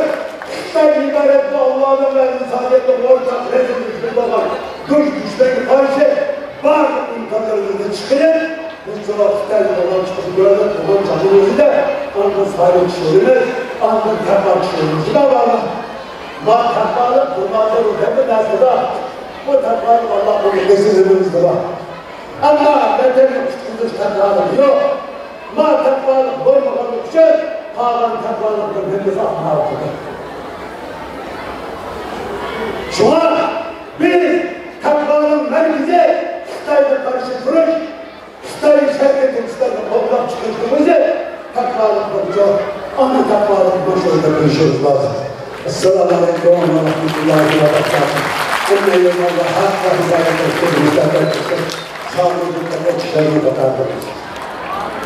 خىتايدىن ئىبارەت بۇ ئاللانىڭ ۋە ئىنسانىيەتنىڭ ئورتاق رەزىل دۈشمىنى بولغان بۇ دۈشمەنگە قارشى بارلىق ئىمكانلىرىمىزنى چىقىرىپ، بىز شۇڭا خىتاينى بولغان چىقىپ كۆرۈپ، بولغان چاغنىڭ ئۆزىدە ئاندىن سالىھ كىشى بولىمىز، ئاندىن تەقۋا كىشى بولىمىز. شۇنداق بارمۇ؟ ما تەقۋالىق، بۇ نازىر دەپ بىر نەرسە بار. بۇ تەقۋالىق ئاللا قولىدا بىزنىڭ ئىلمىمىزدە بار. ئەمما ۋەتەننى قۇتقۇزۇش تەقۋالىقى يوق. ما تەقۋالىق بولمىغانلىقى ئۈچۈن قالغان تەقۋالىقلار ھەممىسى ئاقماقتىدۇر. شۇڭا بىز تەقۋانىڭ مەركىزى خىتايغا قارشى تۇرۇش، خىتاي شەرقىي تۈركىستاننى قوغداپ چىقىشنىڭ ئۆزى تەقۋالىق بولىدۇ. ئانا تەقۋالىق بولۇشىنى بىلىشىمىز لازىم. ئەسسالامۇ ئەلەيكۇم ۋە رەھمەتۇللاھى ۋە بەرىكاتۇھ. ھەممە يوللاردا ھەق ۋە ھىدايەت قىلسۇن، مۇستەقىم قىلسۇن. ساغلىقتا كىشىلەرنىڭ قاتارىدا.